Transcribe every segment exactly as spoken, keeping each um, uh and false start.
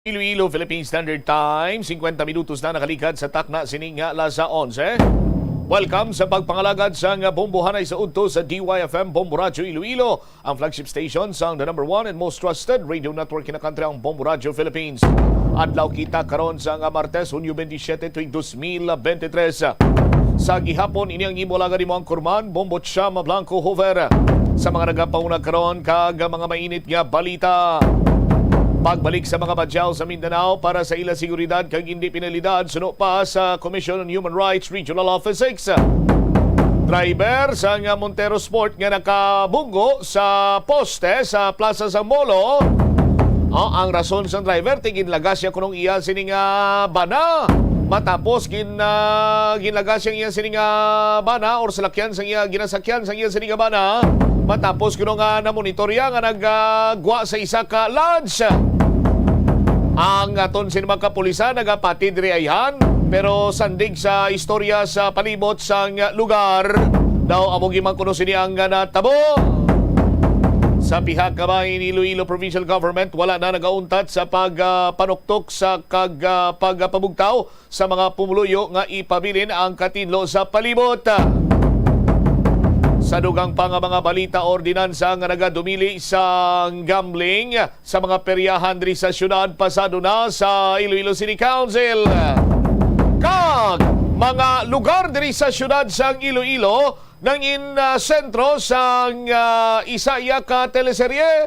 Iloilo, Philippine Standard Time, singkwenta minutos na nakaligad sa takna sini nga alas onse. Welcome sa pagpangalagad sang Bombohanay sa Udto sa D Y F M Bombo Radyo Iloilo, ang flagship station sang the number one and most trusted radio network in the country, ang Bombo Radyo Philippines. Adlaw kita karon sa nga Martes, Hunyo twenty-seven, tuig dos mil twenty-three. Sa gihapon, ini ang imo alagad, imo anchorman, Bombo Chama Blanco Hover. Sa mga nagapauna karon kag mga mainit nga balita. Pagbalik sa mga badyaw sa Mindanao para sa ila seguridad kag independensidad, suno pa sa Commission on Human Rights Regional Office six. Driver sang Montero Sport nga nakabunggo sa poste sa Plaza San Molo. Oh, ang rason sang driver, ti ginlagas siya kunong iya sini nga bana. Matapos gin, ah, ginlagas siya iya sini nga bana or salakyan sang iya, ginasakyan sang iya sini nga bana. Matapos kuno nga namonitor iya nga nagagwa sa isa ka lodge. Ang aton sini mga kapulisan nagapati diri ayhan, pero sandig sa istorya sa palibot sang lugar, daw amo gyud man kuno sini ang natabo. Sa pihak naman ni Iloilo Provincial Government, wala na nagauntat sa pagpanuktok sa kag, ah, pagpabugtaw sa mga pumuluyo nga ipabilin ang katinlo sa palibot. Sa dugang pa nga mga balita, ordinansa nga nagadumili sa gambling sa mga peryahan diri sa syudad pasado na sa Iloilo City Council. Kag mga lugar diri sa syudad sang Iloilo nangin, ah, sentro sang, ah, isa iya ka teleserye.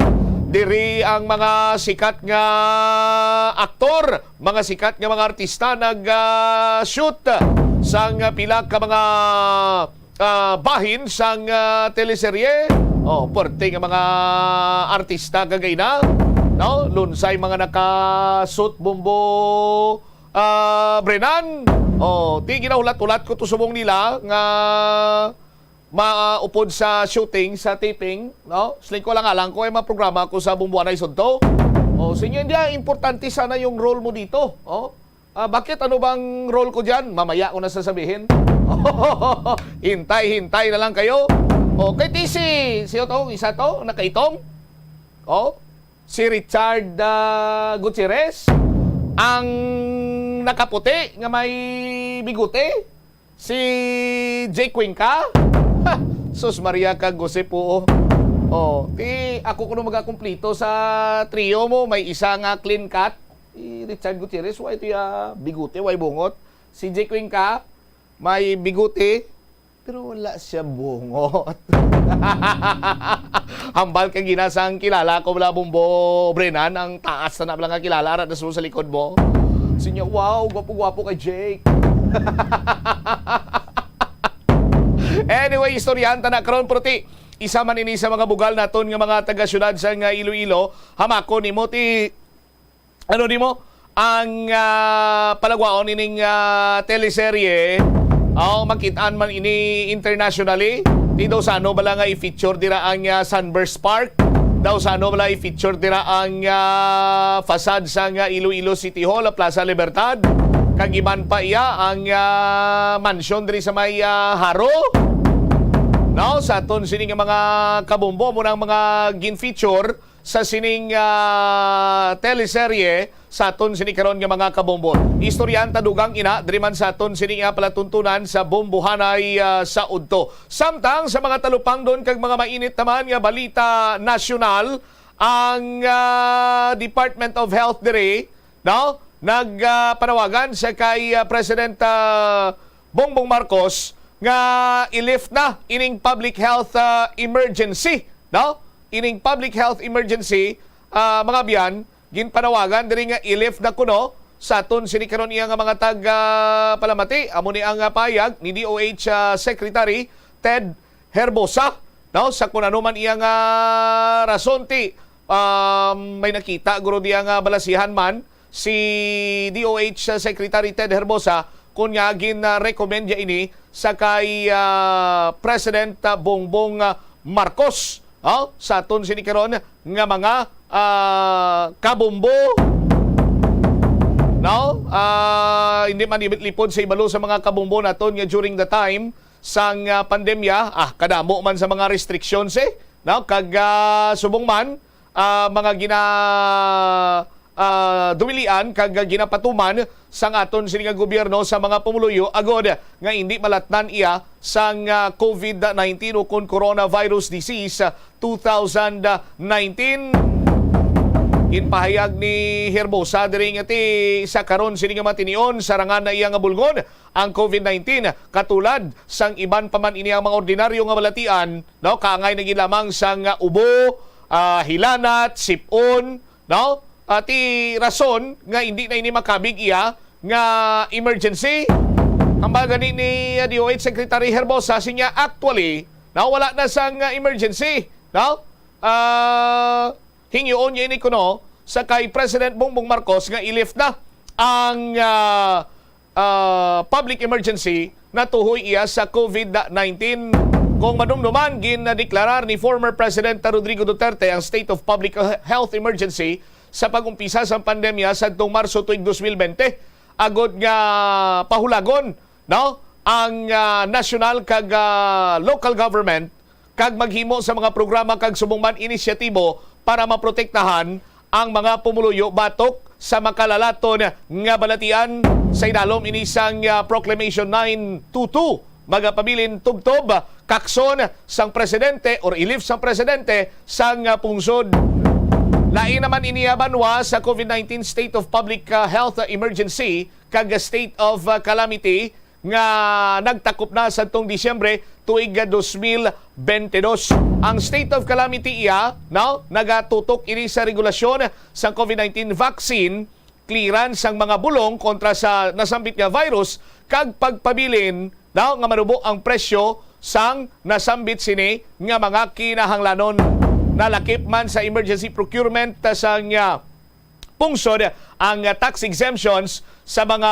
Diri ang mga sikat nga aktor, mga sikat nga mga artista nag, ah, shoot sang pila ka mga, ah, bahin sang, ah, teleserye. Oh, puwerte nga mga artista kagay na, no? Lunsay mga naka-suit, Bombo, ah, Brenan. Oh, ti ginahulat-hulat ko to subong nila nga maupod sa shooting, sa taping, no? Siling ko lang, alang ko ay maprograma ako sa Bombohanay Sudto. Oh, sa inyo, hindi, ah, importante sana yung role mo dito. Oh, ah, bakit? Ano bang role ko dyan? Mamaya ko na sasabihin. Hintay, hintay na lang kayo. Oh, kay T C, sino to? Isa to? Nakaitom? Oh, si Richard, ah, Gutierrez, ang nakaputi nga may bigote. Si Jay Cuenca? Ha! Sus Maria, kag Jose po. Oh, ti ako kuno magakumplito sa trio mo, may isa nga clean cut. Si Richard Gutierrez, way to ya bigote, way bungot. Si Jay Cuenca, may bigote, pero wala siya bungot. Hambal kay ginasang kilala ko, wala, Bombo Brenan, ang taas na bala nga kilala, ara na sa likod mo. Sinya, wow, gwapo-gwapo kay Jake. Anyway, istoryahan ta na karon, pero ti, isa man ini sa mga bugal naton nga mga taga-syudad sa nga Iloilo. Hamakon nimo ti, ano nimo, ang, ah, palagwaon ining, ah, teleserye. Oh, makit-an man ini internationally. Ti daw sa ano bala nga i-feature dira ang, ah, Sunburst Park? Daw sa ano bala i-feature dira ang, ah, facade sa nga Iloilo City Hall, Plaza Libertad? Kag iban pa iya ang, ah, mansion diri sa may, ah, Jaro? No, sa aton sini nga mga kabombo, mo nang mga gin-feature sa sining, ah, teleserye sa aton sini karon nga mga kabombo. Istoryahan ta dugang ina diri man sa aton sini nga palatuntunan sa Bombohanay, ah, sa Udto. Samtang sa mga talupangdon kag mga mainit naman nga balita nasyonal, ang, ah, Department of Health diri, no, nag, ah, panawagan sa kay, ah, President, ah, Bongbong Marcos nga i-lift na ining public health, ah, emergency, no? Ining public health emergency, ah, mga abyan, ginpanawagan diri nga i-lift na kuno sa aton sini karon iya nga mga tag, ah, palamati. Amo ni ang, ah, pahayag ni D O H, ah, Secretary Ted Herbosa, no? Sa kun ano man iya nga rason, ti, um, may nakita guro diya nga balasihan man si D O H Secretary Ted Herbosa, kun nga gin-recommend niya ini sa kay, ah, President, ah, Bongbong, ah, Marcos, oh, sa aton sini karon nga mga, ah, kabombo, no? Ah, hindi man lipod sa ibalo sa mga kabombo naton nga during the time sang, ah, pandemya, ah, kadamo man sa mga restrictions, eh, no? Kag, ah, subong man, ah, mga gina-, ah, dumilian kag ginapatuman sang aton sini nga gobyerno sa mga pumuluyo agod nga indi malatnan iya sang, ah, COVID nineteen o kon coronavirus disease, ah, two thousand nineteen. Ginpahayag ni Herbosa diri nga ti sa karon sini nga matinion, sarangan na iya nga bulngon ang COVID nineteen, katulad sang iban pa man ini ang mga ordinaryo nga balatian, no? Kaangay na gid lamang sang, ah, ubo, ah, hilanat, sip-on, no? Ah, ti rason nga hindi na ini makabig iya nga emergency. Ang bagani ni, ah, D O H Secretary Herbosa, sinya, actually, no, wala na sang, ah, emergency, no? Ah, hingyoon niya ini kuno sa kay President Bongbong Marcos nga i-lift na ang, ah, ah, public emergency natuhoy iya sa COVID nineteen. Kung madumduman, gindeklarar ni former President Rodrigo Duterte ang state of public health emergency sa pag-umpisa sang pandemya sadtong Marso tuig dos mil bente, agod nga pahulagon, no, ang, ah, nasyonal kag, ah, local government kag maghimo sa mga programa kag subong man inisyatibo para maprotektahan ang mga pumuluyo batok sa makalalaton nga balatian. Sa idalom ini sang, ah, Proclamation nine two two, magapabilin tubtob, kakson sang presidente or i-lift sang presidente sang, ah, pungsod. Lain naman ini, ah, banwa sa COVID nineteen state of public, ah, health emergency kag state of, ah, calamity nga nagtakop na sadtong Disyembre tuig dos mil bentidós. Ang state of calamity iya, no, nagatutok ini sa regulasyon sang COVID nineteen vaccine, clearance sang mga bulong kontra sa nasambit nga virus, kag pagpabilin, no, nga manubo ang presyo sang nasambit sini nga mga kinahanglanon. Nalakip man sa emergency procurement sang, ah, pungsod ang, ah, tax exemptions sa mga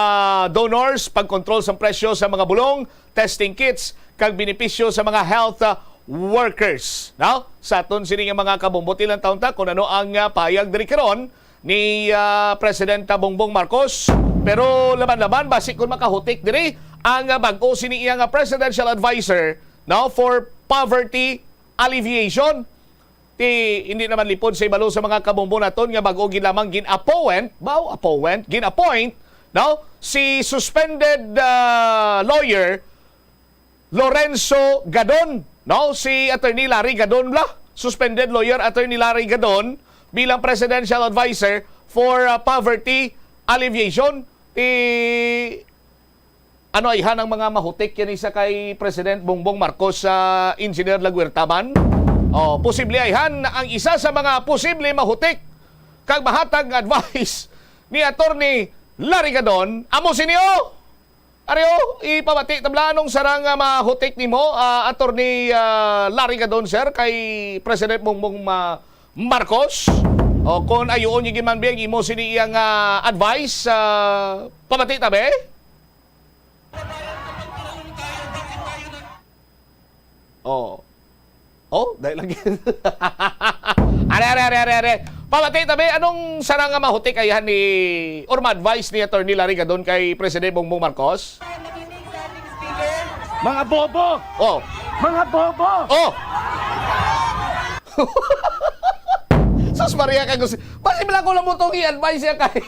donors, pagkontrol sa presyo sa mga bulong, testing kits, kag benepisyo sa mga health, ah, workers. No? Sa aton sini nga mga kabombo, ti lantawon ta kung ano ang, ah, payag diri karon ni, ah, Presidenta Bongbong Marcos. Pero laban-laban, basi kung makahutik diri ang, ah, bag-o sini iya nga presidential advisor, no, for poverty alleviation. Ti, hindi naman lipod sa ibalo sa mga kabombo naton nga bag-o gid lamang gin-appoint, bao, appoint, gin-appoint, no? Si suspended, ah, lawyer Lorenzo Gadon, no? Si Attorney Larry Gadon bala, suspended lawyer Attorney Larry Gadon bilang presidential advisor for, ah, poverty alleviation. Ti, ano ayhan ang mga mahutik yan isa kay President Bongbong Marcos sa Engineer Laguerta man? Oh, posible ayhan ang isa sa mga posible mahutik kag mahatag nga advice ni Attorney Larry Gadon. Amo sini, oh! Ari, oh, ipamati ta bala anong sarang nga mahutik nimo, ah, Attorney, ah, Larry Gadon, sir, kay President Bongbong Ma-, Marcos. O kung ayuon niya man biyang imo sini iyang, ah, advice, ah, pamati ta, be? Oh. Oh, dahil lagi. Are, are, are, are, are. Pamati ta, be, anong sarang nga mahutik ayhan ni or ma-advise ni Attorney Larry Gadon kay Presidente Bongbong Marcos? Mga bobo! Oh. Mga bobo! Oh! Sus Maria, kag basi bala ko lang mo itong i-advise siya kay,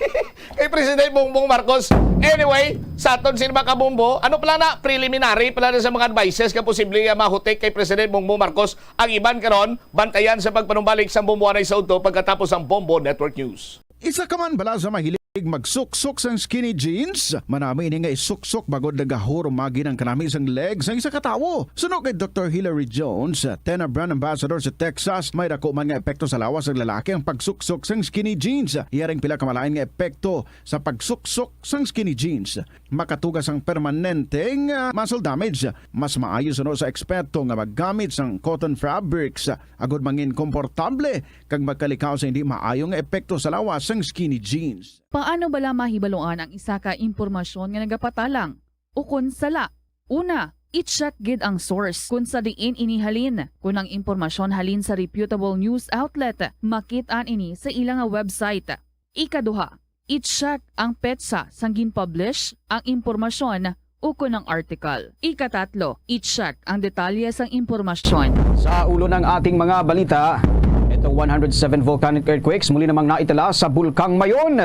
kay Presidente Bongbong Marcos. Anyway, sa aton sin mga kabombo, ano pala na, preliminary pala na sa mga advices nga posible nga mahutik kay Presidente Bongbong Marcos ang iban karon, bantayan sa pagpanumbalik sa Bombo Anay sa Udto pagkatapos ang Bombo Network News. Isa ka man bala sa mahilig magsuksok sang skinny jeans? Manami ini nga isuksok bangod nagahurumagi ang kanami sang leg sang isa ka tawo. Suno kay Doktor Hilary Jones, Tena brand ambassador sa Texas, may dako man nga epekto sa lawas sang lalaki ang pagsuksok sang skinny jeans. Iya ring pila ka malain nga epekto sa pagsuksok sang skinny jeans. Makatuga sang permanente nga muscle damage. Mas maayo suno sa eksperto nga maggamit sang cotton fabrics agod mangin komportable kag magkalikaw sa hindi maayo nga epekto sa lawas sang skinny jeans. Paano bala mahibaluan ang isa ka impormasyon nga nagapatalang ukon sala? Una, i-check gid ang source kon sa diin ini halin. Kon ang impormasyon halin sa reputable news outlet, makit-an ini sa ila nga website. Ikaduha, i-check ang petsa sang gin-publish ang impormasyon ukon ang article. Ikatatlo, i-check ang detalye sang impormasyon. Sa ulo ng ating mga balita, ito One hundred seven volcanic earthquakes muli namang naitala sa Bulkang Mayon.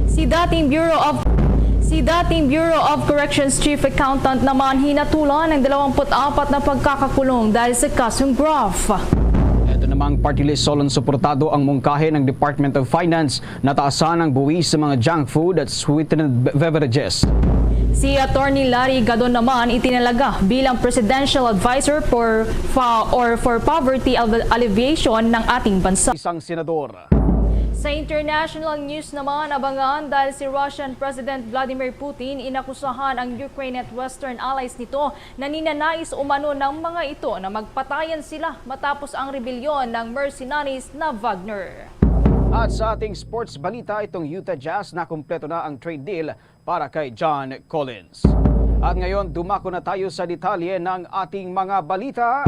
Si dating Bureau of si dating Bureau of Corrections Chief Accountant naman hinatulan ng dalawampu't apat na pagkakakulong dahil sa kasong graft. Ito namang party list, Solon, suportado ang mungkahi ng Department of Finance na taasan ang buwis sa mga junk food at sweetened be- beverages. Si Attorney Larry Gadon naman itinalaga bilang presidential advisor for fa- or for poverty alle- alleviation ng ating bansa. Isang senador. Sa international news naman, abangan dahil si Russian President Vladimir Putin inakusahan ang Ukraine at Western allies nito na ninanais umano ng mga ito na magpatayan sila matapos ang rebelyon ng mercenaries na Wagner. At sa ating sports balita, itong Utah Jazz, nakumpleto na ang trade deal para kay John Collins. At ngayon, dumako na tayo sa detalye ng ating mga balita.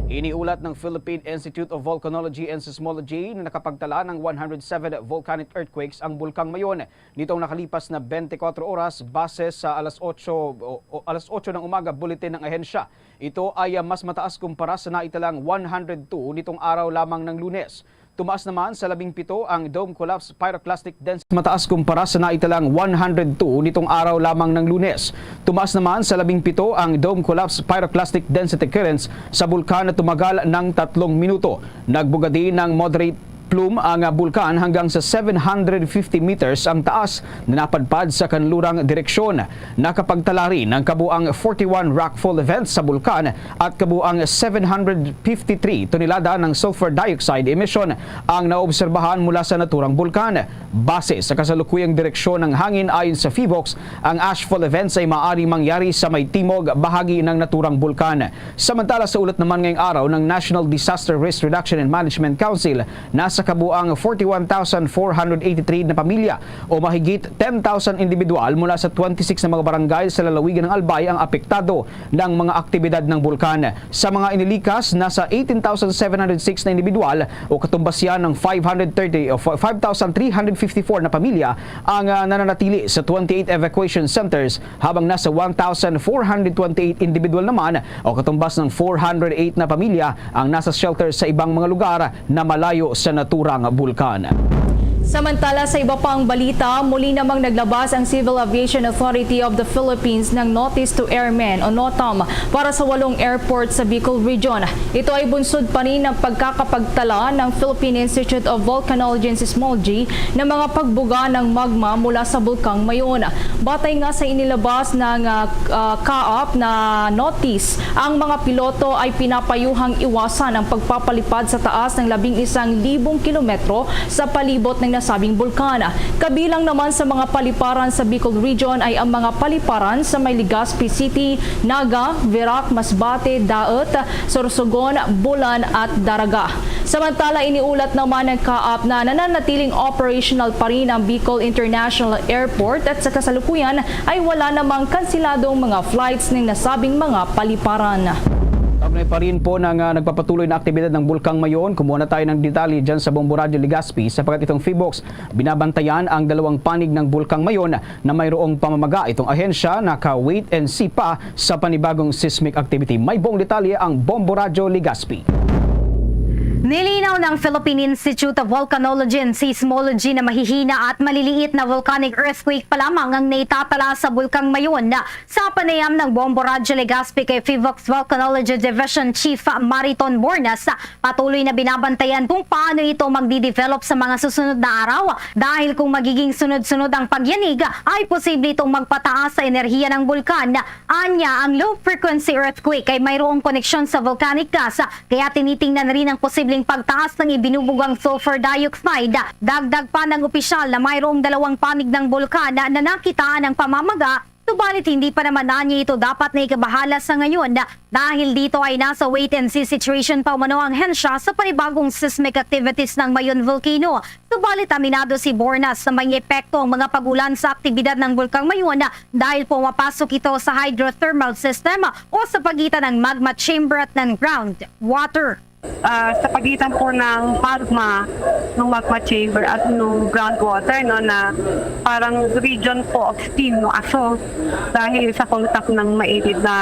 Iniulat ng Philippine Institute of Volcanology and Seismology na nakapagtala ng one hundred seven volcanic earthquakes ang Bulkang Mayon nitong nakalipas na twenty-four oras, base sa alas otso, o, o, alas otso ng umaga bulletin ng ahensya. Ito ay, ah, mas mataas kumpara sa naitalang one hundred two nitong araw lamang ng Lunes. Tumaas naman sa labing pito ang dome collapse pyroclastic density. Mataas kumpara sa naitalang one hundred two nitong araw lamang ng Lunes. Tumaas naman sa labing pito ang dome collapse pyroclastic density currents sa bulkan na tumagal ng tatlong minuto. Nagbuga din ng moderate plume ang, ah, bulkan hanggang sa seven hundred fifty meters ang taas na napadpad sa kanlurang direksyon. Nakapagtala rin ang kabuang forty-one rockfall events sa bulkan at kabuang seven hundred fifty-three tonelada ng sulfur dioxide emission ang naobserbahan mula sa naturang bulkan. Base sa kasalukuyang direksyon ng hangin, ayon sa PHIVOLCS, ang ashfall events ay maaari mangyari sa may timog bahagi ng naturang bulkan. Samantala, sa ulat naman ngayong araw ng National Disaster Risk Reduction and Management Council, nasa kabuang forty-one thousand four hundred eighty-three na pamilya o mahigit ten thousand individual mula sa twenty-six na mga barangay sa lalawigan ng Albay ang apektado ng mga aktibidad ng bulkan. Sa mga inilikas, nasa eighteen thousand seven hundred six na individual o katumbas yan ng five hundred thirty o five thousand three hundred fifty-four na pamilya ang, ah, nananatili sa twenty-eight evacuation centers, habang nasa one thousand four hundred twenty-eight individual naman o katumbas ng four hundred eight na pamilya ang nasa shelter sa ibang mga lugar na malayo sa naturang bulkan. Samantala, sa iba pang balita, muli namang naglabas ang Civil Aviation Authority of the Philippines ng Notice to Airmen o NOTAM para sa walong airport sa Bicol Region. Ito ay bunsod pa rin ng pagkakapagtala ng Philippine Institute of Volcanology and Seismology ng mga pagbuga ng magma mula sa Bulkang Mayon. Batay nga sa inilabas ng, ah, ah, CAAP na notice, ang mga piloto ay pinapayuhang iwasan ang pagpapalipad sa taas ng labing isang libong kilometro sa palibot ng nasabing bulkan. Kabilang naman sa mga paliparan sa Bicol Region ay ang mga paliparan sa may Legazpi City, Naga, Virac, Masbate, Daet, Sorsogon, Bulan at Daraga. Samantala, iniulat naman ng CAAP na nananatiling operational pa rin ang Bicol International Airport at sa kasalukuyan ay wala namang kansiladong mga flights ng nasabing mga paliparan. Kaugnay pa rin po ng, ah, nagpapatuloy na aktibidad ng Bulkang Mayon, kumuha na tayo ng detalye dyan sa Bombo Radyo Legazpi, sapagkat itong PHIVOLCS, binabantayan ang dalawang panig ng Bulkang Mayon na mayroong pamamaga. Itong ahensya naka-wait and see pa sa panibagong seismic activity. May buong detalye ang Bombo Radyo Legazpi. Nilinaw ng Philippine Institute of Volcanology and Seismology na mahihina at maliliit na volcanic earthquake pa lamang ang naitatala sa Bulkang Mayon. Sa panayam ng Bombo Radyo Legazpi kay PHIVOLCS Volcanology Division Chief Mariton Bornas, patuloy na binabantayan kung paano ito magdi-develop sa mga susunod na araw, dahil kung magiging sunod-sunod ang pagyanig, ay posible itong magpataas sa enerhiya ng bulkan. Anya, ang low frequency earthquake ay mayroong koneksyon sa volcanic gas, kaya tinitingnan rin ang posibleng pagtaas ng ibinubugang sulfur dioxide. Dagdag pa ng opisyal na mayroong dalawang panig ng bulkan na nakitaan ng pamamaga, subalit hindi pa naman anya ito dapat na ikabahala sa ngayon, dahil dito ay nasa wait and see situation pa umano ang hensya sa panibagong seismic activities ng Mayon Volcano. Subalit, aminado si Bornas na may epekto ang mga pag-ulan sa aktibidad ng Bulkang Mayon dahil pumapasok ito sa hydrothermal system o sa pagitan ng magma chamber at ng ground water. ah, sa pagitan po ng magma, ng magma chamber at ng groundwater, no, na parang region po of steam, no, aso dahil sa contact ng mainit na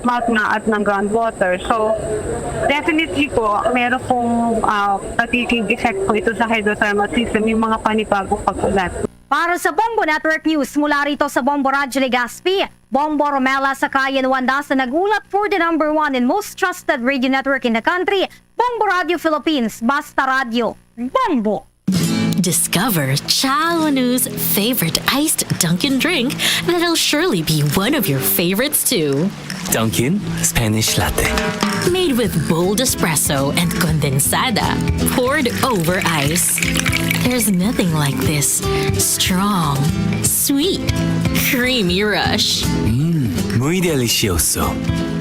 magma at ng groundwater. So, definitely po, meron pong, ah, nagiging effect po ito sa hydrothermal system, yung mga panibagong pag-ulan. Para sa Bombo Network News, mula rito sa Bombo Radyo Legazpi, Bombo Romela Sakayan Wanda sa nag-ulat for the number one and most trusted radio network in the country, Bombo Radio Philippines, Basta Radio, Bombo! Discover Chaonu's favorite iced Dunkin' drink that'll surely be one of your favorites too. Dunkin' Spanish Latte. Made with bold espresso and condensada, poured over ice. There's nothing like this strong, sweet, creamy rush. Mmm, muy delicioso.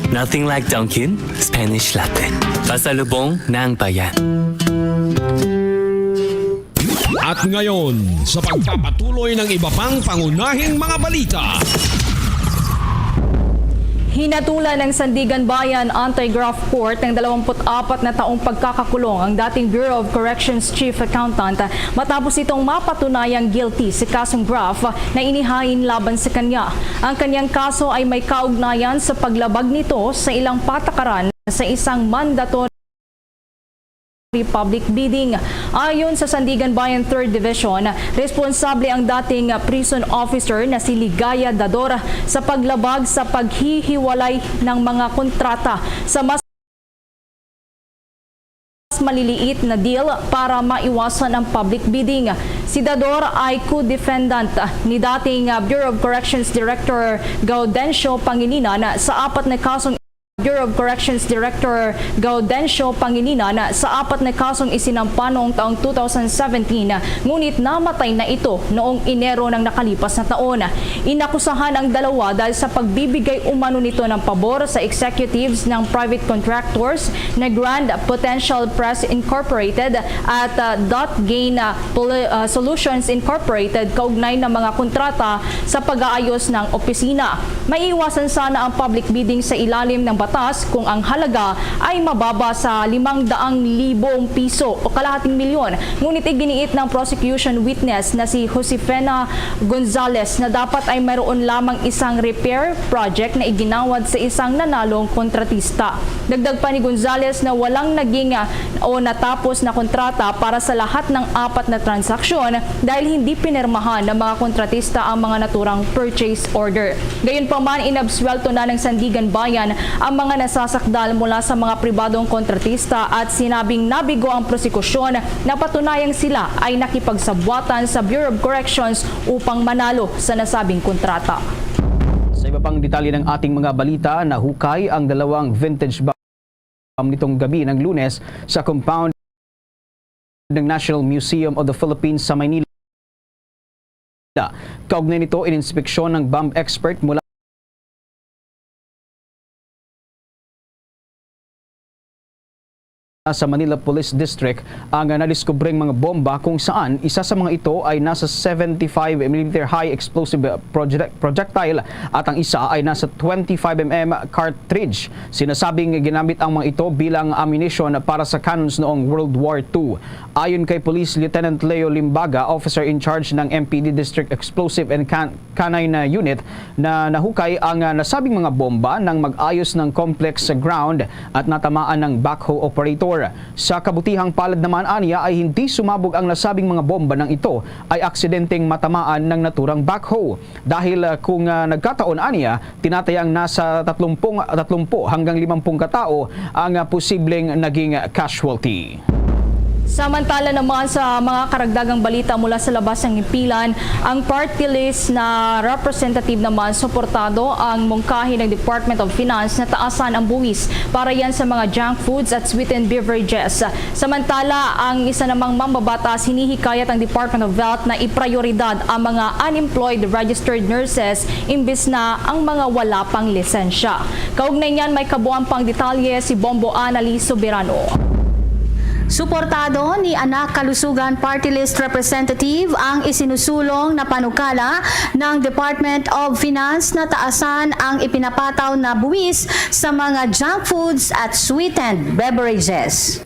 Nothing like Dunkin' Spanish Latte. Pasalubong ng bayan. At ngayon, sa pagpapatuloy ng iba pang pangunahing mga balita. Hinatulan ng Sandiganbayan Anti-Graft Court ng dalawampu't apat na taong pagkakakulong ang dating Bureau of Corrections Chief Accountant matapos itong mapatunayang guilty sa kasong graft na inihain laban sa kanya. Ang kanyang kaso ay may kaugnayan sa paglabag nito sa ilang patakaran sa isang mandatory public bidding. Ayon sa Sandiganbayan Third Division, responsable ang dating prison officer na si Ligaya Dador sa paglabag sa paghihiwalay ng mga kontrata sa mas maliliit na deal para maiwasan ang public bidding. Si Dador ay co-defendant ni dating, ah, Bureau of Corrections Director Gaudencio Pangilinan sa apat na kasong Bureau of Corrections Director Gaudencio Pangilinan sa apat na kasong isinampa noong taong two thousand seventeen, ngunit namatay na ito noong Enero ng nakalipas na taon. Inakusahan ang dalawa dahil sa pagbibigay umano nito ng pabor sa executives ng private contractors na Grand Potential Press Incorporated at, ah, Dot Gain, ah, Poli-, ah, Solutions Incorporated kaugnay ng mga kontrata sa pag-aayos ng opisina. Maiiwasan sana ang public bidding sa ilalim ng batas kung ang halaga ay mababa sa limang daang libong piso o kalahating milyon. Ngunit iginiit ng prosecution witness na si Josefina Gonzalez na dapat ay mayroon lamang isang repair project na iginawad sa isang nanalong kontratista. Dagdag pa ni Gonzalez na walang naging, ah, o natapos na kontrata para sa lahat ng apat na transaksyon dahil hindi pinirmahan ng mga kontratista ang mga naturang purchase order. Gayunpaman, inabsuwelto na ng Sandiganbayan ang mga nasasakdal mula sa mga pribadong kontratista at sinabing nabigo ang prosekusyon na patunayang sila ay nakipagsabwatan sa Bureau of Corrections upang manalo sa nasabing kontrata. Sa iba pang detalye ng ating mga balita, nahukay ang dalawang vintage bomb nitong gabi ng Lunes sa compound ng National Museum of the Philippines sa Maynila. Kaugnay nito, ininspeksyon ng bomb expert mula sa Manila Police District ang nadiskubreng mga bomba, kung saan isa sa mga ito ay nasa seventy-five millimeter high explosive project-, projectile at ang isa ay nasa twenty-five M M cartridge. Sinasabing ginamit ang mga ito bilang ammunition para sa cannons noong World War Two. Ayon kay Police Lieutenant Leo Limbaga, officer in charge ng M P D District Explosive and Can-, Canine Unit, na nahukay ang, ah, nasabing mga bomba nang mag-ayos ng complex sa ground at natamaan ng backhoe operator. Sa kabutihang palad naman, aniya, ay hindi sumabog ang nasabing mga bomba nang ito ay aksidenteng matamaan ng naturang backhoe. Dahil, ah, kung, ah, nagkataon, aniya, tinatayang nasa tatlumpu, tatlumpu hanggang limampung katao ang, ah, posibleng naging casualty. Samantala naman, sa mga karagdagang balita mula sa labas ng himpilan, ang party list na representative naman suportado ang mungkahi ng Department of Finance na taasan ang buwis para yan sa mga junk foods at sweetened beverages. Samantala, ang isa namang mambabatas, hinihikayat ang Department of Health na iprayoridad ang mga unemployed registered nurses imbis na ang mga wala pang lisensya. Kaugnay niyan, may kabuang pang detalye si Bombo Anali Soberano. Suportado ni Anak Kalusugan Party List Representative ang isinusulong na panukala ng Department of Finance na taasan ang ipinapataw na buwis sa mga junk foods at sweetened beverages.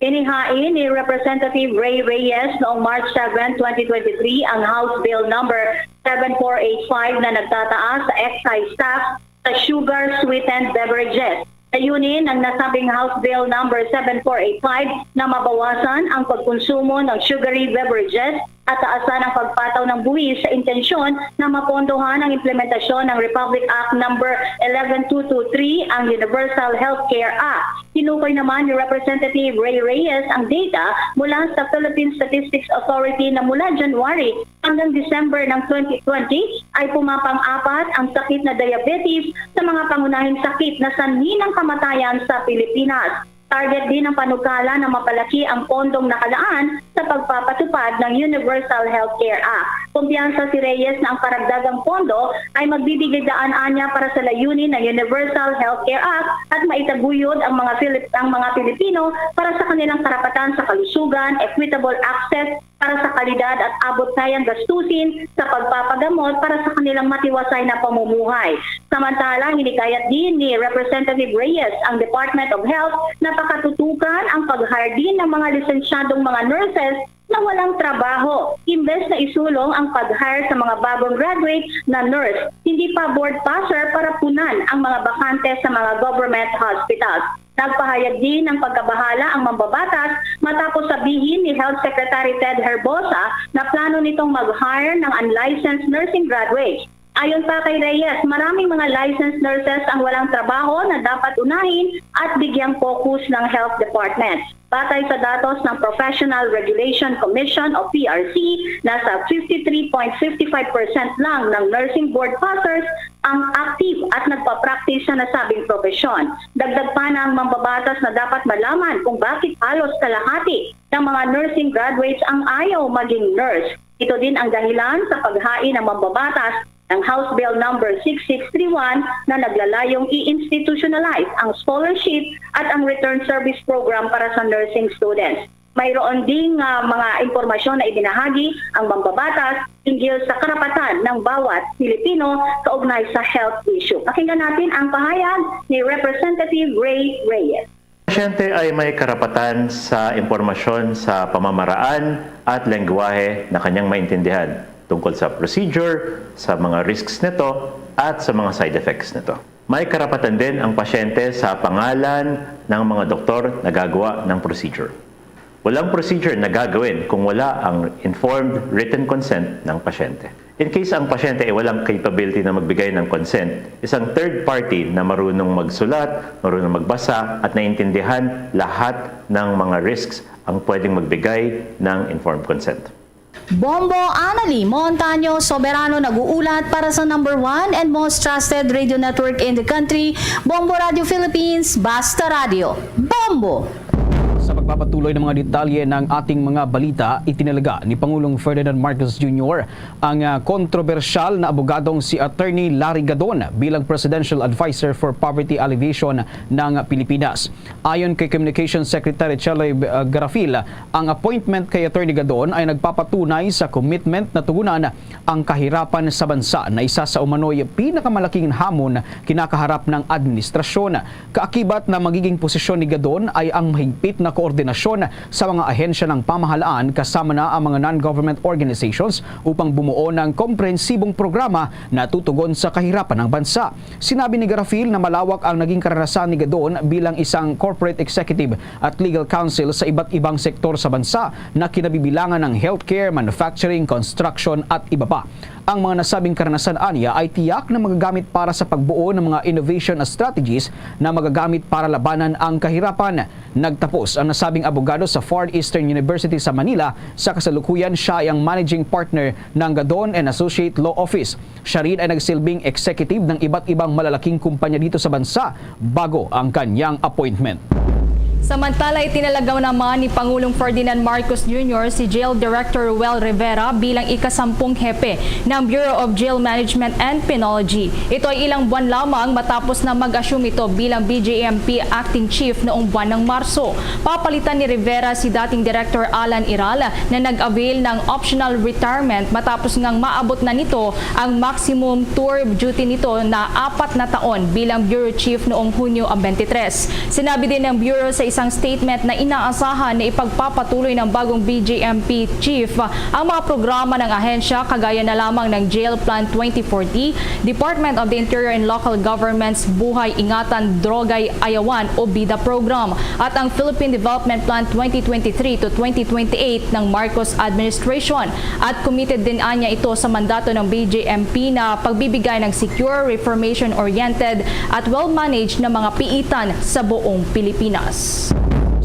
Inihain ni Representative Ray Reyes noong March seven, twenty twenty-three ang House Bill number seven four eight five na nagtataas sa excise tax sa sugar sweetened beverages. Layunin ng nasabing House Bill number seven four eight five na mabawasan ang pagkonsumo ng sugary beverages at taasan ang pagpataw ng buwis sa intensyon na mapondohan ang implementasyon ng Republic Act number eleven two two three, ang Universal Health Care Act. Tinukoy naman ni Representative Ray Reyes ang data mula sa Philippine Statistics Authority na mula January hanggang December ng twenty twenty ay pumapang-apat ang sakit na diabetes sa mga pangunahing sakit na sanhi ng kamatayan sa Pilipinas. Target din ng panukala na mapalaki ang pondong nakalaan sa pagpapatupad ng Universal Healthcare Act. Kumpiyansa si Reyes na ang karagdagang pondo ay magbibigay daan anya para sa layunin ng Universal Healthcare Act at maitaguyod ang mga Filip-, ang mga Pilipino para sa kanilang karapatan sa kalusugan, equitable access para sa kalidad at abot-kayang gastusin sa pagpapagamot para sa kanilang matiwasay na pamumuhay. Samantala, hinikayat din ni Representative Reyes ang Department of Health na pakatutukan ang pag-hire din ng mga lisensyadong mga nurses na walang trabaho, imbes na isulong ang pag-hire sa mga bagong graduate na nurse, hindi pa board passer para punan ang mga bakante sa mga government hospitals. Nagpahayag din ng pagkabahala ang mambabatas matapos sabihin ni Health Secretary Ted Herbosa na plano nitong mag-hire ng unlicensed nursing graduates. Ayon pa kay Reyes, maraming mga licensed nurses ang walang trabaho na dapat unahin at bigyang focus ng Health Department. Batay sa datos ng Professional Regulation Commission o P R C, nasa fifty-three point fifty-five percent lang ng nursing board passers ang active at nagpa-practice sa nasabing propesyon. Dagdag pa ng mambabatas na dapat malaman kung bakit halos kalahati ng mga nursing graduates ang ayaw maging nurse. Ito din ang dahilan sa paghain ng mambabatas ng House Bill number six six three one na naglalayong i-institutionalize ang scholarship at ang return service program para sa nursing students. Mayroon ding, ah, mga impormasyon na ibinahagi ang mambabatas hinggil sa karapatan ng bawat Pilipino kaugnay sa health issue. Pakinggan natin ang pahayag ni Representative Ray Reyes. Pasyente ay may karapatan sa impormasyon sa pamamaraan at lengguwahe na kanyang maintindihan tungkol sa procedure, sa mga risks nito, at sa mga side effects nito. May karapatan din ang pasyente sa pangalan ng mga doktor na gagawa ng procedure. Walang procedure na gagawin kung wala ang informed written consent ng pasyente. In case ang pasyente ay walang capability na magbigay ng consent, isang third party na marunong magsulat, marunong magbasa, at naiintindihan lahat ng mga risks ang pwedeng magbigay ng informed consent. Bombo Anali Montaño Soberano nag-uulat para sa number one and most trusted radio network in the country, Bombo Radio Philippines, Basta Radio. Bombo! Sa pagpapatuloy ng mga detalye ng ating mga balita, itinalaga ni Pangulong Ferdinand Marcos Junior ang, ah, kontrobersyal na abogadong si Attorney Larry Gadon bilang Presidential Advisor for Poverty Alleviation ng Pilipinas. Ayon kay Communications Secretary Cheloy, ah, Garafil, ang appointment kay Attorney Gadon ay nagpapatunay sa commitment na tugunan ang kahirapan sa bansa na isa sa umano'y pinakamalaking hamon kinakaharap ng administrasyon. Kaakibat na magiging posisyon ni Gadon ay ang mahigpit na koordinasyon sa mga ahensya ng pamahalaan kasama na ang mga non-government organizations upang bumuo ng komprehensibong programa na tutugon sa kahirapan ng bansa. Sinabi ni Garafil na malawak ang naging karanasan ni Gadon bilang isang corporate executive at legal counsel sa iba't ibang sektor sa bansa na kinabibilangan ng healthcare, manufacturing, construction at iba pa. Ang mga nasabing karanasan anya ay tiyak na magagamit para sa pagbuo ng mga innovation strategies na magagamit para labanan ang kahirapan. Nagtapos ang nasabing abogado sa Far Eastern University sa Manila. Sa kasalukuyan, siya ay ang managing partner ng Gadon and Associate Law Office. Siya rin ay nagsilbing executive ng iba't ibang malalaking kumpanya dito sa bansa bago ang kanyang appointment. Samantala, itinalaga naman ni Pangulong Ferdinand Marcos Junior si Jail Director Ruel Rivera bilang ikasampung hepe ng Bureau of Jail Management and Penology. Ito ay ilang buwan lamang matapos na mag-assume ito bilang B J M P Acting Chief noong buwan ng Marso. Papalitan ni Rivera si dating Director Alan Iral na nag-avail ng optional retirement matapos ngang maabot na nito ang maximum tour duty nito na apat na taon bilang Bureau Chief noong Hunyo ang twenty-three. Sinabi din ng Bureau sa isang statement na inaasahan na ipagpapatuloy ng bagong B J M P chief ang mga programa ng ahensya, kagaya na lamang ng Jail Plan twenty forty, Department of the Interior and Local Government's Buhay Ingatan, Drogay Ayawan o BIDA Program, at ang Philippine Development Plan twenty twenty-three to twenty twenty-eight ng Marcos Administration. At committed din anya ito sa mandato ng B J M P na pagbibigay ng secure, reformation-oriented at well-managed na mga piitan sa buong Pilipinas.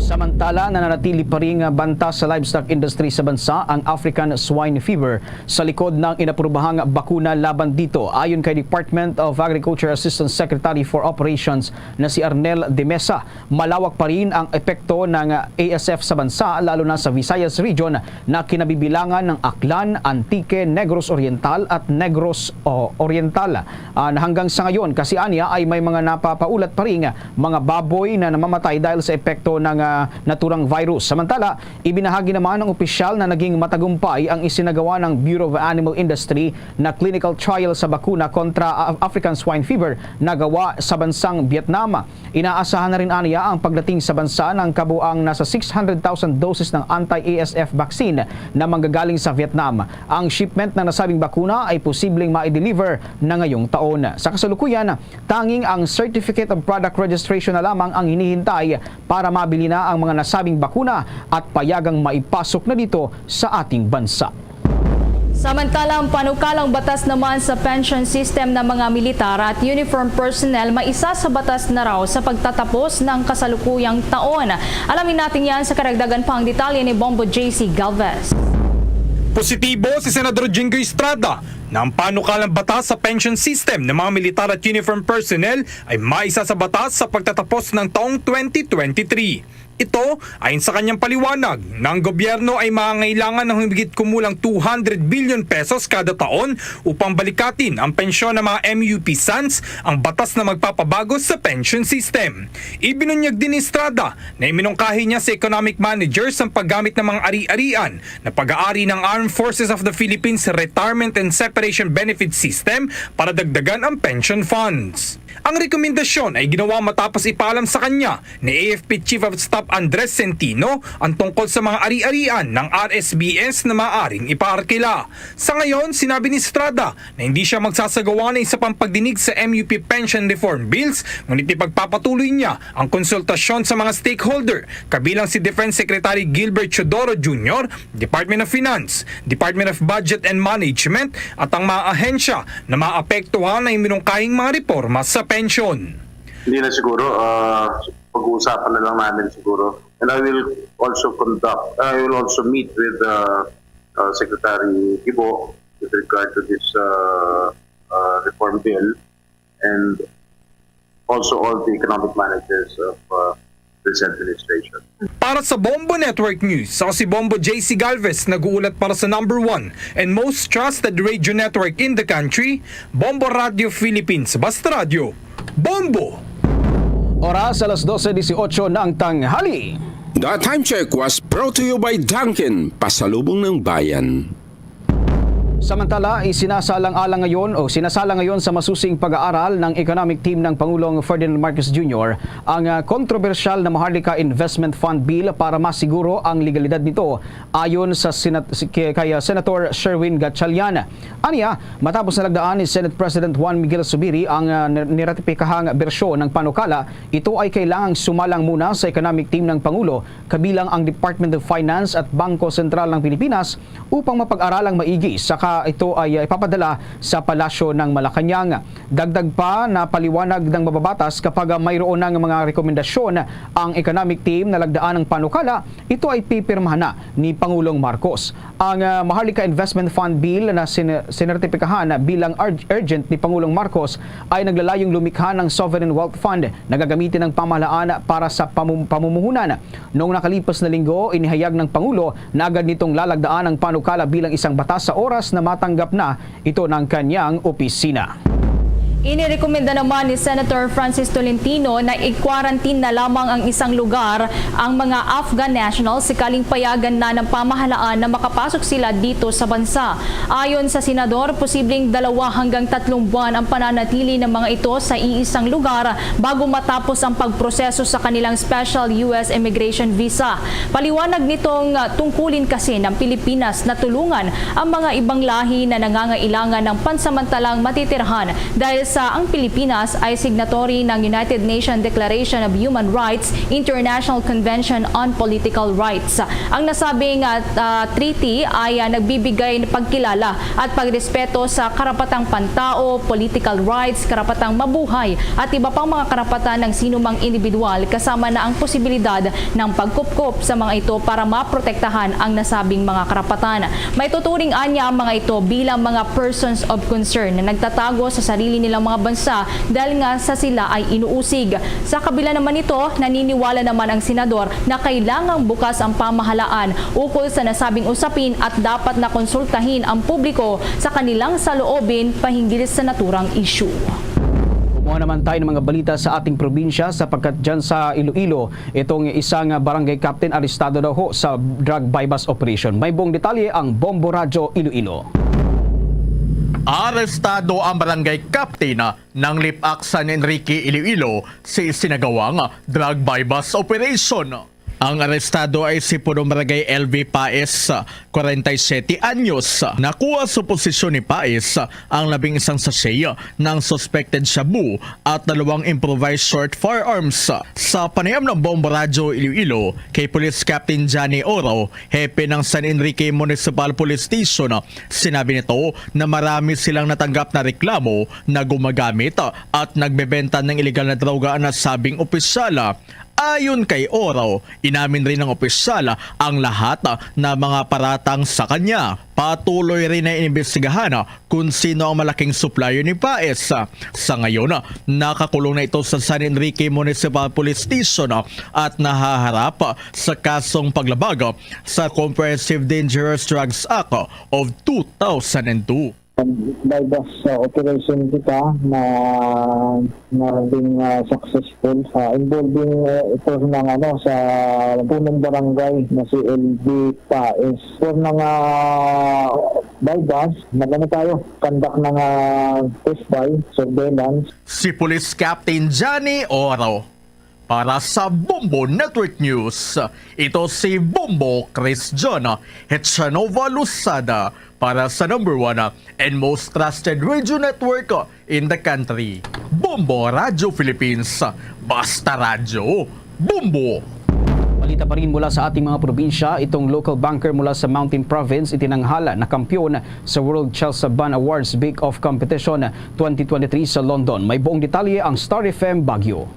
Samantala, nananatili pa rin nga banta sa livestock industry sa bansa ang African Swine Fever sa likod ng inaprobahang bakuna laban dito. Ayon kay Department of Agriculture Assistant Secretary for Operations na si Arnel de Mesa, malawak pa rin ang epekto ng A S F sa bansa, lalo na sa Visayas Region na kinabibilangan ng Aklan, Antique, Negros Oriental at Negros, o, Oriental. Ah, na hanggang sa ngayon, kasi anya ay may mga napapaulat pa rin mga baboy na namamatay dahil sa epekto ng, ah, naturang virus. Samantala, ibinahagi naman ng opisyal na naging matagumpay ang isinagawa ng Bureau of Animal Industry na clinical trial sa bakuna kontra, ah, African Swine Fever na gawa sa bansang Vietnam. Inaasahan na rin aniya ang pagdating sa bansa ng kabuang nasa six hundred thousand doses ng anti-A S F vaccine na manggagaling sa Vietnam. Ang shipment ng nasabing bakuna ay posibleng ma-deliver na ngayong taon. Sa kasalukuyan, tanging ang Certificate of Product Registration na lamang ang hinihintay para mabili na ang mga nasabing bakuna at payagang maipasok na dito sa ating bansa. Samantala, ang panukalang batas naman sa pension system ng mga militar at uniform personnel may isa sa batas na raw sa pagtatapos ng kasalukuyang taon. Alamin natin yan sa karagdagan pang detalye ni Bombo J C Galvez. Positibo si Senador Jinggoy Estrada na ang panukalang batas sa pension system ng mga militar at uniform personnel ay maisa sa batas sa pagtatapos ng taong twenty twenty-three. Ito ayon sa kanyang paliwanag na ang gobyerno ay mangangailangan ng humigit kumulang two hundred billion pesos kada taon upang balikatin ang pensyon ng mga M U P sans ang batas na magpapabago sa pension system. Ibinunyag din ni Estrada na iminungkahi niya sa economic managers ang paggamit ng mga ari-arian na pag-aari ng Armed Forces of the Philippines Retirement and Separation Benefit System para dagdagan ang pension funds. Ang rekomendasyon ay ginawa matapos ipaalam sa kanya ni A F P Chief of Staff Andres Centino ang tungkol sa mga ari-arian ng R S B S na maaaring ipaarkila. Sa ngayon, sinabi ni Estrada na hindi siya magsasagawa ng isa pang pagdinig sa M U P pension reform bills, ngunit ipagpapatuloy niya ang konsultasyon sa mga stakeholder, kabilang si Defense Secretary Gilbert Teodoro Junior, Department of Finance, Department of Budget and Management, at ang mga ahensya na maapektuhan ng iminungkahing mga reporma sa pensyon. Hindi na siguro, ah, pag-uusapan na lang namin siguro. And I will also conduct, I will also meet with, uh, uh, Secretary Gibo with regard to this, uh, uh, reform bill, and also all the economic managers of, uh, this administration. Para sa Bombo Network News, ako si Bombo J C Galvez, nag-uulat para sa number one and most trusted radio network in the country, Bombo Radio Philippines. Basta Radio, Bombo! Oras, alas dose dieciocho na ang tanghali. The Time Check was brought to you by Dunkin, Pasalubong ng Bayan. Samantala, isinasalang-alang ngayon o sinasala ngayon sa masusing pag-aaral ng economic team ng Pangulong Ferdinand Marcos Junior ang, ah, kontrobersyal na Maharlika Investment Fund Bill para masiguro ang legalidad nito, ayon sa Senat-, si-, kay, kay, ah, Senator Sherwin Gatchalian. Aniya, matapos nalagdaan ni Senate President Juan Miguel Zubiri ang, ah, nir-, niratipikahang bersyon ng panukala, ito ay kailangang sumalang muna sa economic team ng Pangulo, kabilang ang Department of Finance at Bangko Sentral ng Pilipinas, upang mapag-aralang maigi sa ah, ito ay, ah, ipapadala sa Palasyo ng Malacañang. Dagdag pa na paliwanag ng mababatas kapag, ah, mayroon ng mga rekomendasyon ang economic team na lagdaan ng panukala, ito ay pipirmahan na ni Pangulong Marcos. Ang, ah, Maharlika Investment Fund Bill na sin-, sinertipikahan bilang urg-, urgent ni Pangulong Marcos ay naglalayong lumikha ng sovereign wealth fund na gagamitin ng pamahalaan para sa pamum-, pamumuhunan. Noong nakalipas na linggo, inihayag ng Pangulo na agad nitong lalagdaan ang panukala bilang isang batas sa oras na matanggap na ito ng kanyang opisina. Inirekomenda naman ni Senator Francis Tolentino na i-quarantine na lamang ang isang lugar ang mga Afghan nationals sakaling payagan na ng pamahalaan na makapasok sila dito sa bansa. Ayon sa senador, posibleng dalawa hanggang tatlong buwan ang pananatili ng mga ito sa iisang lugar bago matapos ang pagproseso sa kanilang special U S immigration visa. Paliwanag nitong, ah, tungkulin kasi ng Pilipinas na tulungan ang mga ibang lahi na nangangailangan ng pansamantalang matitirhan dahil sa ang Pilipinas ay signatory ng United Nations Declaration of Human Rights, International Convention on Political Rights. Ang nasabing, ah, ah, treaty ay, ah, nagbibigay pagkilala at pagrespeto sa karapatang pantao, political rights, karapatang mabuhay, at iba pang mga karapatan ng sinumang individual, kasama na ang posibilidad ng pagkupkop sa mga ito para maprotektahan ang nasabing mga karapatan. Maituturing anya ang mga ito bilang mga persons of concern na nagtatago sa sarili nilang mga bansa dahil nga sa sila ay inuusig. Sa kabila naman nito, naniniwala naman ang senador na kailangang bukas ang pamahalaan ukol sa nasabing usapin at dapat na konsultahin ang publiko sa kanilang saloobin pahinggil sa naturang issue. Kumuha naman tayo ng mga balita sa ating probinsya, sapagkat dyan sa Iloilo, itong isang barangay captain arestado daw ho sa drug buy-bust operation. May buong detalye ang Bombo Radyo Iloilo. Arestado ang barangay captain ng Lipak San Enrique, Iloilo, sa isinagawang drug buy-bust operation. Ang arestado ay si Punong Barangay L V Paez, kwarenta y siyete anyos. Nakuha sa posisyon ni Paez ang labing isang sachet ng suspected shabu at dalawang improvised short firearms. Sa panayam ng Bombo Radyo Iloilo kay Police Captain Johnny Oro, hepe ng San Enrique Municipal Police Station, sinabi nito na marami silang natanggap na reklamo na gumagamit at nagbebenta ng iligal na droga ang nasabing opisyal. Ayon kay Oro, inamin rin ng opisyal ang lahat na mga paratang sa kanya. Patuloy rin na inimbestigahan kung sino ang malaking supplier ni Paez. Sa ngayon, nakakulong na ito sa San Enrique Municipal Police Station at nahaharap sa kasong paglabag sa Comprehensive Dangerous Drugs Act of two thousand and two. Buy-bust, ah, operation kita na naging, ah, successful, ah, involving, ah, ito ng, ano, sa punong barangay na si L V Paez. For ng, ah, buy-bust, nag-ano tayo, conduct ng, ah, test buy, surveillance. Si Police Captain Johnny Oro. Para sa Bombo Network News, ito si Bombo Chris John Hetchanova Losada para sa number one and most trusted radio network in the country, Bombo Radio Philippines. Basta radyo, Bombo! Balita pa rin mula sa ating mga probinsya, itong local banker mula sa Mountain Province itinanghal na kampiyon sa World Chalcedon Awards Bake Off Competition twenty twenty-three sa London. May buong detalye ang Star F M Baguio.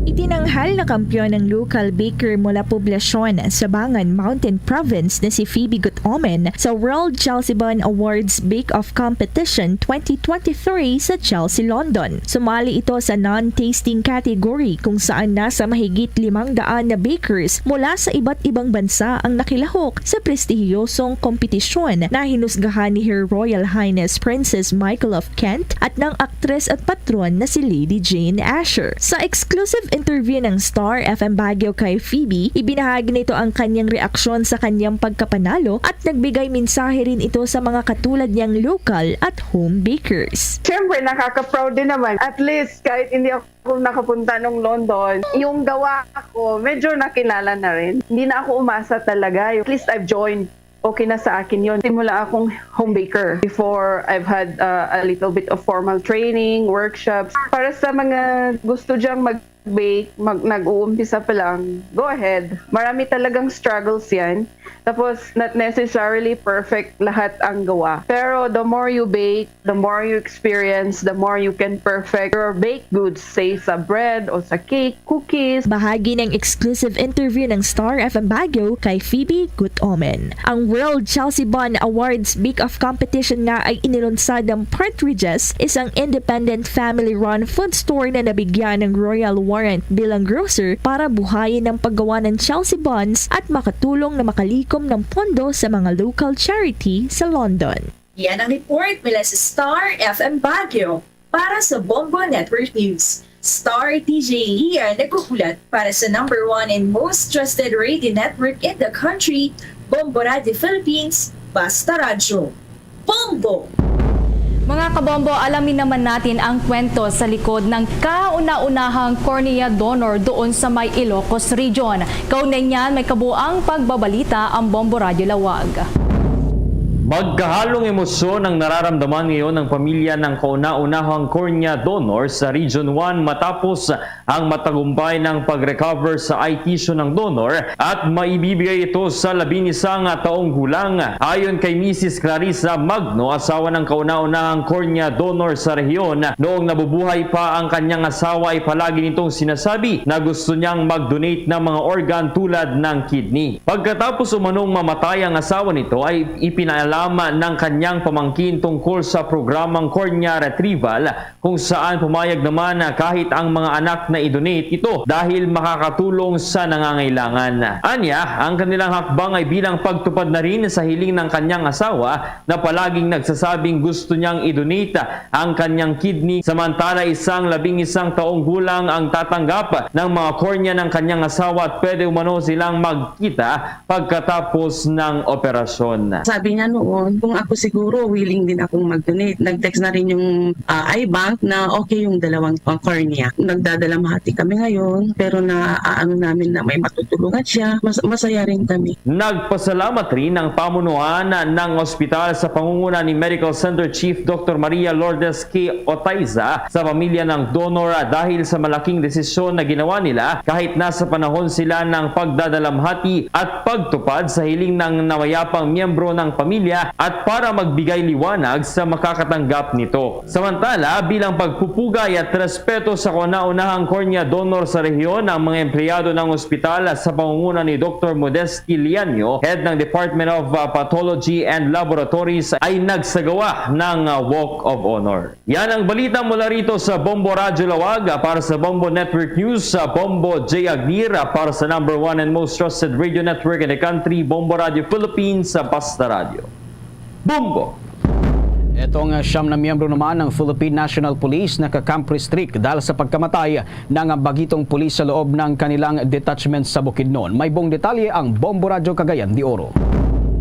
Itinanghal na kampiyon ng local baker mula poblasyon sa Bangan Mountain Province na si Phoebe Gutomen sa World Chalcedon Awards Bake Off Competition twenty twenty-three sa Chelsea, London. Sumali ito sa non-tasting category kung saan nasa mahigit limang daan na bakers mula sa iba't ibang bansa ang nakilahok sa prestihiyosong kompetisyon na hinusgahan ni Her Royal Highness Princess Michael of Kent at ng aktres at patron na si Lady Jane Asher. Sa exclusive interview ng Star F M Baguio kay Phoebe, ibinahagi nito ang kanyang reaksyon sa kanyang pagkapanalo at nagbigay mensahe rin ito sa mga katulad niyang local at home bakers. Siyempre, nakaka-proud din naman. At least, kahit hindi ako nakapunta nung London, yung gawa ko, medyo nakilala na rin. Hindi na ako umasa talaga. At least I've joined. Okay na sa akin yun. Simula akong home baker. Before, I've had, uh, a little bit of formal training, workshops. Para sa mga gusto diyang mag- bake, mag, nag-uumpisa pa lang, go ahead. Marami talagang struggles yan. Tapos, not necessarily perfect lahat ang gawa. Pero the more you bake, the more you experience, the more you can perfect your baked goods, say sa bread o sa cake, cookies. Bahagi ng exclusive interview ng Star F M Baguio kay Phoebe Gutomen. Ang World Chelsea Bun Awards Bake Off Competition nga ay inilunsad ng Partridges, isang independent family-run food store na nabigyan ng royal warrant bilang grocer para buhayin ang paggawa ng Chelsea buns at makatulong na makalikom ng pondo sa mga local charity sa London. Yan ang report mula sa Star F M Baguio. Para sa Bombo Network News, Star T J Lia naghuhulat para sa number one and most trusted radio network in the country, Bombo Radio Philippines, Basta Radyo. Bombo! Mga kabombo, alamin naman natin ang kwento sa likod ng kauna-unahang cornea donor doon sa may Ilocos Region. Kaugnay niyan, may kabuang pagbabalita ang Bombo Radyo Lawag. Magkahalong emosyon ang nararamdaman ngayon ng pamilya ng kauna-unahang cornea donor sa Region one matapos ang matagumpay ng pag-recover sa eye tissue ng donor at maibibigay ito sa labing isang taong gulang. Ayon kay Misis Clarissa Magno, asawa ng kauna-unahang cornea donor sa rehiyon, noong nabubuhay pa ang kanyang asawa ay palagi nitong sinasabi na gusto niyang mag-donate ng mga organ tulad ng kidney. Pagkatapos umanong mamatay ang asawa nito ay ipinaalam ng kanyang pamangkin tungkol sa programang cornea retrieval, kung saan pumayag naman na kahit ang mga anak na i-donate ito dahil makakatulong sa nangangailangan. Anya, ang kanilang hakbang ay bilang pagtupad na rin sa hiling ng kanyang asawa na palaging nagsasabing gusto niyang i-donate ang kanyang kidney, samantala isang labing isang taong gulang ang tatanggap ng mga kornea ng kanyang asawa at pwede umano silang magkita pagkatapos ng operasyon. Sabi niya noon, kung ako siguro, willing din akong mag-donate. Nag-text na rin yung ah, eye bank na okay yung dalawang uh, cornea. Nagdadalamhati kami ngayon, pero naaano namin na may matutulungan siya. Mas, masaya rin kami. Nagpasalamat rin ang pamunuan ng ospital sa pangunguna ni Medical Center Chief Doctor Maria Lourdes K. Otaiza sa pamilya ng donor dahil sa malaking desisyon na ginawa nila kahit nasa panahon sila ng pagdadalamhati at pagtupad sa hiling ng namayapang miyembro ng pamilya at para magbigay liwanag sa makakatanggap nito. Samantala, bilang pagpupugay at respeto sa kauna-unahang kornea donor sa rehiyon, ang mga empleyado ng ospital sa pangunguna ni Doktor Modesti Lianyo, head ng Department of uh, Pathology and Laboratories, ay nagsagawa ng uh, Walk of Honor. Yan ang balita mula rito sa Bombo Radyo Lawag. Para sa Bombo Network News, sa Bombo J. Agnir, para sa number one and most trusted radio network in the country, Bombo Radyo Philippines, sa Basta Radyo. Bombo! Itong siyam na miyembro naman ng Philippine National Police naka-camp restrict dahil sa pagkamatay ng bagitong pulis sa loob ng kanilang detachment sa Bukidnon. May buong detalye ang Bombo Radyo Cagayan de Oro.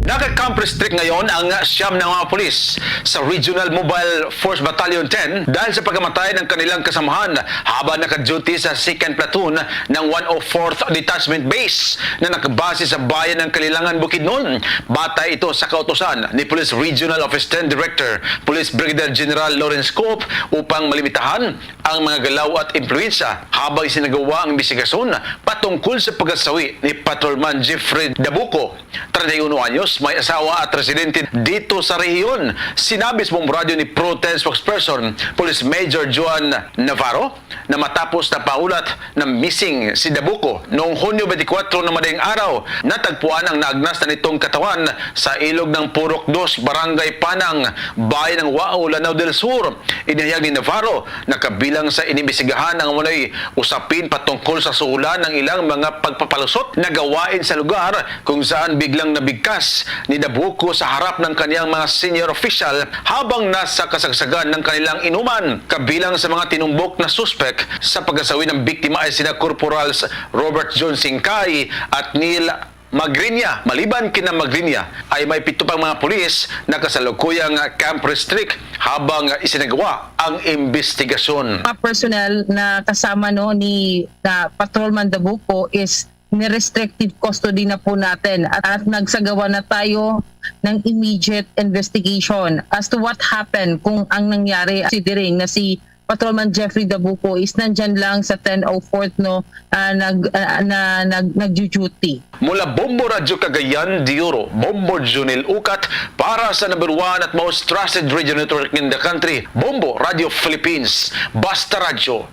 Naka-camp restrict ngayon ang siyam na mga pulis sa Regional Mobile Force Battalion ten dahil sa pagkamatay ng kanilang kasamahan habang naka-duty sa second Platoon ng one oh fourth Detachment Base na nakabase sa bayan ng Kalilangan, Bukidnon. Batay ito sa kautusan ni Police Regional Office ten Director Police Brigadier General Lawrence Cope upang malimitahan ang mga galaw at impluwensya habang isinagawa ang imbestigasyon patungkol sa pagkasawi ni Patrolman Jeffrey Dabuco, treinta y uno anyos, may asawa at residente dito sa rehiyon. Sinabi sa Bombo Radyo ni Pro Ten spokesperson, Police Major Joan Navarro, na matapos na paulat na missing si Dabuco noong Hunyo twenty-four na madaling araw, natagpuan ang naagnas na nitong katawan sa ilog ng Purok Dos, Barangay Panang, bayan ng Wao, Lanao del Sur. Inihayag ni Navarro na kabilang sa inimbestigahan ang umano'y usapin patungkol sa suhulan ng ilang mga pagpapalusot na gawain sa lugar kung saan biglang nabigkas ni Dabuco sa harap ng kaniyang mga senior official habang nasa kasagsagan ng kanilang inuman. Kabilang sa mga tinumbok na suspek sa pagkasawi ng biktima ay sina Corporals Robert John Singkay at Neil Magriña. Maliban kina Magriña, ay may pito pang mga pulis na kasalukuyang camp restrict habang isinagawa ang imbestigasyon. Mga personnel na kasama no ni na Patrolman Dabuco is ni-restrictive custody na po natin at, at nagsagawa na tayo ng immediate investigation as to what happened, kung ang nangyari si Diring na si Patrolman Jeffrey Dabuco is nandyan lang sa ten oh fourth, no, ah, nag, ah, na, nag, nagjo-duty. Mula Bombo Radyo Cagayan de Oro, Bombo Junil Ukat, para sa number one at most trusted radio network in the country, Bombo Radio Philippines. Basta Radyo,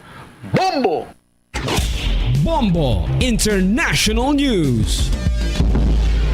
Bombo! Bombo International News.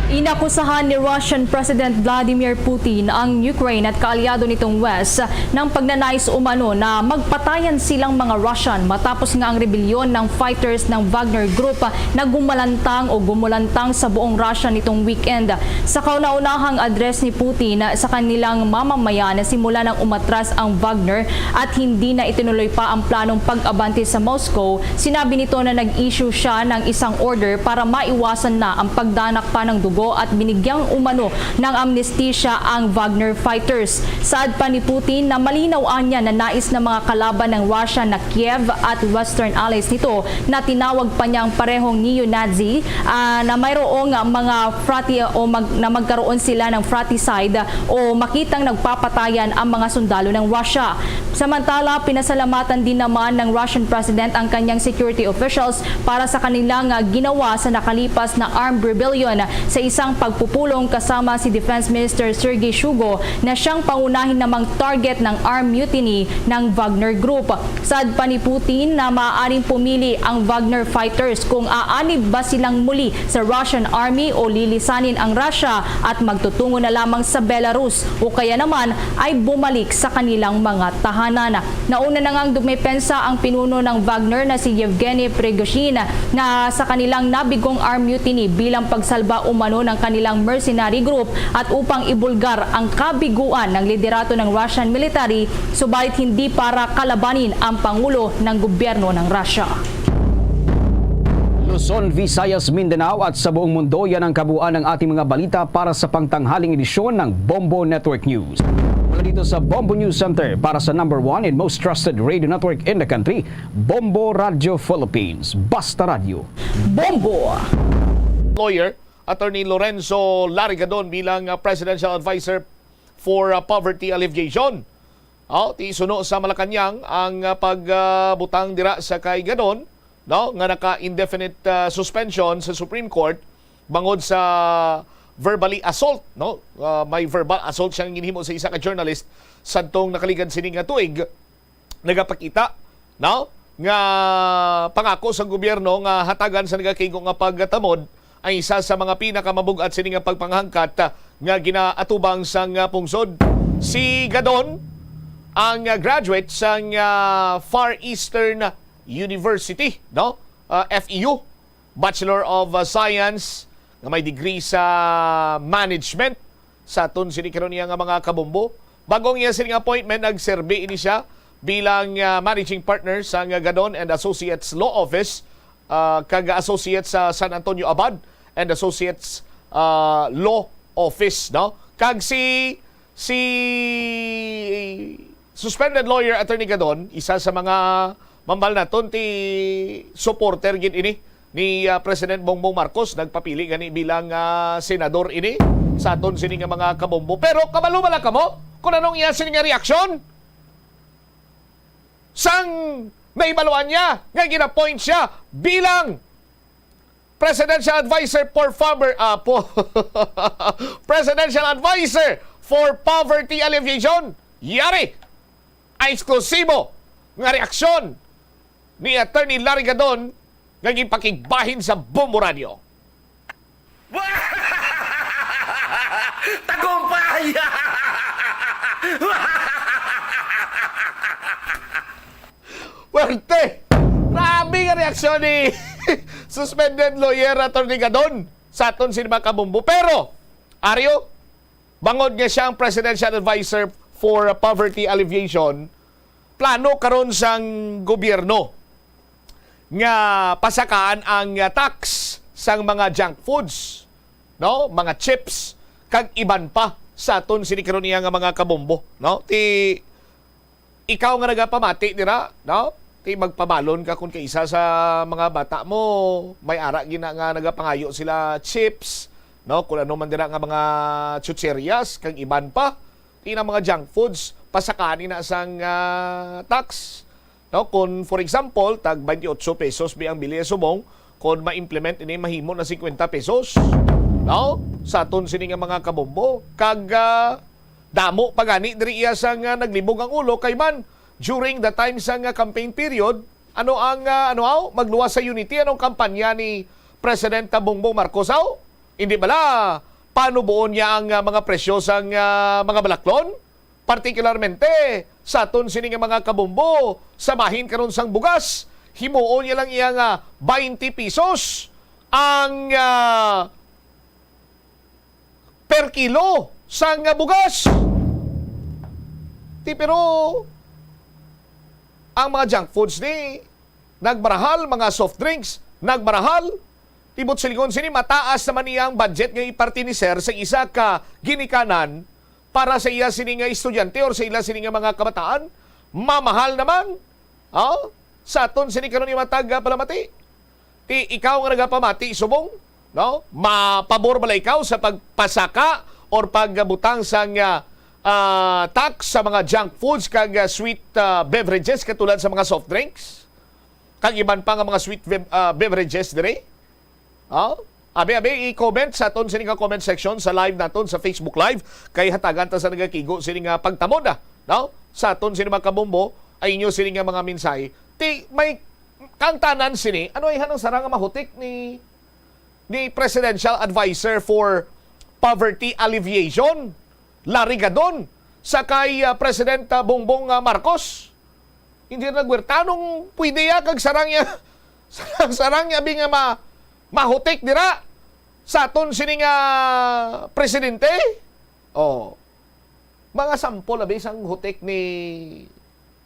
Inakusahan ni Russian President Vladimir Putin ang Ukraine at kaalyado nitong West ng pagnanais umano na magpatayan silang mga Russian matapos nga ang rebelyon ng fighters ng Wagner Group na gumalantang o gumulantang sa buong Russia nitong weekend. Sa kauna-unahang address ni Putin sa kanilang mamamayan, simula nang umatras ang Wagner at hindi na itinuloy pa ang planong pag-abante sa Moscow, sinabi nito na nag-issue siya ng isang order para maiwasan na ang pagdanak pa ng dugo at binigyang umano ng amnestisya ang Wagner fighters. Saad pa ni Putin na malinaw anya na nais ng mga kalaban ng Russia na Kiev at Western allies nito na tinawag pa niyang parehong neo-Nazi, ah, na mayroong mga frati-, o mag-, na magkaroon sila ng fratricide o makitang nagpapatayan ang mga sundalo ng Russia. Samantala, pinasalamatan din naman ng Russian President ang kanyang security officials para sa kanilang, ah, ginawa sa nakalipas na armed rebellion sa isang pagpupulong kasama si Defense Minister Sergei Shoigu na siyang pangunahin namang target ng armed mutiny ng Wagner Group. Saad pa ni Putin na maaaring pumili ang Wagner fighters kung aanib ba silang muli sa Russian army o lilisanin ang Russia at magtutungo na lamang sa Belarus o kaya naman ay bumalik sa kanilang mga tahanan. Nauna na ngang dumepensa ang pinuno ng Wagner na si Yevgeny Prigozhin na sa kanilang nabigong armed mutiny bilang pagsalba umano ng kanilang mercenary group at upang ibulgar ang kabiguan ng liderato ng Russian military, subalit hindi para kalabanin ang pangulo ng gobyerno ng Russia. Luzon, Visayas, Mindanao at sa buong mundo, yan ang kabuuan ng ating mga balita para sa pangtanghaling edisyon ng Bombo Network News. Mula dito sa Bombo News Center, para sa number one and most trusted radio network in the country, Bombo Radio Philippines. Basta Radyo. Bombo! Lawyer, Attorney Lorenzo Larigadon bilang, ah, Presidential Advisor for, ah, Poverty Alleviation. Oh, ti suno sa Malacañang ang, ah, pagbutang dira sa kay Gadon, no, nga naka-indefinite, ah, suspension sa Supreme Court bangod sa verbally assault, no? Ah, may verbal assault siyang ginhimo sa isa ka journalist sadtong nakaligad sini nga tuig. Nagapakita, no, nga pangako sang gobyerno nga hatagan sa nagakaigo nga pagtamod ang isa sa mga pinakamabug-at sini nga pagpanghangkat, ah, nga ginaatubang sang, ah, pungsod. Si Gadon ang, ah, graduate sang, ah, Far Eastern University, no? Ah, F E U, Bachelor of, ah, Science, nga may degree sa management sa aton sini karon niya nga mga kabombo. Bag-o ang iya sining appointment, nagserbi ini siya bilang, ah, managing partner sang Gadon and Associates Law Office, ah, kag associates sa San Antonio Abad and Associates, ah, Law Office, no? Kag si, si suspended lawyer Attorney Gadon, isa sa mga mambal naton ti supporter gid ini ni, ah, President Bongbong Marcos, nagpapili gani bilang, ah, senador ini sa aton sini nga mga kabombo. Pero kabalo bala kamo kung anong iya sini nga reaksyon? Sang nahibaluan niya nga gina-appoint siya bilang Presidential Advisor for Pover-, ah, po, Presidential Advisor for Poverty Alleviation, yari ang eksklusibo nga reaksyon ni Attorney Larry Gadon nga ginpakigbahin sa Bombo Radio. Tagumpay! Werte! Grabe nga reaksyon ni suspended lawyer Attorney Gadon sa aton sini mga kabombo. Pero, Ario, bangod nga siya ang Presidential Advisor for Poverty Alleviation, plano karon sang gobyerno nga pasakaan ang, ah, tax sang mga junk foods, no? Mga chips, kag iban pa sa aton sini karon niya nga mga kabombo, no? Ti ikaw nga nagapamati dira, no? Ti magpabalon ka kung kaisa sa mga bata mo, may ara gina nga nagapangayo sila chips, no? Kung ano man dira nga mga chucherías, kag iban pa. Ti na mga junk foods, pasakani na sang, ah, tax. No, kung, for example, tag twenty-eight pesos bi ang bili subong, kung ma-implement ini, mahimo na fifty pesos, no? Sa aton sini nga mga kabombo, kag ah, damo pa gani diri iya sang ah, naglibog ang ulo kay man during the time sang ah, campaign period, ano ang ah, ano aw, magluwas sa unity, anong kampanya ni President Bongbong Marcos aw? Hindi bala panuboon niya ang ah, mga presyo sang ah, mga balaklon? Partikularmente sa aton sini nga mga kabombo, sa bahin karon sang bugas, himuon niya lang iya nga twenty pesos ang ah, per kilo sang ah, bugas. Ti pero ang mga junk foods ni nagmarahal, mga soft drinks nagmarahal. Ti buot silingon sini, mataas naman iyang budget nga iparte ni Sir sa isa ka ginikanan para sa iya sini nga estudyante or sa ila sini nga mga kabataan, mamahal naman. Oh, sa aton sini karon nga matag ah, palamati. Ti ikaw nga nagapamati subong, no? Mapabor bala ikaw sa pagpasaka or pagbutang sang ah, ah, tax sa mga junk foods kag ah, sweet ah, beverages katulad sa mga soft drinks? Kag iban pa nga mga sweet bev- ah, beverages diri? Oh? Abi, abi, i-comment sa aton sini nga comment section sa live naton sa Facebook Live, kay hatagan ta sa nagakigo sini nga pagtamod, ah, no? Sa aton sini mga kabombo, ay inyo sini nga mga mensahe. Ti may kang tanan sini, ano ay hanang sarang nga mahutik ni ni Presidential Advisor for Poverty Alleviation, Larry Gadon, sa kay ah, President ah, Bongbong ah, Marcos? Hindi na gwertanong pwede ya kag sarang ya sarang ya bi nga ma, mahutik dira sa aton sini nga presidente. Oh, mga sampol abi sang hutik ni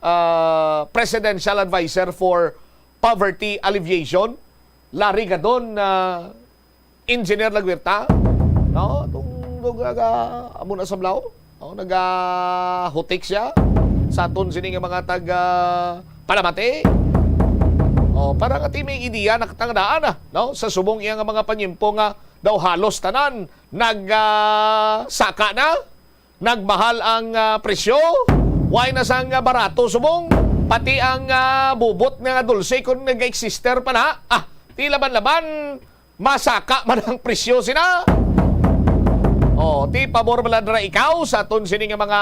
ah, Presidential Advisor for Poverty Alleviation, Larry Gadon, ah, Engineer Laguerta, no? Itong lugar, ah, amo na sa Blao, no? Nagahutik siya sa aton sini nga mga taga Palamati. Oh, para nga ti may ideya nakatangdaan na, no? Sa subong iya nga mga panyimpo nga daw halos tanan nag ah, saka na, nagmahal ang ah, presyo. Why na sang ah, barato subong? Pati ang ah, bubot nga dulce kung nag-exister pa na. Ah, ti laban-laban masaka man ang presyo sina. Oh, ti pabor bala dira ikaw sa aton sini nga mga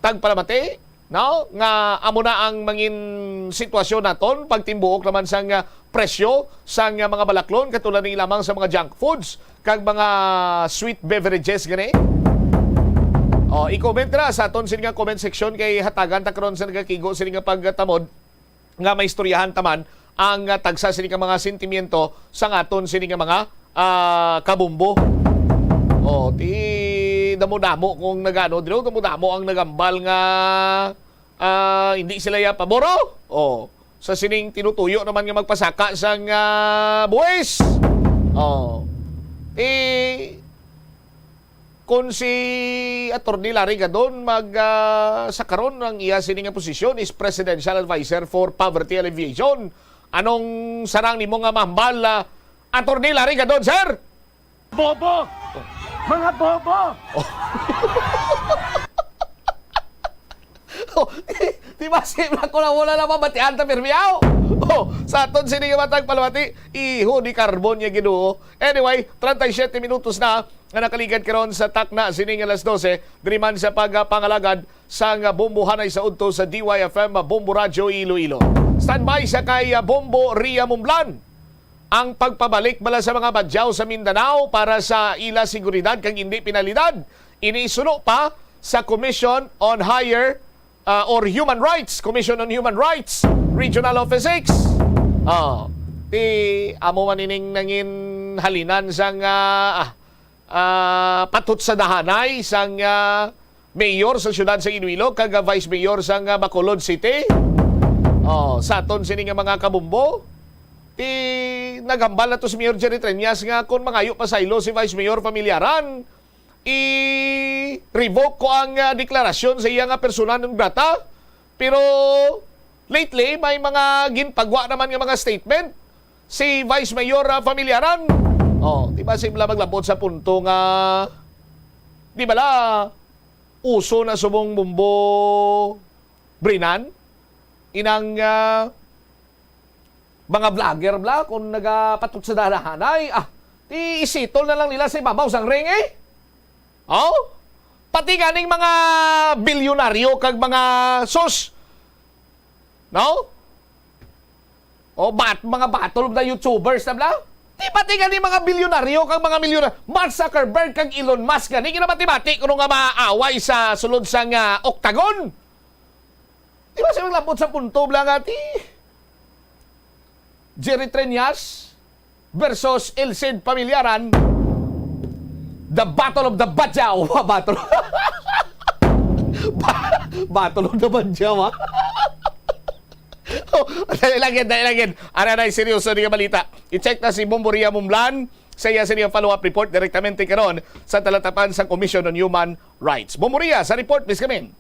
tagpalamati, no? Nga amo na ang mangin sitwasyon naton pagtimbuok naman sang ah, presyo sang ah, mga balaklon katulad ni lamang sa mga junk foods kag mga sweet beverages gani. Oh, i-comment ra sa aton sini nga comment section kay hatagan ta karon sa nagakigo sini nga pagtamod nga maistoryahan ta man ang ah, tagsa sini ka mga sentimiento sa aton sini nga mga ah, kabumbo. Oh, ti damo-damo kung nagano, dilo damo-damo ang nagambal nga ah, hindi sila ya pabor. Oh, sa sining tinutuyo naman nga magpasaka sang ah, buwis. Oh, ti kung si Attorney Larry Gadon mag ah, sa karon ang iya sini nga posisyon is Presidential Advisor for Poverty Alleviation, anong sarang nimo nga mahambal, ah, Attorney Larry Gadon, sir? Bobo! Mga bobo! Oh, di ba si Blanco na wala na mabatian ta pirmi aw? Oh, sa aton sini nga matag palamati, iho ni Carbon niya Ginoo. Anyway, treinta y siete minutos na nga nakaligad karon sa takna sining alas dose, diri man sa pagpangalagad sang Bombo Hanay sa udto sa D Y F M Bombo Radyo Iloilo. Standby sa kay Bombo Ria Mumblan. Ang pagpabalik bala sa mga badyaw sa Mindanao para sa ila seguridad kag indi penalidad, ini suno pa sa Commission on Higher ah, or Human Rights, Commission on Human Rights, Regional Office six. Ah, ti amo man ining nangin halinan sang ah, ah, ah, patutsadanay sang ah, mayor sa siyudad sa Iloilo kag ah, vice mayor sang ah, Bacolod City. Oh, sa aton sini nga mga kabumbo, ti nagambal na to si Mayor Jerry Treñas nga kung mangayo pasaylo si Vice Mayor Familiaran, i-revoke ko ang ah, deklarasyon sa iya nga persona non grata. Pero lately, may mga ginpagwa naman nga mga statement si Vice Mayor ah, Familiaran. Oh, di ba sila maglabot sa punto nga di bala uso na subong Bombo Brinan? inang, ah, mga vlogger bla, kung nagapatot sa dalahanay, ah, ti isitol na lang nila sa ibabaw sang ring, eh. Oh? Pati ganing mga bilyonaryo kag mga sus. No? O bat, mga battle of the YouTubers na bla? Di pati gani mga bilyonaryo kag mga milyonaryo. Mark Zuckerberg kag Elon Musk gani ginabati-bati kuno nga maaway sa sulod sang, ah, octagon. Di ba sila labot sa punto bla nga ti Jerry Treñas versus Elcid Pamillaran? The Battle of the Badyaw. Battle. Ba-, Battle of the Badyaw, ha? Oh, dali lang yan, dali lang yan. Ara na, seryoso ni nga balita. I-check na si Bomboria Mumlan sa iya sa iyang follow-up report direktamente karon sa talatapan sa Commission on Human Rights. Bomboria, sa report, please come in.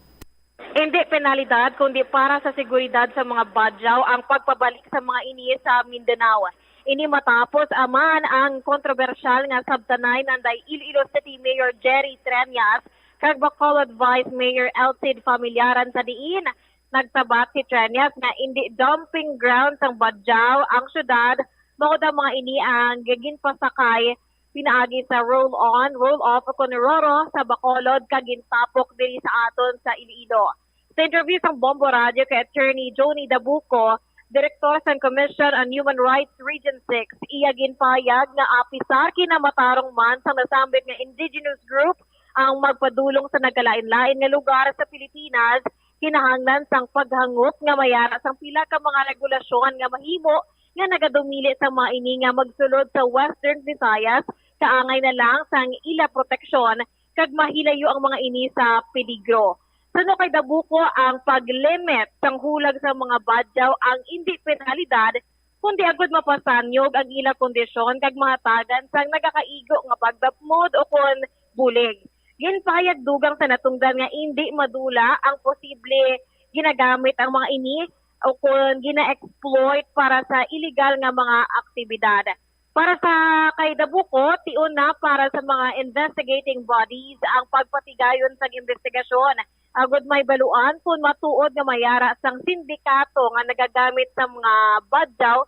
Hindi penalidad, kundi para sa seguridad sa mga badyaw ang pagpabalik sa mga ini sa Mindanao. Ini matapos aman ang kontrobersyal nga sabtanay nanday Iloilo City Mayor Jerry Treñas kag Bacolod Vice Mayor Elcid Familiaran, sa diin nagsabat si Treñas nga indi dumping ground sang badyaw ang syudad, mao daw mga ini ang ginpasakay pinaagi sa roll-on, roll-off o kon roro sa Bacolod kag gintapok diri sa aton sa Iloilo. Sa interview sang Bombo Radio kay Attorney Johnny Dabuco, direktor sang Commission on Human Rights Region six, iya ginpahayag nga apisar kinamatarong man sang nasambit nga indigenous group ang magpadulong sa nagkalain-lain nga lugar sa Pilipinas, kinahanglan sang paghangop nga mayara sang pila ka mga regulasyon nga mahimo nga nagadumili sang mga ini nga magsulod sa Western Visayas, kaangay na lang sang ila proteksyon kag mahilayo ang mga ini sa peligro. Suno kay Dabuco, ang pag-limit sang hulag sa mga badyaw ang indi penalidad, kundi agud mapasanyog ang ila kondisyon kag mahatagan sang nagakaigo nga pagdapmod o kon bulig. Ginpahayag dugang sa natungdan nga indi madula ang posible ginagamit ang mga ini o kon gina-exploit para sa illegal nga mga aktibidad. Para sa kay Dabuco, tion na para sa mga investigating bodies ang pagpatigayon sang investigasyon, agud mahibaluan kon matuod nga mayara sang sindikato nga nagagamit sa mga badyaw,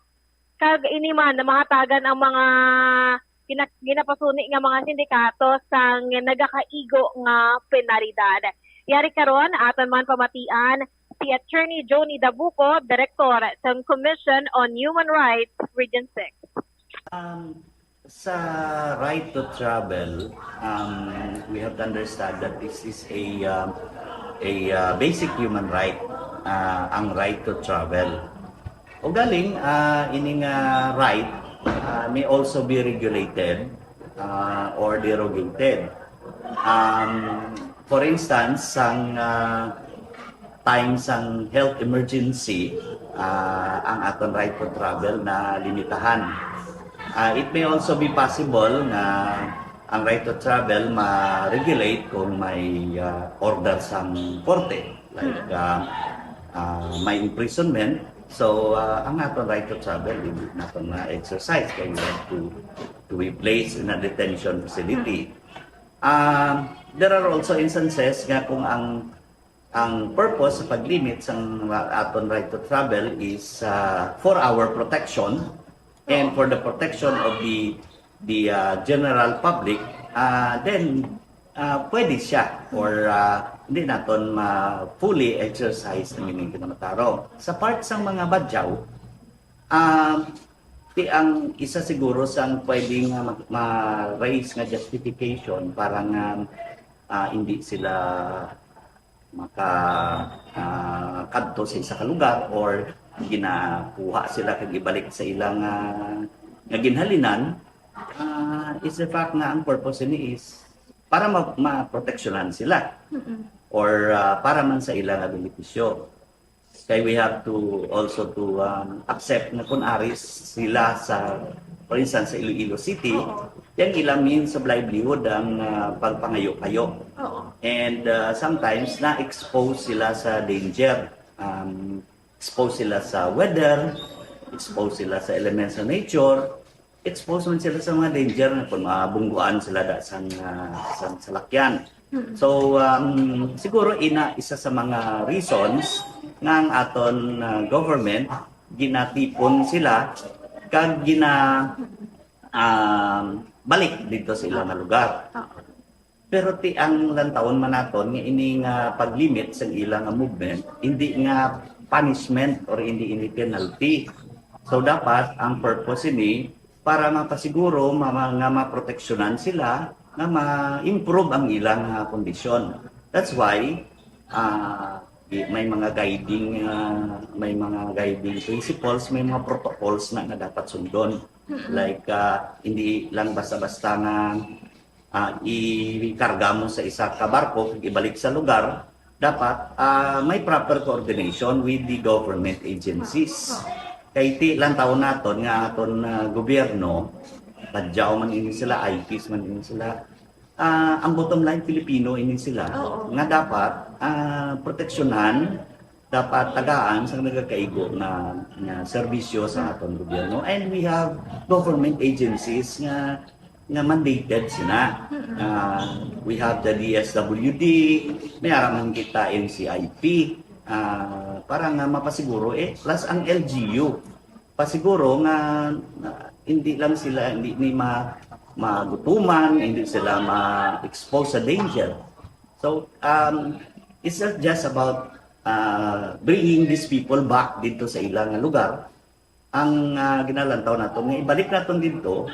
kag ini man na mahatagan ang mga gina-, ginapasuni nga mga sindikato sang nagakaigo nga penalidad. Yari karon, aton man pamatian si Attorney Johnny Dabuco, Direktor sang Commission on Human Rights Region six. Um, sa right to travel, um, we have to understand that this is a, um, a, uh, basic human right, uh, ang right to travel. Ugaling, ah, ini nga right, ah, may also be regulated, ah, or derogated. Um, for instance, sang, ah, time sang health emergency, ah, ang aton right to travel na limitahan. Ah, it may also be possible nga ang right to travel ma-regulate kung may, ah, order sang korte, like, ah, ah, may imprisonment. So, ah, ang aton right to travel, hindi naton na-exercise kay we have to, to be placed in a detention facility. Ah, there are also instances nga kung ang, ang purpose sa pag-limit sang aton right to travel is, ah, for our protection and for the protection of the, the, ah, general public, ah, then, ah, pwede siya or, ah, hindi naton ma-fully exercise ang ining kinamatarong. Sa part sang mga badyaw, ah, ti ang isa siguro sang pwede nga ma-, ma-raise nga justification para nga, ah, hindi sila maka, ah, kadto sa isa ka lugar or ginakuha sila kag ibalik sa ilang, ah, nga ginhalinan, ah, is the fact nga ang purpose ini is para ma-, maproteksyonan sila Mm-mm. or, ah, para man sa ilang benepisyo. Kay we have to also to, um, accept nga kung ari sila sa, for instance, sa Iloilo City, Oo. yang ilang means of livelihood ang, ah, pagpangayo-kayo. Oo. And, ah, sometimes na-expose sila sa danger. Um, expose sila sa weather, expose sila sa elements of nature, expose man sila sa mga danger nga kung mabungguan sila da sang, ah, sang salakyan. So, um, siguro ina isa sa mga reasons nga ang aton, ah, government ginatipon sila kag gina um, balik dito sa ilang lugar. Pero ti ang lantawon man naton nga ini nga pag-limit sa ilang nga movement, hindi nga punishment or hindi ini penalty. So dapat ang purpose ini para mapasiguro ma- ma- nga maproteksyonan sila, nga ma-improve ang ilang ah, kondisyon. That's why ah, di- may mga guiding ah, may mga guiding principles, may mga protocols na nga dapat sundon. Like ah, hindi lang basta-basta nga ah, ikarga mo sa isa ka barko kag ibalik sa lugar, dapat ah, may proper coordination with the government agencies. Kay ti lang taon naton nga aton ah, gobyerno, Badjao man ini sila, I Ps man ini sila. Ah, ang bottom line, Filipino ini sila. Oo. Nga dapat ah, proteksyonan, dapat tagaan sa nagakaigo na, na serbisyo sa aton gobyerno. And we have government agencies nga nga mandated sila. Ah, we have the D S W D, may ara man kita N C I P, ah, para nga mapasiguro eh, plus ang L G U. Pasiguro nga, nga hindi lang sila hindi ni ma magutuman, hindi sila ma-expose sa danger. So, um, it's not just about uh, bringing these people back dito sa ilang lugar. Ang uh, ginalantaw nato nga ibalik naton dito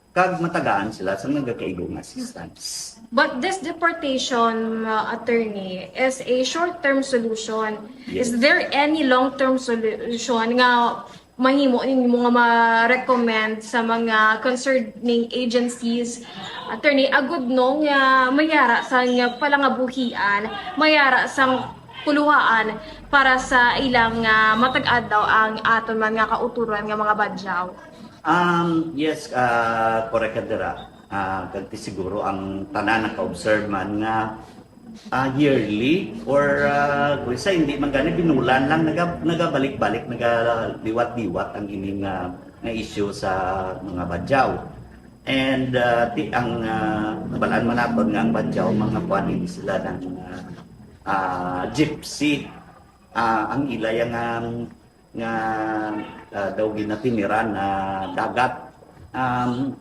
kag matagaan sila sa nagakaigo nga assistance. But this deportation, uh, attorney, is a short-term solution. Yes. Is there any long-term solution nga mahimo ninyo nga ma-recommend sa mga concerning agencies, attorney, agud no nga mayara sa nga palangabuhian, mayara sang puluhaan para sa ilang uh, matag-adlaw ang aton man nga kauturan nga mga badyaw? Um, yes, uh, correct ka dira. Uh, kag siguro ang tanan naka-observe man nga uh, yearly or uh, kung isa hindi man gani binulan lang naga, nagabalik-balik nagaliwat-liwat ang ining uh, na issue sa mga badyaw. And uh, ti ang uh, nabalaan man naton nga ang badyaw mga kuan sila ng uh, uh, gypsy uh, ang ilay nga nga uh, daw ginatiniran na uh, dagat. Um,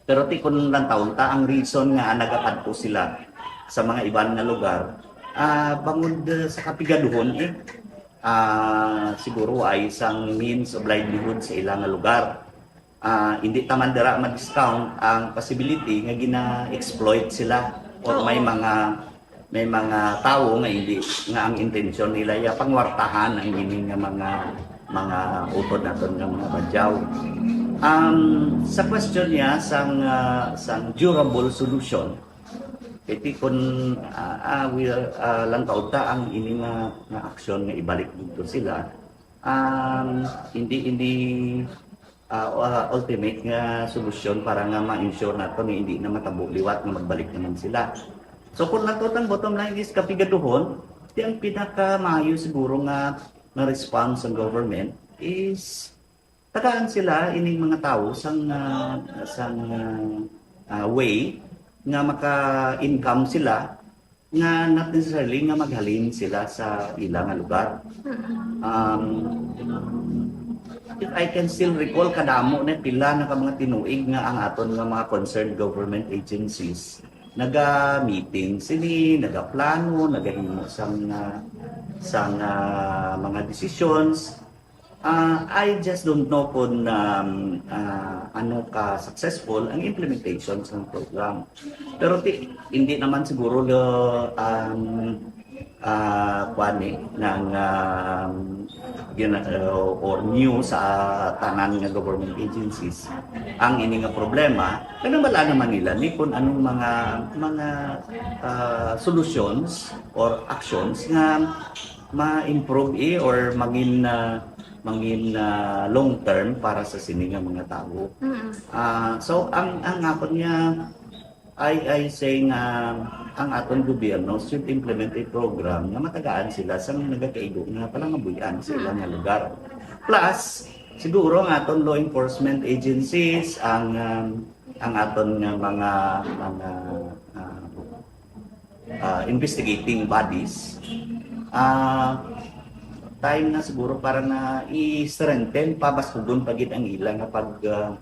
pero ti kun lang taon ta ang reason nga nagakadto sila sa mga iban nga lugar, ah, bangod ah, sa kapigaduhon eh, ah, siguro ay isang means of livelihood sa ila nga lugar. Ah, hindi ta man dira ma-discount ang possibility nga gina-exploit sila o may mga may mga tawo nga hindi nga ang intensyon nila ya pangwartahan ang ini nga mga mga utod naton nga mga badyaw. Um, sa question niya sang uh, sang durable solution, iti kun uh, uh, we, uh, lang kaunta ang ini nga, nga aksyon nga ibalik dito sila, um, hindi hindi uh, uh, ultimate nga solusyon para nga ma-ensure nato nga hindi na matabo liwat nga magbalik naman sila. So kung nato ang bottom line is kapigaduhon, di ang pinakamaayo siguro nga nga response sang government is tagaan sila ining mga tawo sang uh, sang uh, uh, way nga maka-income sila nga not necessarily nga maghalin sila sa ila nga lugar. Um, if I can still recall, kadamo na pila na ka mga tinuig nga ang aton nga mga concerned government agencies naga-meeting sini, nagaplano, nagahimo sang uh, sang uh, mga decisions. Uh, I just don't know kung um, uh, ano ka successful ang implementation sa program. Pero ti, hindi naman siguro lo, um, uh, kuan eh, ng um, gina- uh, or new sa tanan nga government agencies ang ini nga problema. Kanang wala naman nila ni kung anong mga mga uh, solutions or actions nga ma-improve eh, or maging uh, mangin uh, long term para sa sini nga mga tawo. Mm-hmm. Uh, so ang ang akon nga I I say nga ang aton gobyerno should implement a program nga matagaan sila sa nagakaigo nga palangabuyan sa ilang nga lugar. Plus, siguro ang aton law enforcement agencies, ang um, ang aton nga mga mga uh, ah, investigating bodies, ah, time na siguro para na i-strengthen, pabaskugon pa gid ang ila nga pag, ah,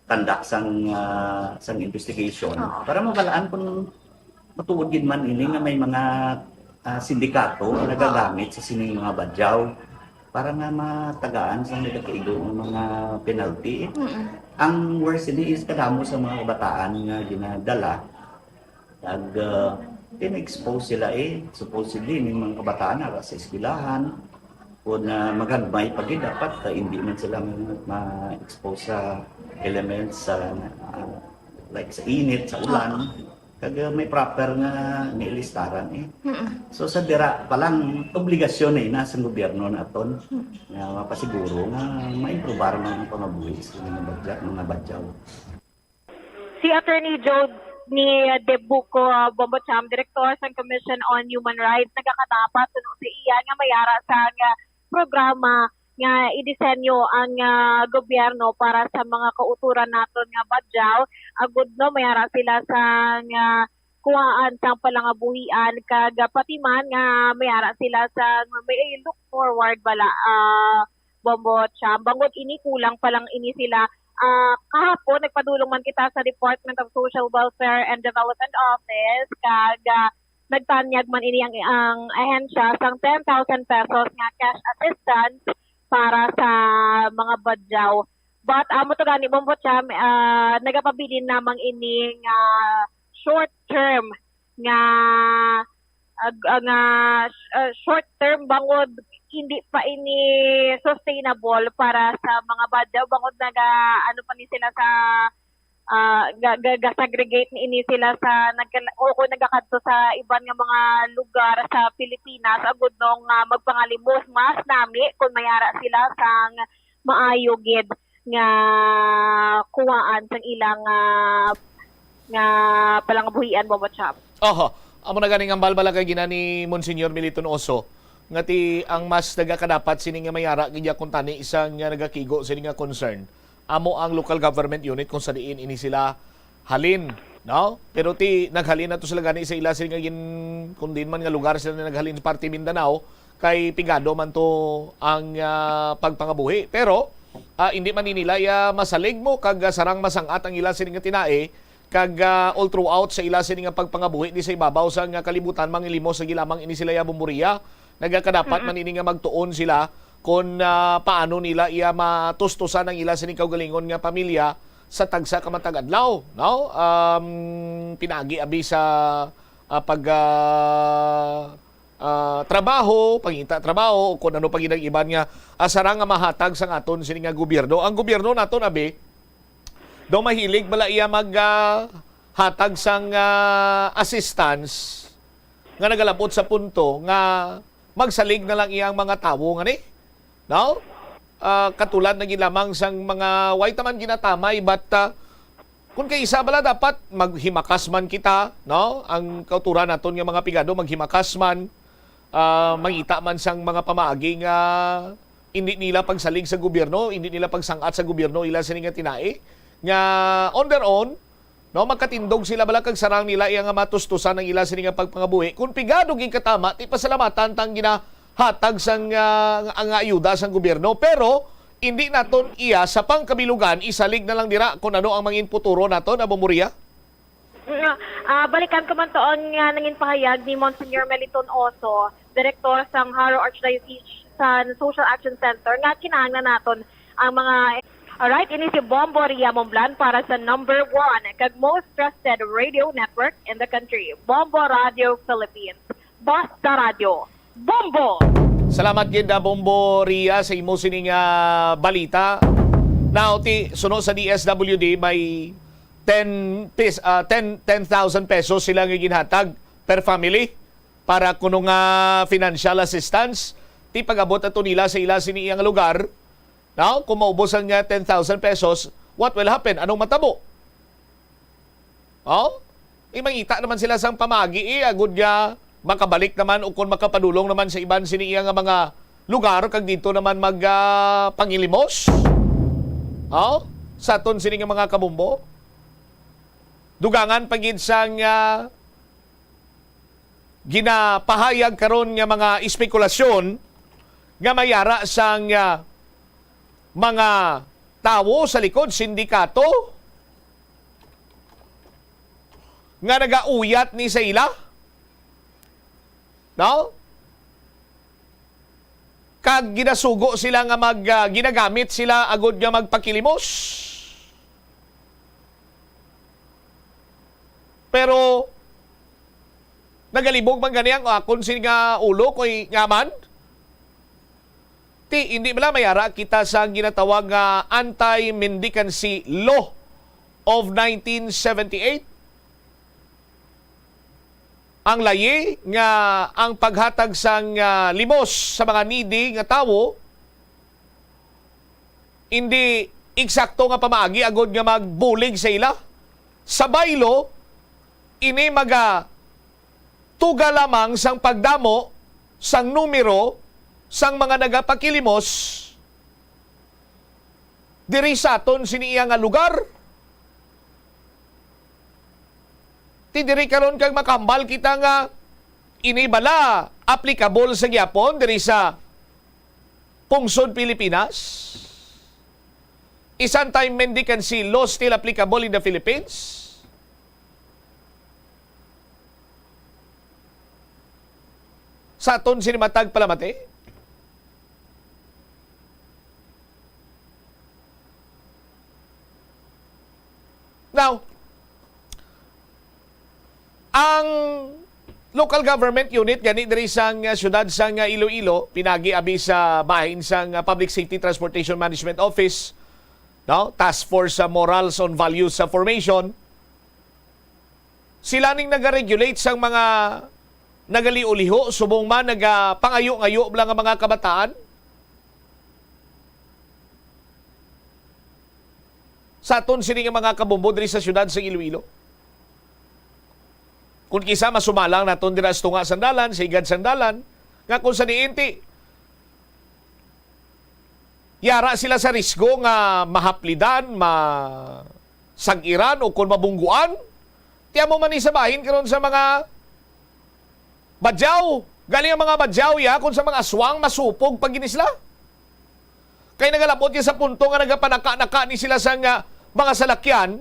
conduct sang, ah, sang investigation. Oo. Para mabalaan kung matuod gid man ini nga may mga, ah, sindikato nga nagagamit sa sining mga badyaw para nga matagaan sang nagakaigo nga mga penalty. Mm-mm. Ang worst ini is kadamo sa mga kabataan nga ginadala. Kag, ah, pina-expose sila, eh. Supposedly, may mga kabataan na sa eskwelahan. Kung, ah, magagmay pa gid, dapat, ah, hindi man sila ma-, ma-expose sa elements sa, ah, like sa init, sa ulan. Oo. Kag, ah, may proper nga nilistaran, eh. Mm-mm. So, sa dira pa lang, obligasyon na ina sa gobyerno naton nga mapasiguro nga maimprobar man ang pangabuhi sa mga badya-, mga badyaw. Si Attorney Joe ni Debuco, ah, Bombo Cham, Direktor sa Commission on Human Rights, nagakadapat suno sa iya nga mayara sa nga programa nga idisenyo ang, ah, gobyerno para sa mga kauturan naton nga badyaw, agud, no, mayara sila sa nga kuhaan sang palangabuhian, kag, ah, pati man nga mayara sila sa may look forward bala, ah, Bombo Cham. Bangod ini, kulang pa lang ini sila. Ah, kahapon, nagpadulong man kita sa Department of Social Welfare and Development Office, kag, ah, nagtanyag man ini ang, ang ahensya sang ten thousand pesos nga cash assistance para sa mga badyaw. But, ah, amo to gani, Bombo Cham, ah, nagapabilin lamang ini nga short term nga, ah, ah, nga, ah, short term, bangod hindi pa ini sustainable para sa mga badyaw, bangod naga-, ano pa ni sila sa, ah, ga-, ga-, ga-segregate ni ini sila sa nagka-, o kung nagakadto sa iban nga mga lugar sa Pilipinas, agud no nga magpangalimos, mas nami kung mayara sila sang maayo gid nga kuhaan sang ilang, ah, nga palangabuhian, Bombo Cham. Oho. Amo na gani nga balbala kay gina ni Monsignor Militon Oso nga ti ang mas nagakadapat sini nga mayara gid ya kuntani isang nga nagakigo sini nga concern amo ang local government unit kung sa diin ini sila halin, no? Pero ti naghalin na to sila gani sa ila sini nga gin-, kung diin man nga lugar sila naghalin sa parte Mindanao, kay pigado man to ang, ah, pagpangabuhi. Pero, ah, hindi man ni nila iya masalig mo kag, ah, sarang masang-at ang ila sini nga tinae kag, ah, all throughout sa ila sini nga pagpangabuhi di sa ibabaw sa nga kalibutan, mangilimos sa gilamang ini sila iya bumburiya. Nagakadapat Mm-mm. man ini nga magtuon sila kung, ah, paano nila iya matustusan ang ila sini kaugalingon nga pamilya sa tagsa ka matag adlaw, no? Um, pinagi abi sa, ah, pag, ah, ah, trabaho, pangita trabaho, o kung ano pa gid ang iban nga, ah, sarang nga mahatag sang aton sini nga gobyerno. Ang gobyerno naton, abi, daw mahilig bala iya mag, ah, hatag sang, ah, assistance nga nagalabot sa punto nga magsalig na lang iyang mga tawo ngani, no? Ah, katulad na gid lamang sang mga way taman ginatamay, but, ah, Kung kay isa bala, dapat maghimakas man kita, no? Ang kauturan naton nga mga pigado, maghimakas man, ah, mangita man sang mga pamaagi nga hindi nila pagsalig sa gobyerno, hindi nila pagsang-at sa gobyerno ila sini nga tinae, nga on their own, no, magkatindog sila bala kag sarang nila iya nga matustusan ang ila sini nga pagpangabuhi. Kung pigado gid katama, ti pasalamatan tang ginahatag sang, ah, ang ayuda sang gobyerno. Pero hindi naton iya sa pangkabilugan isalig na lang dira kung ano ang mangin futuro naton, Abo Moria? Mm, ah, balikan ko man to ang, ah, nangin pahayag ni Monsignor Meliton Oso, direktor sang Jaro Archdiocesan Social Action Center, nga kinahanglan naton ang mga... Alright, ini si Bombo Ria Momblan para sa number one kag most trusted radio network in the country, Bombo Radio Philippines. Basta Radyo, Bombo! Salamat gid, ah, Bombo Ria, sa imo sining, ah, balita. Now, ti, suno sa D S W D, may ten pes-, ah, ten, ten thousand pesos sila nga ginhatag per family para kuno nga financial assistance. Ti pag-abot ato nila sa ila sini iyang lugar, now, kung maubos ang, ah, ten thousand pesos, what will happen? Anong matabo? Oh? Imangita naman sila sang pamagi, eh, agud nga makabalik naman o kung makapadulong naman sa iban sini iya nga mga lugar, kag dito naman mag, ah, pangilimos. Oh? Sa aton sini nga mga kabombo. Dugangan pa gid sang, ah, ginapahayag karon nga mga espekulasyon nga may ara sang, ah, mga tawo sa likod, sindikato nga nagauyat ni sa ila, no? Kag ginasugo sila nga mag, ah, ginagamit sila agud nga magpakilimos. Pero nagalibog man gani ang akon sini nga ulo, kay ngaa man, ti, hindi bala may ara kita sa ginatawag nga Anti-Mendicancy Law of nineteen seventy-eight? Ang layi nga ang paghatag sang, ah, limos sa mga needy nga tawo, hindi eksakto nga pamaagi agud nga magbulig sa ila. Sa baylo, ini maga tuga lamang sang pagdamo sang numero sang mga nagapakilimos diri sa aton sini iya nga lugar. Ti diri karon kag makahambal kita nga ini bala applicable sa gyapon diri sa pungsod Pilipinas? Is anti-mendicancy law still applicable in the Philippines? Sa aton sini matag palamati? Now, ang local government unit gani diri sang, ah, siyudad sang, ah, Iloilo, pinagi abi sa bahin sang, ah, Public Safety Transportation Management Office, no? Task Force sa Morals on Values sa Formation. Sila ning nagaregulate sang mga nagaliho-liho, subong man nagapangayo-ngayo bala nga mga kabataan. Sa aton sini nga mga kabombo diri sa siyudad sa Iloilo. Kung kisa masumalang naton dira sa tunga sang dalan, sa higad sang dalan, nga kung sa diin ti yara sila sa risgo nga mahaplidan, masag-iran, o kung mabungguan, ti amo man ni sa bahin karon sa mga badyaw. Gani ang mga badyaw, ya, kung sa mga aswang, masupog pa gid ni sila. Kay nagalabot ya sa punto nga nagapanaka-naka ni sila sa nga mga salakyan,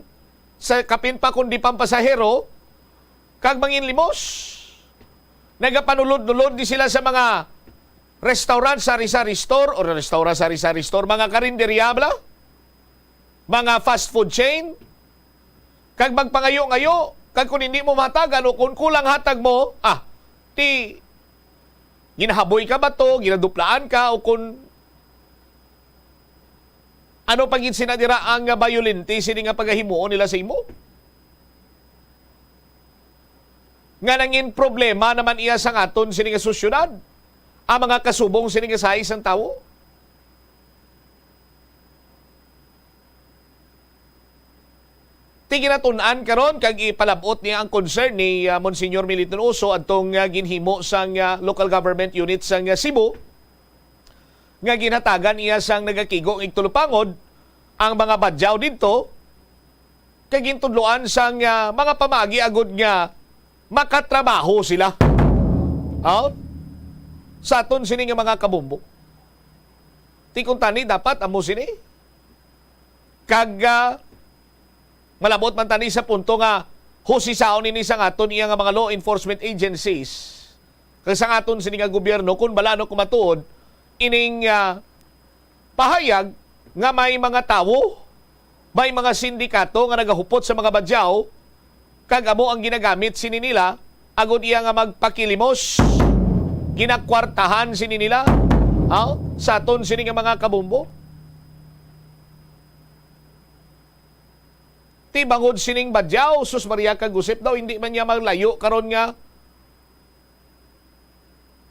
sa kapin pa kundi pampasahero, kag manginlimos. Nagapanulod-nulod ni sila sa mga restaurant, sari-sari store, o restaurant, sari-sari store, mga karinderya bala, mga fast food chain, kag magpangayo-ngayo, kag kung hindi mo mahatagan o kung kulang hatag mo, ah, ti ginahaboy ka ba to, ginaduplaan ka, o kung ano pa gid sina dira ang bayolente sini nga pagahimuon nila sa imo? Nga nangin problema naman iya sa aton sini nga sosyedad, ang mga kasubong sini nga sahi sang tawo. Ti ginatun-an karon kag ipalab-ot niya ang concern ni, ah, Monsignor Milton Oso adtong, ah, ginhimo sang, ah, local government unit sang, ah, Cebu, nga ginhatagan iya sang nagakigo nga igtulupangod ang mga badyaw didto, kay gintudloan sang, ah, mga pamaagi agud nga makatrabaho sila. Aw? Sa aton sini nga mga kabombo. Ti kuntani dapat amo sini. Kag, ah, malabot man tani sa punto nga husisaon ini sang aton iya nga mga law enforcement agencies kag sang aton sini nga gobyerno kung bala ano kung matuod ining, ah, pahayag nga may mga tawo, may mga sindikato nga nagahupot sa mga badyaw, kag amo ang ginagamit sini nila agud iya nga magpakilimos. Ginakwartahan sini nila, ha? Sa aton sini nga mga kabombo. Ti bangod sining badyaw, sus Maria kag Josep daw, hindi man niya maglayo karon nga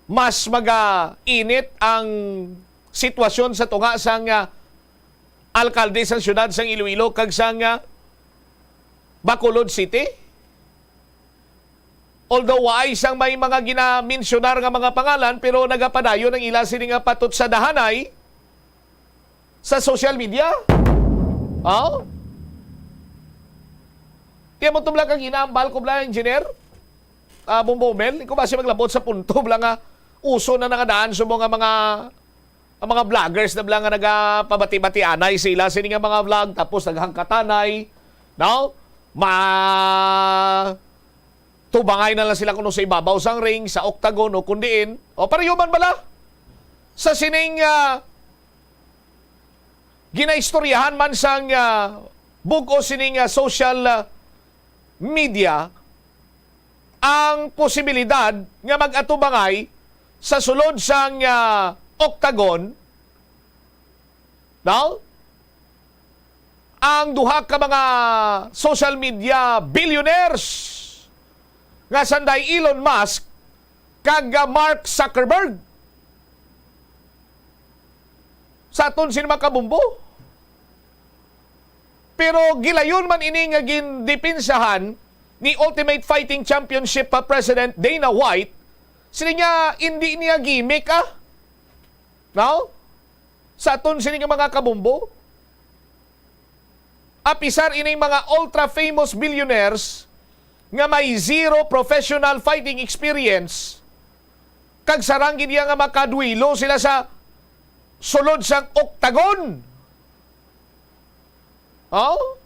mas magainit ang sitwasyon sa tunga sang, ah, alkalde sang siyudad sang Iloilo kag sang, ah, Bacolod City. Although waay sang may mga ginamensyonar nga mga pangalan, pero nagapadayon ang ila sini nga patutsadahanay sa social media. Oh? Ti amo to bala kag ginahambal ko bala, engineer? Ah, Bombo Mel, ikaw ba siya maglabot sa punto bala nga uso na nangadaan sa mga, mga, ang mga vloggers na bala nga nagapabati-batianay sila sini nga mga vlog, tapos naghangkatanay, no? Ma-, tubangay na lang sila kuno sa ibabaw sang ring, sa octagon o kun diin. O, pareho man bala sa sining, ah, ginaistoryahan man sang, ah, bug-os sining, ah, social, ah, media ang posibilidad nga mag-atubangay sa sulod sang, ah, octagon, no? Ang duha ka mga social media billionaires nga sanday Elon Musk kag, ah, Mark Zuckerberg. Sa aton sini mga kabombo. Pero gilayon man ini nga gindipinsahan ni Ultimate Fighting Championship pa President Dana White, sini niya, hindi niya gimmick, ah. No? Sa aton sini nga mga kabombo, apisar ining mga ultra-famous billionaires nga may zero professional fighting experience, kag sarang gid iya nga makaduelo sila sa sulod sang octagon. Oh?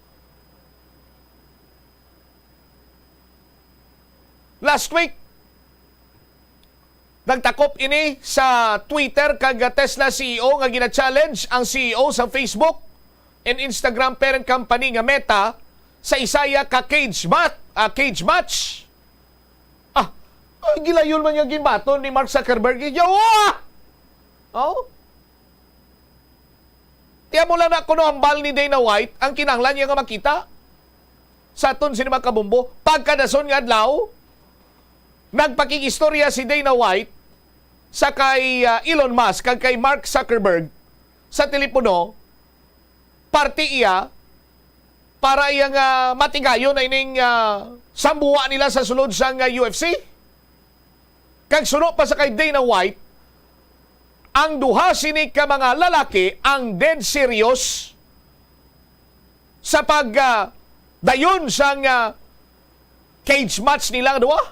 Last week, nagtakop ini sa Twitter kag Tesla C E O nga gina-challenge ang C E O sa Facebook and Instagram parent company nga Meta sa isa iya ka cage mat-, ah, cage match. Ah, ay, gilayon man nga ginbaton ni Mark Zuckerberg. Yawa! Oh? Ti amo lang na kuno hambal ni Dana White ang kinahanglan niya nga makita. Sa aton sini mga kabombo, pagkadason nga adlaw, nagpakig-istorya si Dana White sa kay, ah, Elon Musk kag kay Mark Zuckerberg sa telepono, parte iya para iya nga matigayon na ining, ah, sambuwa nila sa sulod sang, ah, U F C. Kag suno pa sa kay Dana White, ang duha sini ka mga lalaki ang dead serious sa pag, ah, dayon sang, ah, cage match nila nga duha.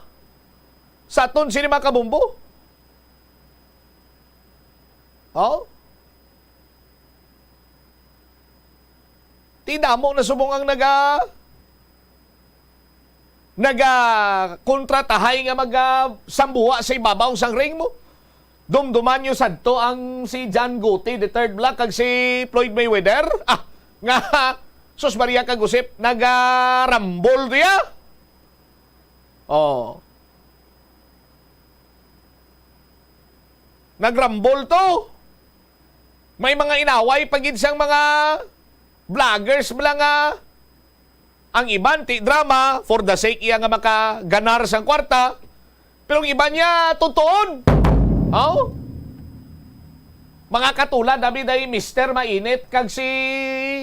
Sa aton sini mga kabombo. Oh? Ti damo na subong ang naga-, naga-kontratahay nga maga-, sambuwa sa ibabaw sang ring mo. Dumduman nyo sadto ang si John Guti the third Black kag si Floyd Mayweather. Ah, nga, sus Maria kag Josep, nagarambol diya. Oh. Nagrambol to. May mga inaway pa gid sang mga vloggers bala nga ang iban ti drama for the sake iya nga makaganar sang kwarta, pero ang iban niya tutuon. Oh? Mga katulad, abi day Mister Mainit kag si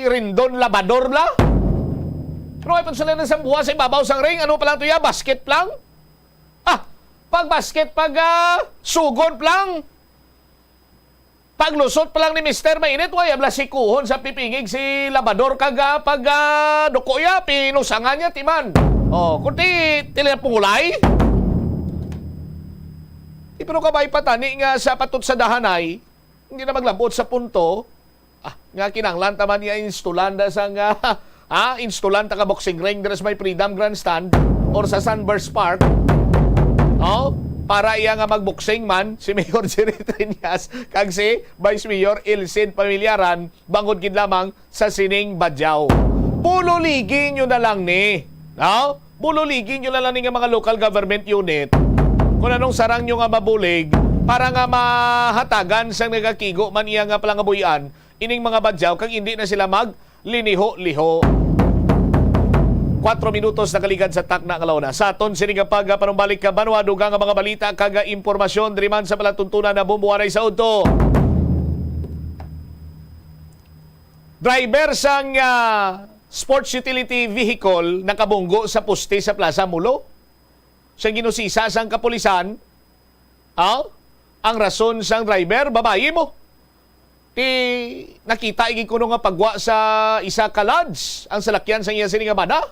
Rendon Labador bala. Pero ay pag sila nagsambuha sa ibabaw sang ring, ano pa lang to ya, basket lang? Ah, pag basket, pag, ah, sugod lang. Paglusot pa lang ni Mister Mainit, way abla sikuhon sa pipingig si Labador kag, ah, pag, ah, duko ya, pinusangan niya, timan. Oh, kundi tila pulay. Di, pero kabay pa tani nga sa patot sa dahanay, hindi na maglabot sa punto, ah, nga kinahanglan ta man niya instalan da sang, ah, ah, instalan ta ka boxing ring dira sa may Freedom Grandstand or sa Sunburst Park. Oh, para iya nga magboxing man si Mayor Jerry Treñas kag si Vice Mayor Elcin Familiaran bangod gid lamang sa sining badyaw. Bululigi nyo na lang ni, no? Bululigi nyo na lang ni nga mga local government unit kung anong sarang nyo nga mabulig para nga mahatagan sang nagakigo man iya nga palangabuy-an ining mga badyaw kag hindi na sila magliniho-liho. Kwatro minutos nakaligad sa takna nga launa. Sa aton sini nga pagpanumbalik ka banwa, dugang nga mga balita kag impormasyon diri man sa palatuntunan na bumbuwaray sa udto. Driver sang, ah, sports utility vehicle nakabunggo sa poste sa Plaza Mulo. Sa ginusisa sang kapulisan, ah, ang rason sang driver, babayi mo. Ti nakita igi kuno nga pagwa sa isa ka lodge ang salakyan sang iya sini nga bana.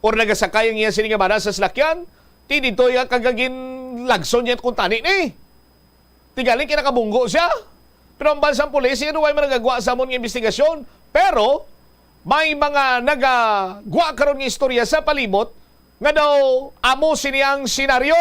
Or nagasakay ang iya sini nga bana sa salakyan, Ti dito ya kagaginlagson niya kung tani ni. Ti galing kinakabunggo siya. Pero ang bansang pulis, siya way man nagagwa sa amon nga investigasyon. Pero may mga nagagwa karon nga istorya sa palibot nga daw amo sini ang senaryo.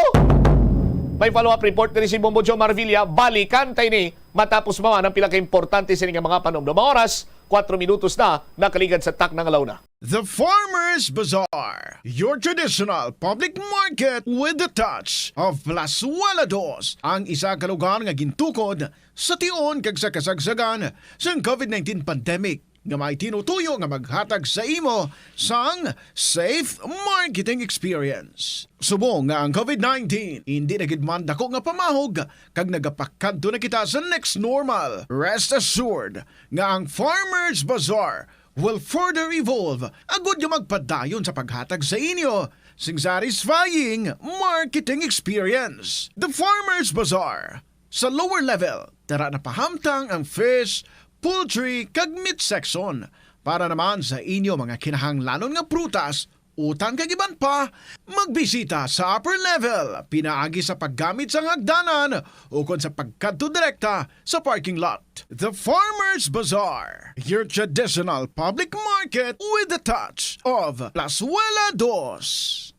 May follow-up report diri si Bombo Joe Marvilla. Balikan tayo ni matapos maman ang pila ka importante sini nga mga panumdom. Ang oras, kwatro minutos na nakaligad sa takna nga launa. The Farmers Bazaar, your traditional public market with the touch of Plazuela Dos, ang isa ka lugar nga gintukod sa tion kag sa kasagsagan sang covid nineteen pandemic, nga may tinutuyo nga maghatag sa imo sang safe marketing experience. Subong nga ang covid nineteen hindi na gid man dako nga pamahog kag nagapakadto na kita sa next normal, rest assured nga ang Farmers Bazaar will further evolve agud nga magpadayon sa paghatag sa inyo sing satisfying marketing experience. The Farmers Bazaar. Sa lower level, tara na pahamtang ang fish, poultry, kag meat section para naman sa inyo mga kinahanglanon nga prutas, utan kag iban pa. Magbisita sa upper level pinaagi sa paggamit sang hagdanan ukon sa pagkadto direkta sa parking lot. The Farmers Bazaar, your traditional public market with the touch of Plazuela Dos.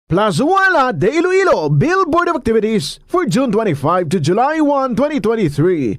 Plazuela de Iloilo Billboard of Activities for June twenty-five to July one, twenty twenty-three.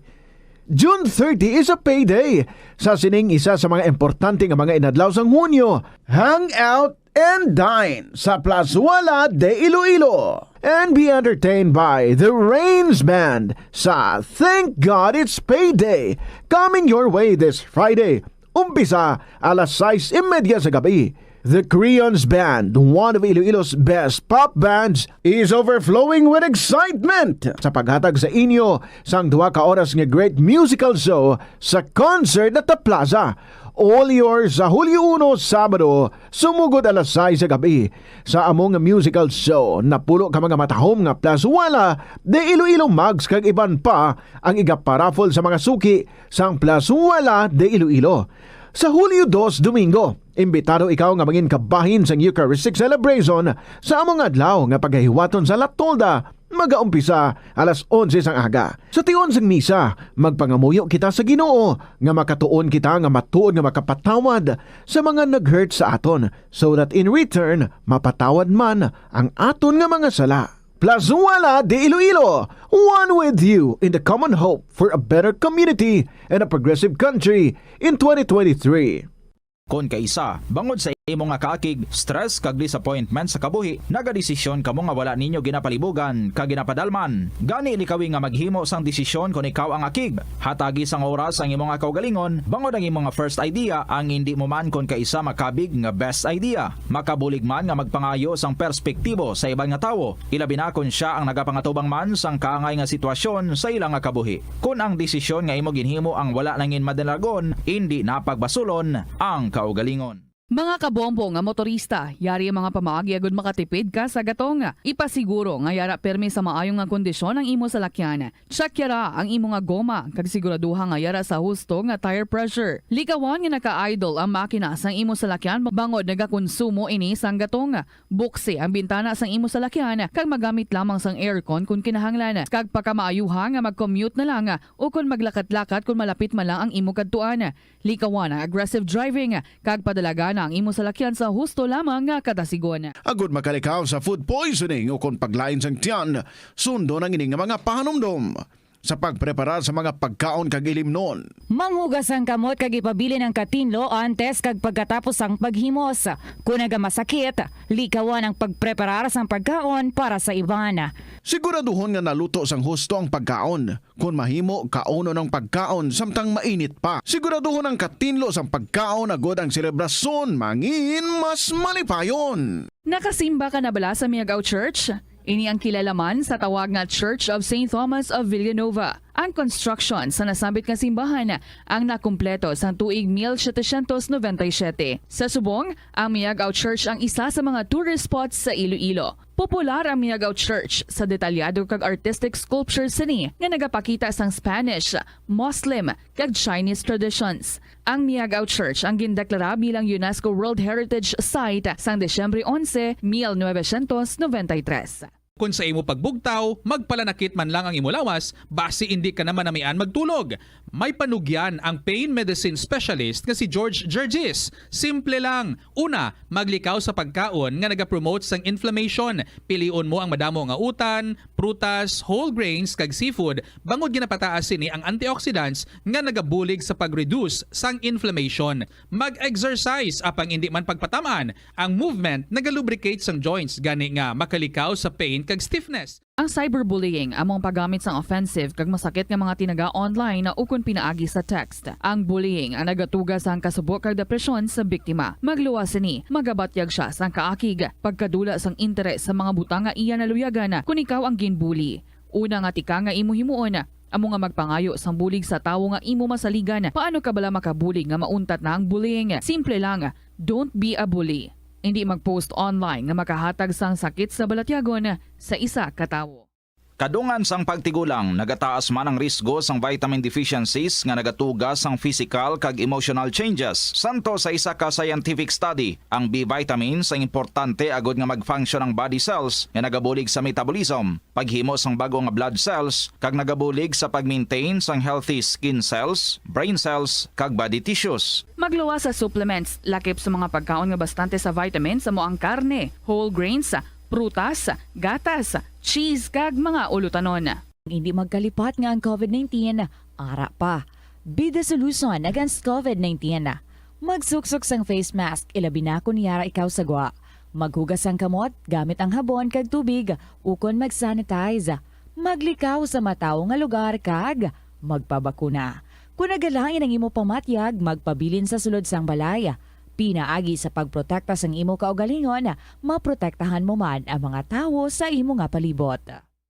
June thirty is a payday sa sining isa sa mga importante nga mga inadlaw sang Hunyo. Hang out and dine sa Plazuela de Iloilo and be entertained by the Rains Band sa Thank God It's Payday, coming your way this Friday, umpisa alas sais y media sa gabi. The Creons Band, one of Iloilo's best pop bands, is overflowing with excitement sa paghatag sa inyo sang duha ka oras nga great musical show sa Concert at the Plaza. All yours sa Hulyo uno, Sabado, sumugod alas sais sa gabi. Sa among musical show, napulo ka mga matahom nga Plazuela de Iloilo mugs kag iban pa ang igaparaffle sa mga suki sang Plazuela de Iloilo. Sa Hulyo dos, Domingo, imbitado ikaw nga mangin kabahin sang Eucharistic Celebration sa among adlaw nga pagahiwaton sa La Tolda, magaumpisa alas onse sang aga. Sa tion sang misa, magpangamuyo kita sa Ginoo nga makatuon kita nga matuod nga makapatawad sa mga nag-hurt sa aton, so that in return, mapatawad man ang aton nga mga sala. Plazuela de Iloilo, one with you in the common hope for a better community and a progressive country in twenty twenty-three. Kon kaisa, bangod sa imo nga kaakig, stress, kag disappointment sa kabuhi, nagadesisyon kamo nga wala ninyo ginapalibugan kag ginapadalman. Gani, likawi nga maghimo sang desisyon kon ikaw ang akig. Hatagi sang oras ang imo nga kaugalingon, bangod ang imo nga first idea ang indi mo man kon kaisa makabig nga best idea. Makabulig man nga magpangayo sang perspektibo sa iban nga tawo, ilabi na kon sia ang nagapangatubang man sang kaangay nga sitwasyon sa ila nga kabuhi. Kon ang desisyon nga imo ginhimo ang wala nangin madalagon, indi na pagbasulon ang kaugalingon. Mga kabombo nga motorista, yari ang mga pamaagi agud makatipid ka sa gatong. Ipasiguro nga yara pirmi sa maayo nga kondisyon ang imo salakyan. Check yara ang imo nga goma kag siguraduha nga yara sa husto nga tire pressure. Likawan nga naka-idle ang makina sang imo salakyan bangod nagakonsumo ini sang gatong. Buksi ang bintana sang imo salakyan kag magamit lamang sang aircon kon kinahanglan, kag pakamaayuha nga mag-commute na lang ukon maglakat-lakat kon malapit man lang ang imo kadtuan. Likawan ang aggressive driving kag padalagana ang imo salakyan sa husto lamang nga kadasigon. Agud makalikaw sa food poisoning ukon paglain sang tiyan, sundon ang ini nga mga pahanumdom sa pagpreparar sa mga pagkaon kag ilimnon. Manghugas ang kamot kag ipabilin ang katinlo antes kag pagkatapos sang paghimos. Kon nagamasakit, likawan ang pagpreparar sang pagkaon para sa iban. Siguraduhon nga naluto sang husto ang pagkaon. Kon mahimo, kaunon ang pagkaon samtang mainit pa. Siguraduhon ang katinlo sang pagkaon agud ang selebrasyon mangin mas malipayon. Nakasimba ka na bala sa Miagao Church? Ini ang kilala man sa tawag nga Church of Saint Thomas of Villanova. Ang construction sa nasambit nga simbahan ang nakumpleto sang tuig mil setecientos noventa y siete. Sa subong, ang Miagao Church ang isa sa mga tourist spots sa Iloilo. Popular ang Miagao Church sa detalyado kag artistic sculpture sini nga nagapakita sang Spanish, Muslim, kag Chinese traditions. Ang Miagao Church ang gindeklara bilang UNESCO World Heritage Site sang Disyembre onse, mil novecientos noventa y tres. Kon sa imo pagbugtaw, magpalanakit man lang ang imo lawas, basi indi ka na manamian magtulog. May panugyan ang pain medicine specialist nga si George Gergis. Simple lang. Una, maglikaw sa pagkaon nga nagapromote sang inflammation. Pilion mo ang madamo nga utan, prutas, whole grains, kag seafood, bangod ginapataas sini ang antioxidants nga nagabulig sa pag-reduce sang inflammation. Mag-exercise, apang indi man pagpatam-an. Ang movement nagalubricate sang joints, gani nga makalikaw sa pain kag stiffness. Ang cyberbullying amo ang paggamit sang offensive kag masakit nga mga tinaga online ukon pinaagi sa text. Ang bullying ang nagatuga sang kasubo kag depresyon sa biktima. Magluwas sini, magabatyag sia sang kaakig, pagkadula sang interes sa mga butang nga iya naluyagan kon ikaw ang ginbully. Una nga tika nga imo himuon, amo nga magpangayo sang bulig sa tawo nga imo masaligan. Paano ka bala makabulig nga mauntat na ang bullying? Simple lang, don't be a bully. Indi mag-post online nga makahatag sang sakit sa balatyagon sa isa ka tawo. Kadungan sang pagtigulang, nagataas man ang risgo sang vitamin deficiencies nga nagatuga sang physical kag emotional changes. Santo sa isa ka scientific study, ang B vitamins ang importante agud nga mag-function ang body cells nga nagabulig sa metabolism, paghimo sang bag-o nga blood cells, kag nagabulig sa pag-maintain sang healthy skin cells, brain cells, kag body tissues. Magluwas sa supplements, lakip sa mga pagkaon nga bastante sa vitamins, amo ang karne, whole grains, prutas, gatas, cheese, kag mga ulutanon. Hindi magkalipat nga ang covid nineteen ara pa. Be the solution against covid nineteen. Magsuksok sang face mask, ilabi na kon yara ikaw sa gwa. Maghugas sang kamot gamit ang habon kag tubig, ukon mag-sanitize. Maglikaw sa matawo nga lugar kag magpabakuna. Kon nagalain ang imo pamatyag, magpabilin sa sulod sang balay. Pinaagi sa pagprotekta sang imo kaugalingon, maprotektahan mo man ang mga tawo sa imo nga palibot.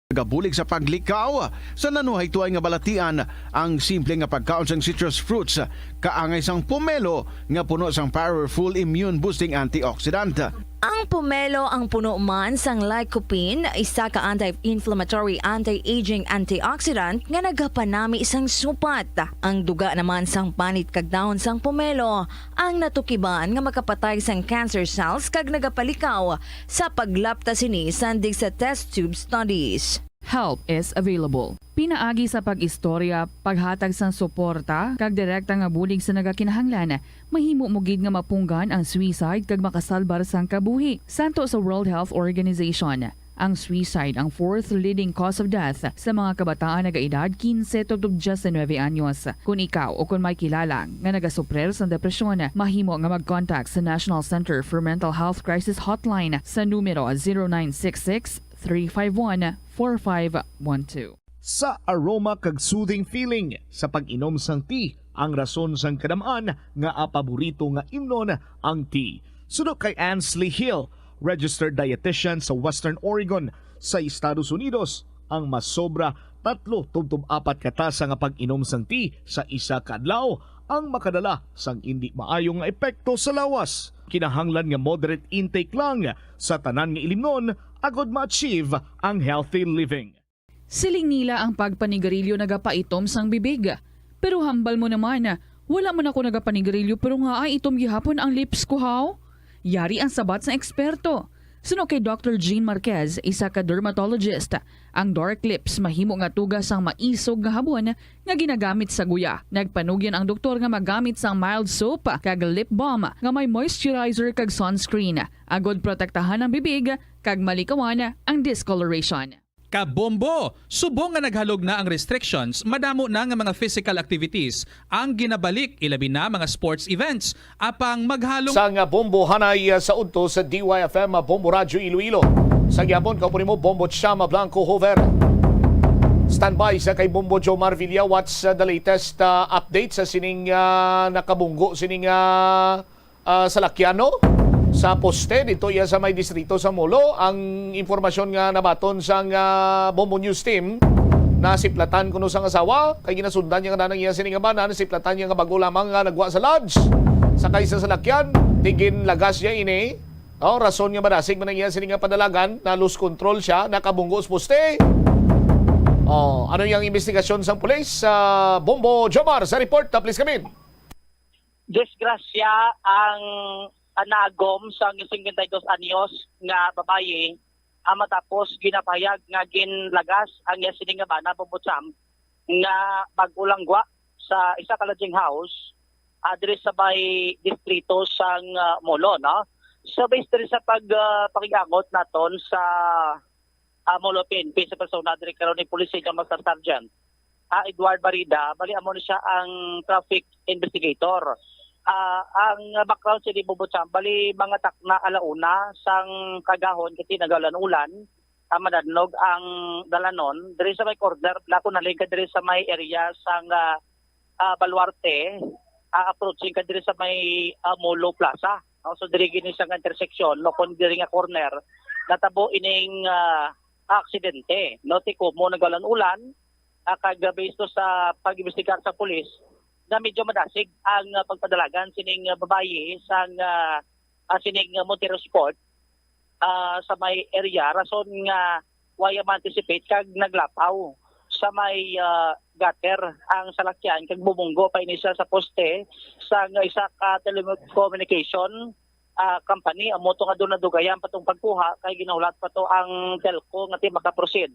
Nagabulig sa paglikaw sa nanuhaytoay nga balatian ang simple nga pagkaon sang citrus fruits, kaangay sang pomelo nga puno sang powerful immune boosting antioxidant. Ang pomelo ang puno man sang lycopene, isa ka anti-inflammatory, anti-aging antioxidant nga nagapanami sang supat. Ang duga naman sang panit kag dahon sang pomelo ang natukiban nga makapatay sang cancer cells kag nagapalikaw sa paglapta sini sandig sa test tube studies. Help is available. Pinaagi sa pag-istorya, paghatag sang suporta, kag direkta nga bulig sa nagakinahanglan, mahimo mo gid nga mapunggan ang suicide kag makasalbar sang kabuhi. Santo sa World Health Organization, ang suicide ang fourth leading cause of death sa mga kabataan nagaedad kinse tubtob diyes nuebe anyos. Kon ikaw o kon may kilala nga nagasuprir sang depresyon, mahimo nga mag-contact sa National Center for Mental Health Crisis Hotline sa numero zero nine six six, three five one, four five one two. Sa aroma kag soothing feeling sa pag-inom sang tea, ang rason sang kadam-an nga paborito nga imnon ang tea. Suno kay Ansley Hill, registered dietitian sa Western Oregon sa Estados Unidos, ang masobra tatlo tubtob apat ka tasa nga pag-inom sang tea sa isa ka adlaw ang makadala sang indi maayo nga epekto sa lawas. Kinahanglan nga moderate intake lang sa tanan nga ilimnon agod ma-achieve ang healthy living. Siling nila ang pagpanigarilyo nagapaitom sang bibig. Pero hambal mo naman, wala man ako nagapanigarilyo pero nga ay itom gihapon ang lips ko, haw? Yari ang sabat sang eksperto. Suno kay Doctor Jean Marquez, isa ka dermatologist, ang dark lips mahimo nga tuga sang maisog nga habon nga ginagamit sa guya. Nagpanugyan ang doktor nga magamit sang mild soap kag lip balm nga may moisturizer kag sunscreen, agod protektahan ang bibig kag malikawan ang discoloration. Kabombo! Subong nga naghalog na ang restrictions, madamo na nga mga physical activities ang ginabalik, ilabi na mga sports events. Apang maghalong Sa nga Bombo Hanay, ah, sa udto sa D Y F M, ah, Bombo Radyo Iloilo. Sa gihapon, kaupo nimo, Bombo Chama Blanco Hover. Standby sa kay Bombo Jomar Villa. What's, ah, the latest, ah, update sa sining, ah, nakabunggo, sining, ah, ah, salakyan, no? Sa poste, dito iya sa may distrito sa Molo, ang impormasyon nga nabaton sang, ah, Bombo News Team, Nasiplatan kuno sang asawa, kay ginasundan niya nga nanang iya sini nga bana, nasiplatan niya nga bag-o lamang nga nagwa sa lodge. Sakay sa salakyan, di ginlagas niya ini. Oh, rason nga madasig man ang iya sini nga padalagan, na lose control siya, nakabunggo sa poste. Oh, ano yang investigasyon sang pulis? Ah, Bombo Jomar sa report, ah, please come in. Disgrasya ang, ah, naagom sang singkwenta y dos anyos nga babayi, ah, matapos ginapahayag nga ginlagas ang iya sini nga bana, Bombo Champ, nga bag-o lang gwa sa isa ka lodging house, ah, diri sa may distrito sang, ah, Molo, no? So, based diri sa pag, ah, pakigangot naton sa, ah, Molo P N P sa persona diri karon ni Police Senior Master Sergeant, ah, Edward Barida, bali amo ni siya ang traffic investigator. Ah, ang background sa Bombo Champ, bali mga takna ala una sang kaagahon kay nagaulan-ulan, ah, madanlog ang dalanon diri sa may corner, la kung halin ka diri sa may area sang, ah, ah, Baluarte, ah, approaching ka diri sa may, ah, Molo Plaza, no? So, diri gini sa nga intersection, no, kung diri nga corner, natabo ining, ah, aksidente, no? Ti kumo nagaulan-ulan, ah, kag based to sa pag-imbestigar sa pulis, na medyo madasig ang, ah, pagpadalagan sining, ah, babayi sang, ah, ah, sining, ah, Montero Sport, ah, sa may area, rason nga wala ma-anticipate kag naglapaw sa may, ah, gutter ang salakyan kag bumunggo pa ini siya sa poste sang isa ka telecommunication, ah, company. Amo to nga doon nadugayan pa tong pagkuha kay ginahulat pa to ang telco nga ti makaproceed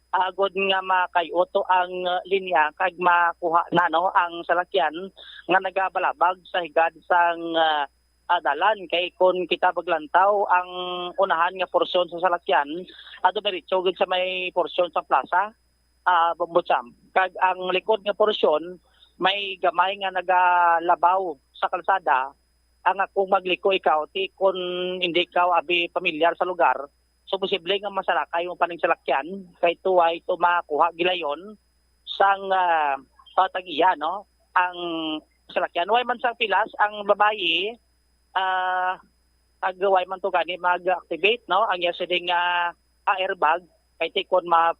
agod nga makay-o to ang, ah, linya kag makuha na, no, ang salakyan nga nagabalabag sa higad sang, ah, ah, dalan. Kay kon kita maglantaw, ang unahan nga porsyon sa salakyan, ah, dumiretso gid sa may porsyon sa plaza, ah, Bombo Champ. Kag ang likod nga porsyon, may gamay nga nagalabaw sa kalsada. Ang akong magliko ikaw, ti kon hindi ka abi pamilyar sa lugar, so posible nga masalakay mo pa ning salakyan, kay tuway to makuha gilayon sang, ah, patag-iya, no, ang salakyan. Way man sang pilas ang babayi, ah, ag way man to gani mag-activate, no, ang iya sining, ah, ah, airbag, kay ti kon ma,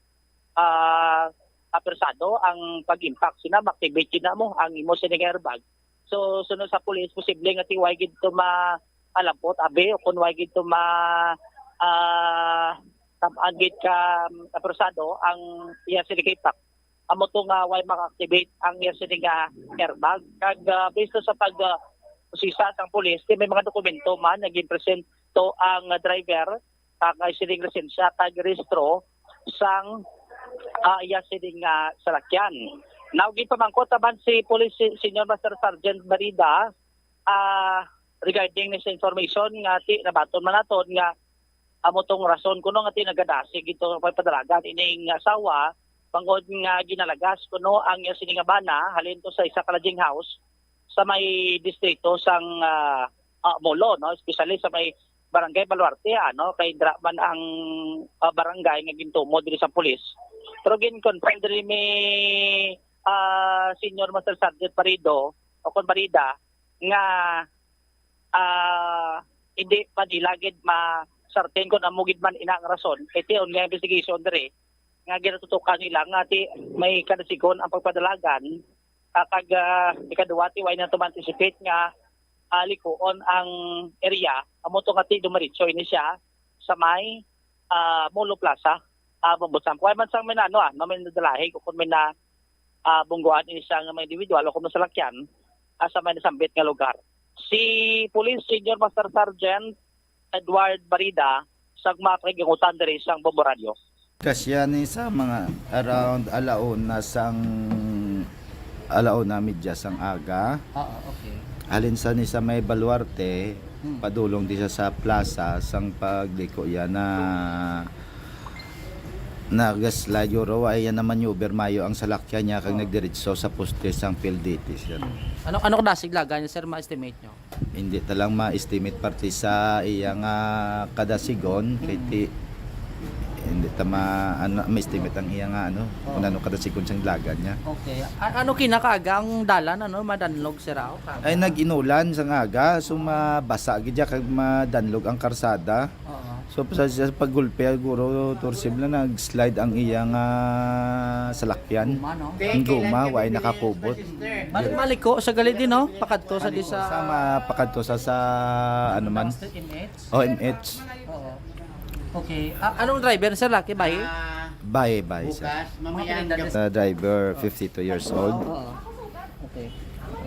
ah, apersado ang pag-impact sina, ma-activate yun na mo ang imo sining airbag. So, sunod sa pulis, posible nga ti way gid to ma-, malambot, abi, o kung way gid to ma, ah, tam-an gid ka, um, apersado ang iya sining impact. Amo to nga way maka-activate ang iya sini nga airbag. Kag, ah, based sa pag, ah, usisa sang pulis, ti may mga dokumento man nga ginpresento ang, ah, driver, ah, kay sining lisensya kag rehistro sang, ah, iya sining, ah, salakyan. Now, ginpamangkot naman si Police Se-, Senior Master Sergeant Barida, ah, regarding ni sa information nga ti nabaton man naton nga amo tong rason kuno nga ti nagadasig ito nga pagpadalagan ining asawa, bangod nga ginalagas kuno ang iya sini nga bana halin to sa isa ka lodging house sa may distrito sang, ah, ah, Molo, no, especially sa may Barangay Baluarte, ano, kay dira man ang, ah, barangay nga gintumo diri sa pulis. Pero gin-confirm diri ni, ah, Senior Master Sergeant Parido o kon Barida nga, ah, hindi pa nila gid ma-certain kung amo gid man ina ang rason. Kay ti on nga investigation diri nga ginatutukan nila nga ti may kadasigon ang pagpadalagan, ah, kag, ah, ikaduha ti way na to ma-anticipate nga, ah, likuon ang area, amo to nga ti dumiretso ini siya sa may, ah, Molo Plaza, ah, Bombo Champ. Way man sang may naano, ah, no, may nadalahig o kung may na, ah, bungguan ini siya nga mga individual o kung salakyan, ah, sa may nasambit nga lugar. Si Police Senior Master Sergeant Edward Barida sa mga pakigangutan diri sang Bombo Radio. Kasya ni sa mga around alauna sang alauna media sang aga. Oo, okay. Halin sa ni sa may Baluarte, hmm, padulong di sa, sa plaza sang pagliko yan na nagaslide ro ay yan na maneuver mayo ang salakyan niya kag, oo, nagdiretso sa poste sang PhilDTIS yan. Ano ano kadasig laga niya, sir, ma-estimate nyo? Hindi ta lang ma-estimate parte sa iya nga kadasigon, kay, mm, ti, hindi ta ma, ano, ma-estimate ang iya nga, ano, kung, oo, ano kadasigon sang lagan niya. Okay. A- ano kinakaaga ang dalan, ano, madanlog, sir, aw? Ay, nag-inulan sang aga, so mabasa gid siya kag madanlog ang karsada. Oo. So, sa, sa paggulpi, siguro, Torsi, bala, nag-slide ang iya nga salakyan. Guma, no? Ang guma, wa ay nakakubot. Mal-, maliko sa gali din, no? Pakadto sa di sa Sa ma-, pakadto sa, sa, ano man? Sa M H? O, M H. Oo. Okay. Ah, anong driver, sir? Laki, bayi? Ah, Bayi, bayi, sir. Bukas, mamaya. Mga pinagdaan Sa driver, fifty-two years old. Oo. Okay.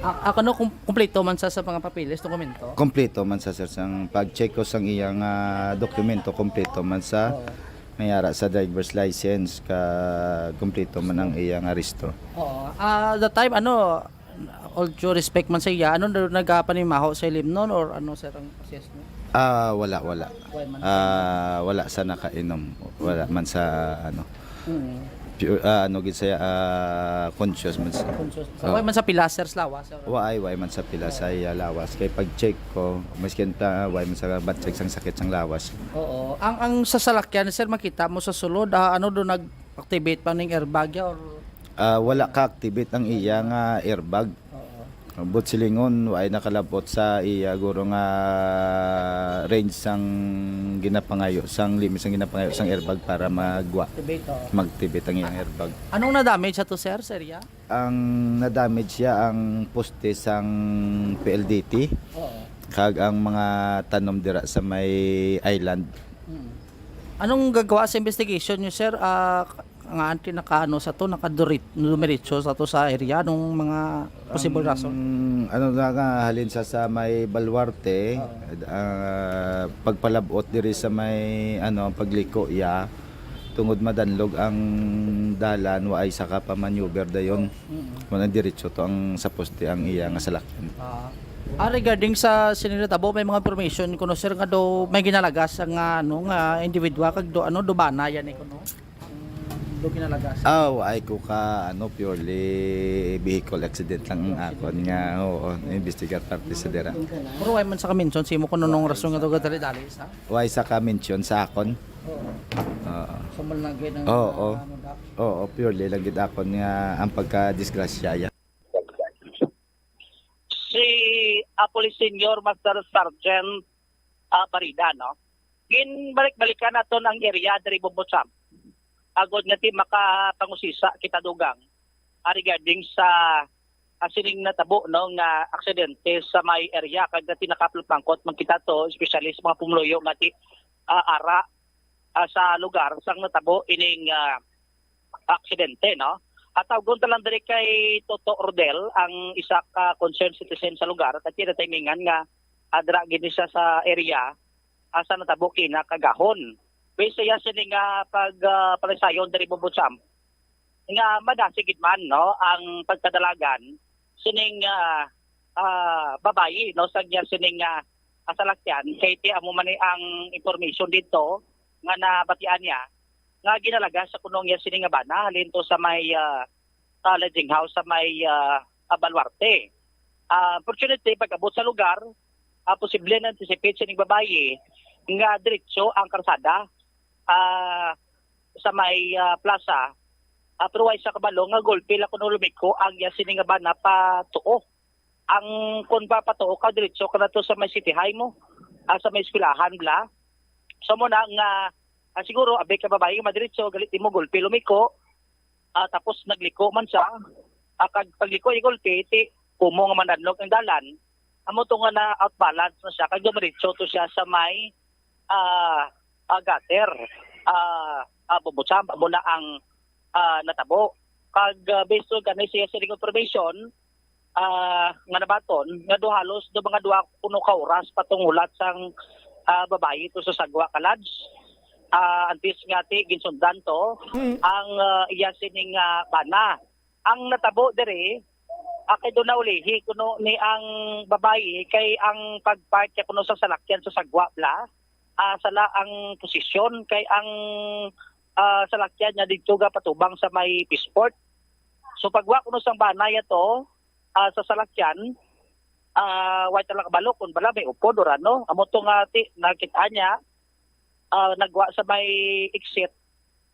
Ah, ah, ano, kum-, kumpleto man sa, sa mga papeles, dokumento? Kompleto man sa, sir, sang pag-check ko sang iyang, ah, dokumento, kompleto man sa Oo. may ara sa driver's license, ka kompleto man ang iyang aresto. Oo. Ah, the time, ano, all due respect man sa iya, ano, na-, nagapanimaho sa ilim nun or ano, sir, ang assessment? Ah, wala, wala. Wala man. Ah, wala sa nakainom. Wala man sa, ano, Mm. pure, ah, ano gid siya, ah, conscious man sa Conscious. Oh. Wala man sa pilaser sa lawas, sir? Wa ay, wa man sa pila sa iya lawas. Kay pag-check ko, maskin ta, wa man sa ma-check sang sakit sang lawas. Oo. Ang, ang sa salakyan, sir, makita mo sa sulod, ah, ano, do nag-activate pa ning airbag ya or Ah, wala ka-activate ang iya nga airbag. Oo. But silingon, wa ay nakalabot sa iya guro nga range sang ginapangayo, sang limit sang ginapangayo sang airbag para magwa, Activate, oo. mag-activate ang iyang airbag. Anong na-damage sa to, sir, sa area? Ang na-damage siya ang poste sang P L D T Oo. kag ang mga tanom dira sa may island. Mm. Anong gagawa sa investigation niyo, sir? Ah, nga anti nakaano sa to, nakadurit-, dumiretso sa to sa area? Anong mga possible Ang rason? ano na nga, halin sa, sa may Baluarte, Oo. ah, pagpalabot diri sa may, ano, pagliko iya, tungod madanlog ang dalan, wa ay saka pa maneuver dayon. Mm. Wala diretso to ang sa poste ang iya nga salakyan. Ah. Ah, regarding sa sini natabo, may mga information kuno, sir, nga daw may ginalagas nga, ano, nga individual kag do, ano, do bana yan, eh, kuno? Ang do ginalagas. Ah, wa ay ko ka, ano, purely vehicle accident lang ang akon nga, oo, investigar parte sa dira. Pero wala man sa ka-mention sa imo kung anong rason nga to gadali-dali, sa? Wa ay sa ka-mention sa akon. Oo. Oo. So, malagay ng Oo. mga, ano, da- Oo, purely lang gid akon nga ang pagkadisgrasya ya. Si, ah, Police Senior Master Sergeant, ah, Barida, no? Ginbalik-balikan naton ang area diri, Bombo Sam. Agod nga ti makapangusisa kita dugang, ah, regarding sa, ah, sining natabo, no, nga aksidente sa may area, kag nga ti nakapalupangkot man kita to, especially sa mga pumuluyo nga ti, ah, ara, ah, sa lugar sang natabo ining, ah, aksidente, no? At tawgon ta lang diri kay Toto Rodel, ang isa ka concerned citizen sa lugar, at iya natimingan nga adra gid ni siya sa area, ah, sa natabo kina kagahon. Based sa iya sini nga pag, ah, palisayon diri, Bombo Sam, nga madasig gid man, no, ang pagkadalagan sining, ah, ah, babayi, no, sa iya sining, ah, ah, salakyan, kay ti amo man ni ang information dito nga nabatian niya nga ginalagas sa kuno niya sini nga bana halin to sa may, ah, ah, lodging house sa may, ah, ah, Baluarte. Ah, unfortunately, pag-abot sa lugar, ah, posible na-anticipate sining babayi nga diretso ang karsada, ah, sa may, ah, plaza. Ah, pero way sa kabalo nga gulpi lang kuno lumiko ang iya sini nga bana pa tuo. Ang kon ba patuo ka, diretso ka na to sa may City High mo, ah, sa may eskwelahan bala. So mo na nga, ah, siguro abi ka babayi nga madiretso, galit mo gulpi lumiko, ah, tapos nagliko man siya, ah, kag pagliko ni gulpi, ti kumo nga manadlok ang dalan, amo to nga na out balance na siya, kag dumiretso to siya sa may, ah, ah, gutter, ah, ah, Bombo Sam, amo na ang, ah, natabo. Kag, ah, based on kani siya sa information, ah, nga nabaton nga do halos do mga duha kuno ka oras pa tong hulat sang, ah, babayi to sa sagwa ka lodge. Ah, antes nga ti ginsundan to Mm. ang, ah, iya sining, ah, bana. Ang natabo diri, ah, kay do naulihi kuno ni ang babayi kay ang pag-park niya kuno sa salakyan sa sagwa bala, ah, sala ang posisyon kay ang, ah, salakyan niya didto ga patubang sa may Peaceport. So pagwa kuno sang bana ya to, ah, sa salakyan, ah, way talaga kabalo kung bala may upod or ano. Amo to nga ti, nakita niya, ah, nagwa sa may exit.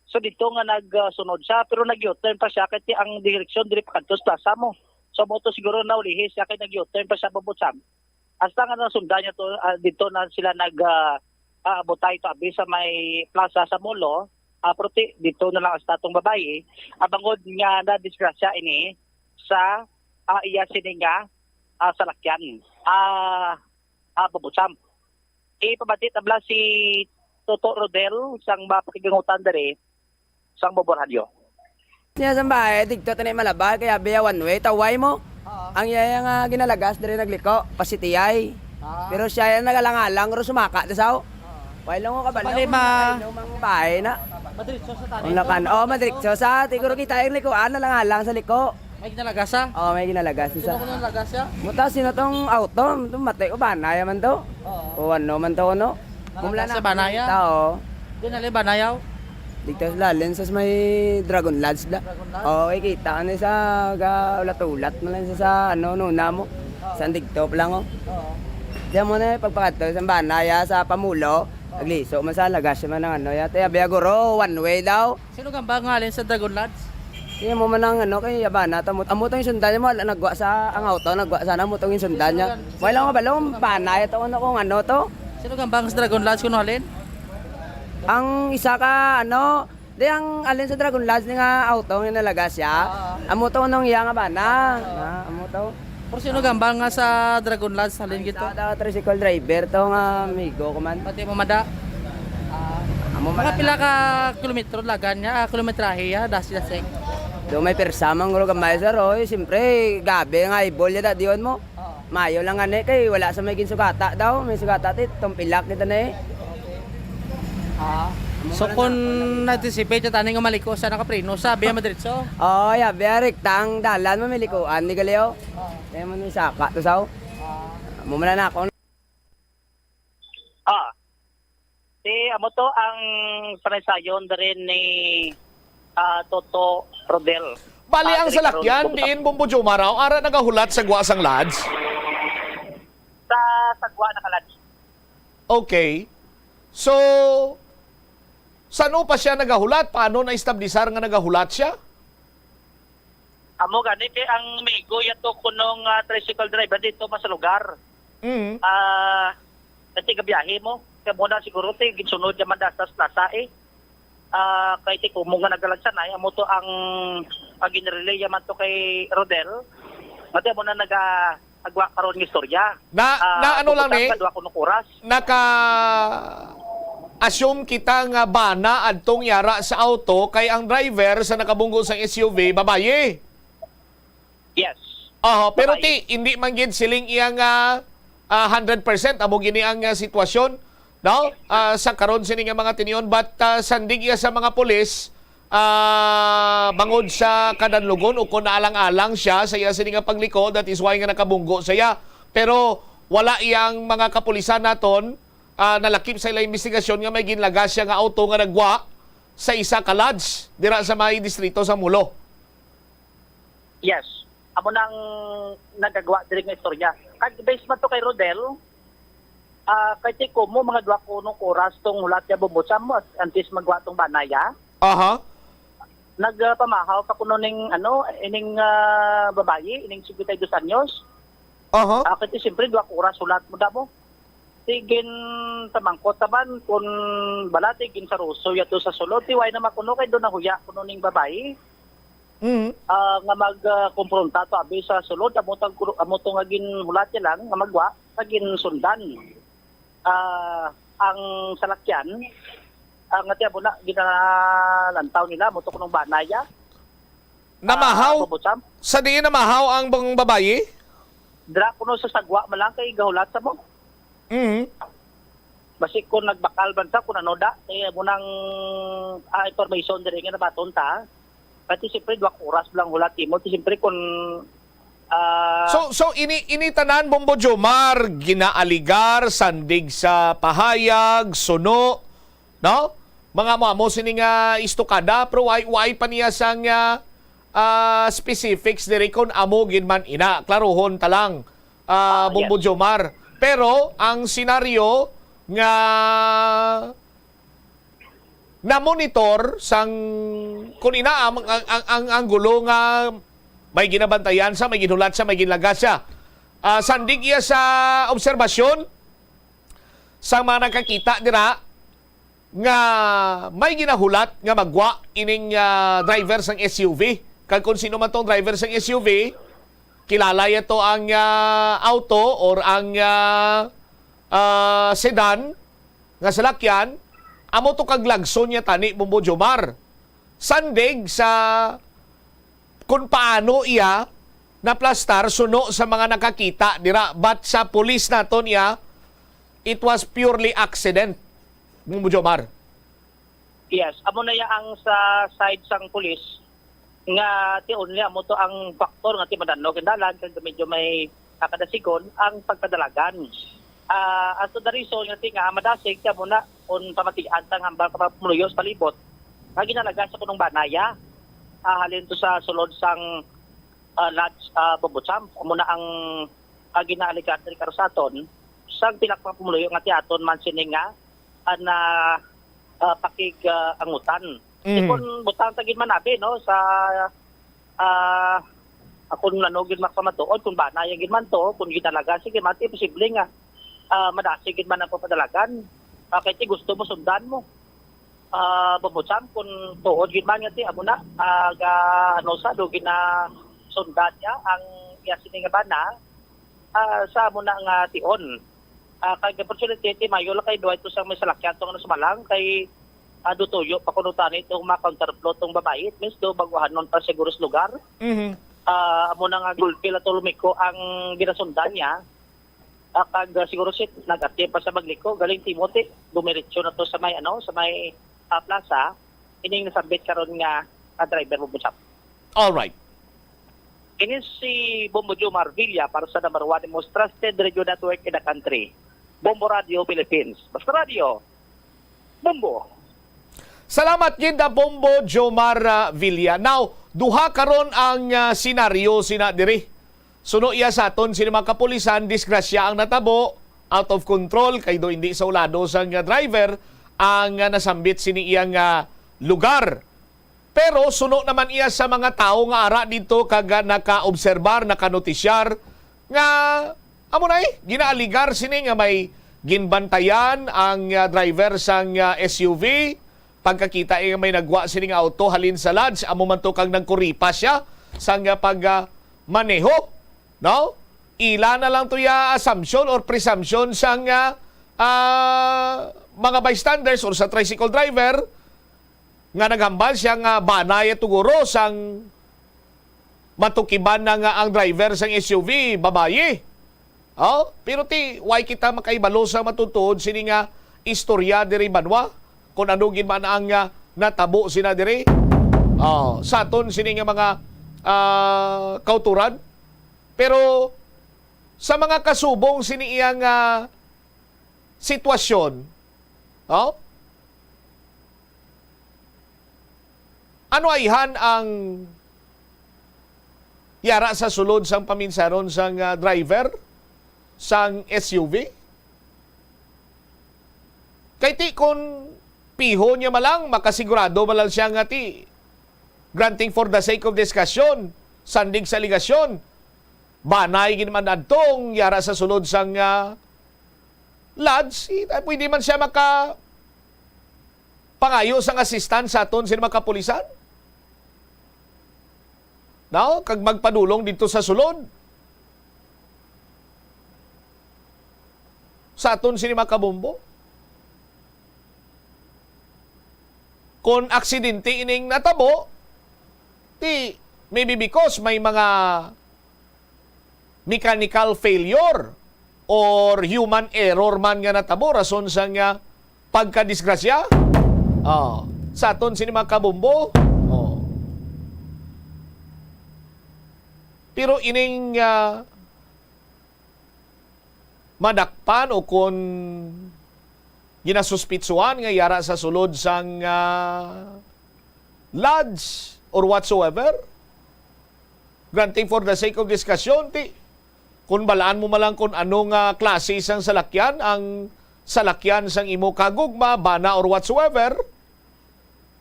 So dito nga nagsunod siya, pero nag-U-turn pa siya kay ti ang direksyon diri pa kadto sa plaza mo. So amo to siguro naulihi siya kay nag-U-turn pa siya, Bombo Sam. Hasta nga nasundan niya to, ah, dito na sila nag, ah, ah, butay to abi sa may plaza sa Molo, ah, pero ti-, dito na lang sa atong babayi, ah, bangod nga nadisgrasya ini sa, ah, iya sini nga, ah, salakyan. Ah, ah, Bobo Sam. Ipabati tabla si Toto Rodel sang mapakigangutan diri sang Bobo Radio. Niya sa bahay, digto tani malabay, kaya biya one way, taway mo. Oo. Ang iya nga ginalagas diri nagliko, pasitiyay. Ah. Pero siya yan nagalang-alang, ro sumaka, tasaw. Oo. Wala lang ko kabalo. Sa Balima. Kung ano mang bahay na. Madiretso sa tani. Ang lakan, oh, madiretso sa, siguro kita yung likuan, nalang-alang sa liko. May ginalagas, ah? Oo, may ginalagas. Sino sa ko nalagas, ah? Muta, sino tong auto? Itong matay ko, banaya man to. Oo. O ano man to, ano? Nalagas Mumla sa na banaya? Tao. Di na, li, banayaw? Dito sa lalim, sa may Dragon Lodge, da. Dragon Lodge? Oo, eh, kita ka na sa ga-, ulat-ulat mo lang sa, sa, ano, nuna mo. Oo. Sa digto pa lang, oh. Oo. Diyan mo na, eh, pagpakadto, sa banaya, sa Pamulo, Oo. Agliso, man sa lagas, man ang ano, yate, abya guro, one way daw. Sino gamba nga halin sa Dragon Lodge? Iya mo man ang ano, kay Yabana, tamo, amo tong isundan mo, wala nagwa sa, ang auto, nagwa sana, amo tong isundan niya. Sino gan-, Wala sino ko balong, sino gan-, bana, ito, ano, kung ano to. Sino gamba nga sa Dragon Lodge, kuno halin? Ang isa ka, ano, di ang alin sa Dragon Lodge ni nga auto nga nalagas siya. Ah. Amo to, anong iya nga bana. Ah. Ah, amo to. Pero sino gamba nga sa Dragon Lodge, halin Ay, gito? Sa daw tricycle driver to nga amigo ko man. Pati mo mada? Ah, Amo mga man pila ang ka kilometro lagan niya, ah, kilometrahe ya, dasi-dasi. Do may persa man guro gamay, sir, oy. Siyempre, gabi nga ibol ya da diyon mo. Oo. Mayo lang gani kay wala sa may ginsugata daw, may sugata ti tumpilak kita na eh. Ah. Amo So, man kung ang nag-, nag-anticipate ya tani nga maliko sa nakapreno sa biya madiretso? Oh, ya, biya rektang dalan mo may likuan ni Galeo. Oo. Kaya mo ni saka to saw. Ah. Amo man na ako. Ah. Si, amo to ang panaysayon diri ni, ah, Toto Rodel. Bali, Ah, ang diri karon, salakyan, Bumutang. Diin, Bumbo Jomar, aw, ara nagahulat sa gwa sang lodge? Sa, sa gwa naka-lodge. Okay. So, sano pa siya nagahulat? Paano na-establisar nga nagahulat siya? Amo gani kay ang migo yato kuno nga tricycle driver dito mas lugar. Mm. Ah, kasi gabiyahe mo. Kaya mo na siguro ti ginsunod ya man da sa plaza eh. Ah, kay ti kumo nga nagalagsanay, amo to ang, ang ginrelay ya man to kay Rodel. Mati mo na naga agwa karon nga istorya. Na, Ah, na ano lang pagkatapos ni? Kadwa kuno oras. Naka-assume kita nga bana adtong yara sa auto kay ang driver sa nakabunggo sang S U V, babayi. Yes. Aha, pero Babayi. Ti, hindi man gid siling iya nga, ah, hundred percent amo gini ang, ah, sitwasyon, no? Ah, sa karon sini nga mga tinion, but, ah, sandig iya sa mga pulis, ah, bangod sa kadanlugon o kung naalang-alang siya sa iya sini nga pagliko, that is why nga nakabunggo siya. Pero wala iyang mga kapulisan naton, ah, nalakip sa ilang investigasyon nga may ginlagas siya nga auto nga nagwa sa isa ka lodge dira sa may distrito sa Mulo. Yes. Amo nang nagagwa diri nga istorya. Kag based man to kay Rodel, ah, kay ti kumo mga dua kuno ka oras tong hulat ya bumbusa mo antes magwa tong banaya. Aha. Nagpamahaw pa kuno ning, ano, ining, ah, babayi, ining singkwenta y dos anyos. Aha. Ah, kay ti siyempre, dua ka oras hulat mo damo. Ti ginpamangkot taban kun bala ti ginsaruso yato sa sulod, ti way na makuno kay do nahuya kuno ning babayi. Mm. Ah, nga mag, ah, kompronta to abi sa sulod, amo tang kuro-, amo to nga ginhulat niya lang nga magwa, nga ginsundan. Ah, ang salakyan, ah, nga ti amo na ginalantaw nila, amo to kunong banaya. Namahaw? Ah, Bobo Sam? Sa diin namahaw ang bang babayi? Dira kuno sa sagwa man lang kay gahulat sa mo. Mm. Basi kung nagbakal man sa kung ano da, eh, amo nang, ah, information diri nga nabaton ta. Kasi siyempre, dua ka oras lang hulat imo. Ti siyempre, kung, ah, So, so ini, ini tanan, Bombo Jomar, ginaaligar, sandig sa pahayag, suno, no? Mga amo-amo sini nga istukada, pero way, way pa niya sang, ah, ah, specifics diri kung amo gid man ina. Klaruhon ta lang, ah, Ah, Bombo yes. Jomar. Pero ang senaryo nga na-monitor sang, kung ina, ang, ang, ang, ang, ang gulo nga may ginabantayan sa, may ginhulat sa, may ginlagas siya. Ah, sandig iya sa obserbasyon, Sa mga nakakita dira nga may ginahulat nga magwa ining, ah, driver sang S U V. Kag kung sino man tong driver sang S U V, kilala ya to ang, ah, auto or ang, ah, ah, sedan nga salakyan, amo to kag lagson niya tani, Bombo Jomar. Sandig sa kung paano iya naplastar suno sa mga nakakita dira, but sa pulis naton iya, it was purely accident, Bombo Jomar. Yes, amo na ya ang sa side sang pulis nga ti only amo to ang factor nga ti madanlog ang dalan kag medyo may ah, kadasigon ang pagpadalagan. Ah, as to the reason nga ti nga madasig kamo na kung pamatian sang hambal ka pamuluyo sa palibot nga ginalaga sa kunong banaya. Ah, halin to sa sulod sang ah, Lodge ah, Bombo Champ, amo na ang ah, ginaaligar diri karo sa aton sang pila ka mga pumuluyo nga ti aton man sini nga ah, na ah, pakig ah, angutan. Mm. Kung butang ta gid man abi no sa ah, kung ano gid makapamatuod, kung banay gid man to, kung ginalaga sige man, imposible nga ah, madasig gid man ang papadalagan. Ah, kay ti gusto mo sundan mo. Ah, Bombo Champ, kung tuod gid man nga ti amo na ah, ga, ano sa do ginasundan niya ang iya sini nga bana ah, sa amo na nga tion. Ah, kag unfortunately, ti mayo lang kay duwa ito sa may salakyan tong nasumalang kay ah, do tuyo pa kuno tani itong mga counterflow tong babayi. It means do baguhanon pa siguro sa lugar. Mhm. Ah, amo na nga gulpi la to lumiko ang ginasundan niya. Ah, kag ah, siguro si nag-attempt pa sa magliko, galing Timothy, dumiretso na to sa may ano, sa may ah, plaza, ining nasambit karon nga ah, driver mo busap. All right. Ini si Bombo Jomar Villa para sa number one most trusted radio network in the country, Bombo Radio Philippines. Basta radio, Bombo. Salamat gid, ah, Bombo Jomar, ah, Villa. Now, duha karon ang ah, senaryo sina diri. Suno iya sa aton sini mga kapulisan, disgrasya ang natabo, out of control kay do hindi sa ulado sang ah, driver ang ah, nasambit sini iyang ah, lugar. Pero suno naman iya sa mga tawo nga ara didto kag ah, nakaobserbar, nakanotisyar nga amo na eh, ginaaligar sini nga may ginbantayan ang ah, driver sang ah, S U V. Pagkakita eh, nga may nagwa sini nga auto halin sa lodge, amo man to kag nagkuripa siya sang ah, pag ah, maneho, no? Ila na lang to ya assumption or presumption sang ah, ah, mga bystanders or sa tricycle driver nga naghambal siya nga banay tuguro sang matukiban na nga ang driver sang S U V, babayi. Oh, pero ti, why kita makaibalo sa matutuod sini nga istorya diri banwa? Kung ano gid man ang ah, natabo sina diri? Oh, sa aton sini nga mga ah, kauturan. Pero sa mga kasubong sini iyang ah, sitwasyon, oh, ano ayhan ang yara sa sulod sang paminsaron sang ah, driver sang S U V? Kay ti kon piho niya man lang, makasigurado man lang siya nga ti granting for the sake of discussion, sandig sa aligasyon, banay gid man adtong yara sa sulod sang ah, lodge, i-, pwede man siya maka pangayo sang assistance sa aton sini mga kapulisan. No? Kag magpadulong didto sa sulod. Sa aton sini mga kabombo. Kung aksidente ining natabo, ti maybe because may mga mechanical failure or human error man nga natabo rason sa nga pagkadisgrasya. Oh, sa aton sini mga kabombo. Oh. Pero ining ah, madakpan o kon ginasuspitsuhan nga yara sa sulod sang ah, lodge or whatsoever, granting for the sake of discussion, ti, kung balaan mo man lang kung ano nga klase sang salakyan, ang salakyan sang imo kagugma, bana or whatsoever,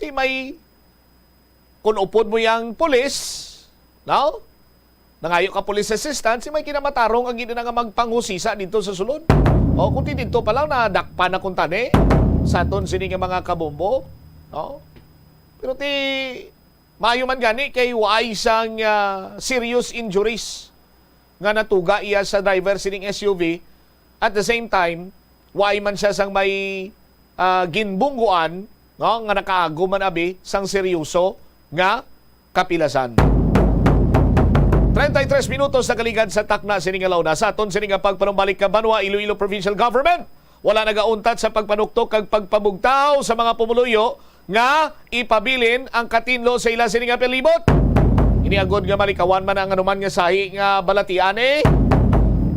ti may kung upod mo yang pulis, no? Nangayo ka police assistance, si may kinamatarong ang gid na nga magpanghusisa dito sa sulod. O, kung ti didto pa lang, nadakpan na kuntani sa aton sini nga mga kabombo, no? Pero ti, maayo man gani kay waay sang, ah, serious injuries nga natuga iya sa driver sining S U V. At the same time, waay man siya sang may, ah, ginbungguan, no, nga nakaagom man abi sang seryoso nga kapilasan. Treinta y tres minutos nakaligad sa takna sini nga launa. Sa aton sini nga pagpanumbalik ka banwa, Iloilo Provincial Government wala nagauntat sa pagpanuktok kag pagpabugtaw sa mga pumuluyo nga ipabilin ang katinlo sa ila sini nga palibot. Ini agod nga malikawan man ang anuman nga sahi nga balatian, eh.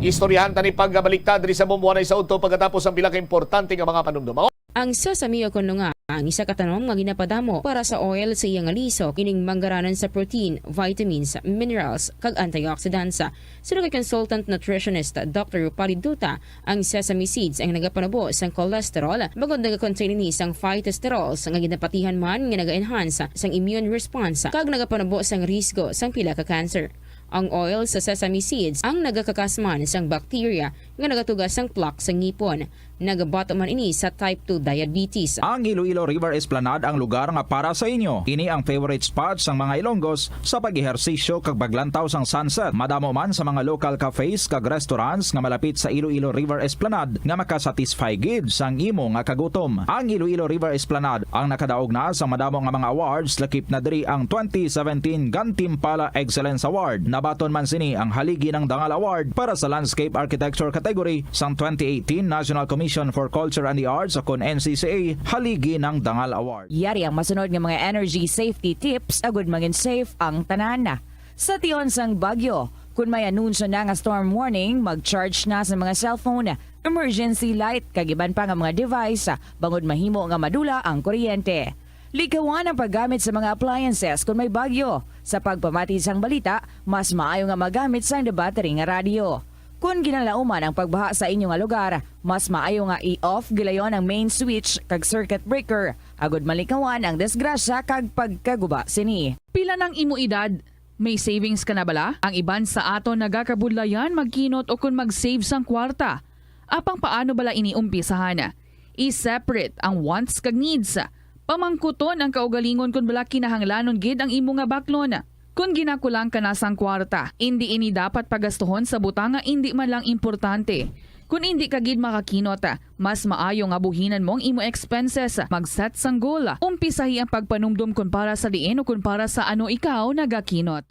Istoryahan ta ni pagbaliktad diri sa Bomboanay sa udto pagkatapos ang pila ka importante nga mga panumdum. Ang sesame o kon lunga, ang isa ka tanom nga ginapadamo para sa oil sa iya nga lisok, ining manggaranan sa protein, vitamins, minerals, kag antioxidants. Suno kay consultant nutritionist Doctor Rupali Duta, ang sesame seeds ang nagapanubo sang cholesterol, bangod nagakontain ini sang phytosterols nga ginapatihan man nga naga-enhance sang immune response kag nagapanubo sang risgo sang pila ka cancer. Ang oil sa sesame seeds ang nagakakas man sang bacteria nga nagatuga sang plaque sa ngipon. Nagabato man ini sa type two diabetes. Ang Iloilo River Esplanade ang lugar nga para sa inyo. Ini ang favorite spot sang mga Ilonggos sa pag-ehersisyo kag paglantaw sang sunset. Madamo man sa mga local cafes kag restaurants nga malapit sa Iloilo River Esplanade nga makasatisfy gid sang imo nga kagutom. Ang Iloilo River Esplanade ang nakadaog na sa madamo nga mga awards, lakip na diri ang twenty seventeen Gantimpala Excellence Award. Nabaton man sini ang Haligi ng Dangal Award para sa Landscape Architecture category sang twenty eighteen National Commission for Culture and the Arts o kon N C C A Haligi ng Dangal Award. Yari ang masunod nga mga energy safety tips agud mangin safe ang tanan. Sa tion sang bagyo, kun may anunsyo na nga storm warning, mag-charge na sa mga cellphone, emergency light, kag iban pa nga mga device, bangod mahimo nga madula ang kuryente. Likawan ang paggamit sa mga appliances kun may bagyo. Sa pagpamati sang balita, mas maayo nga magamit sang debattery nga radyo. Kun ginalauman ang pagbaha sa inyo nga lugar, mas maayo nga i-off gilayon ang main switch kag circuit breaker agud malikawan ang disgrasya kag pagkaguba sini. Pila nang imo edad? May savings ka na bala? Ang iban sa aton nagakabudlayan magkinot o kon mag-save sang kwarta. Apang paano bala ini umpisahan? I-separate ang wants kag needs. Pamangkuton ang kaugalingon kon bala kinahanglanon gid ang imo nga baklon. Kon ginakulang ka na sang kwarta, indi ini dapat pagastuhon sa butang nga indi man lang importante. Kon indi ka gid makakinot, mas maayo nga buhinan mo ang imo expenses. Mag-set sang goal. Umpisahi ang pagpanumdom kon para sa diin o kon para sa ano ikaw nagakinot.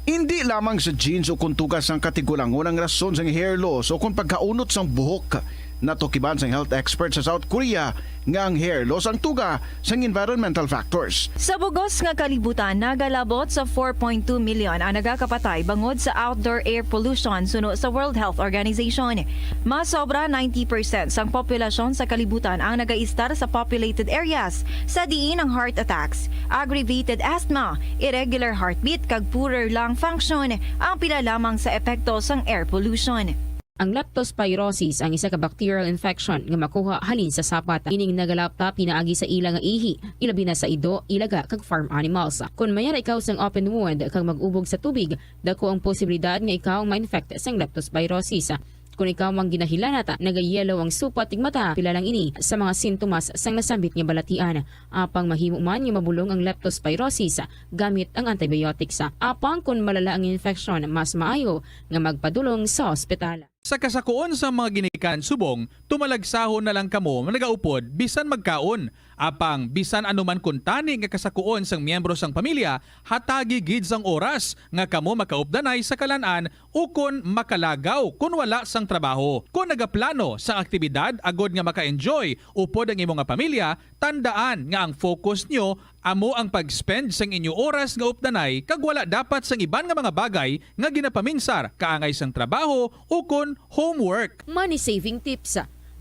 Indi lamang sa genes o kon tuga sang katigulangon ang rason sang hair loss o kon pagkaunot sang buhok. Natukiban sang health expert sa South Korea nga ang hair loss ang tuga sang environmental factors. Sa bugos nga kalibutan, nagalabot sa four point two million ang nagakapatay bangod sa outdoor air pollution, suno sa World Health Organization. Mas sobra ninety percent sang populasyon sa kalibutan ang nagaistar sa populated areas, sa diin ang heart attacks, aggravated asthma, irregular heartbeat, kag poorer lung function ang pila lamang sa epekto sang air pollution. Ang leptospirosis ang isa ka bacterial infection nga makuha halin sa sapat. Ining nagalapta pinaagi sa ila nga ihi, ilabi na sa ido, ilaga, kag farm animals. Kon mayara ikaw sang open wound kag mag-ubog sa tubig, dako ang posibilidad nga ikaw ma-infect sang leptospirosis. Kon ikaw ang ginahilanat, nagayelo ang supat ning mata, pila lang ini sa mga sintomas sang nasambit nga balatian. Apang mahimo man nga mabulong ang leptospirosis gamit ang antibiotics. Apang kon malala ang infeksyon, mas maayo nga magpadulong sa ospital. Sa kasakuon sang mga ginikanan subong, tumalagsahon na lang kamo nagaupod bisan magkaon. Apang bisan ano man kuntani nga kasakuon sang miyembro sang pamilya, hatagi gid sang oras nga kamo makaupdanay sa kalan-an ukon makalagaw kon wala sang trabaho. Kon nagaplano sang aktibidad agod nga maka-enjoy upod ang imo nga pamilya, tandaan nga ang focus nyo amo ang pag-spend sang inyo oras nga updanay kag wala dapat sang iban nga mga bagay nga ginapaminsar kaangay sang trabaho ukon homework. Money saving tips.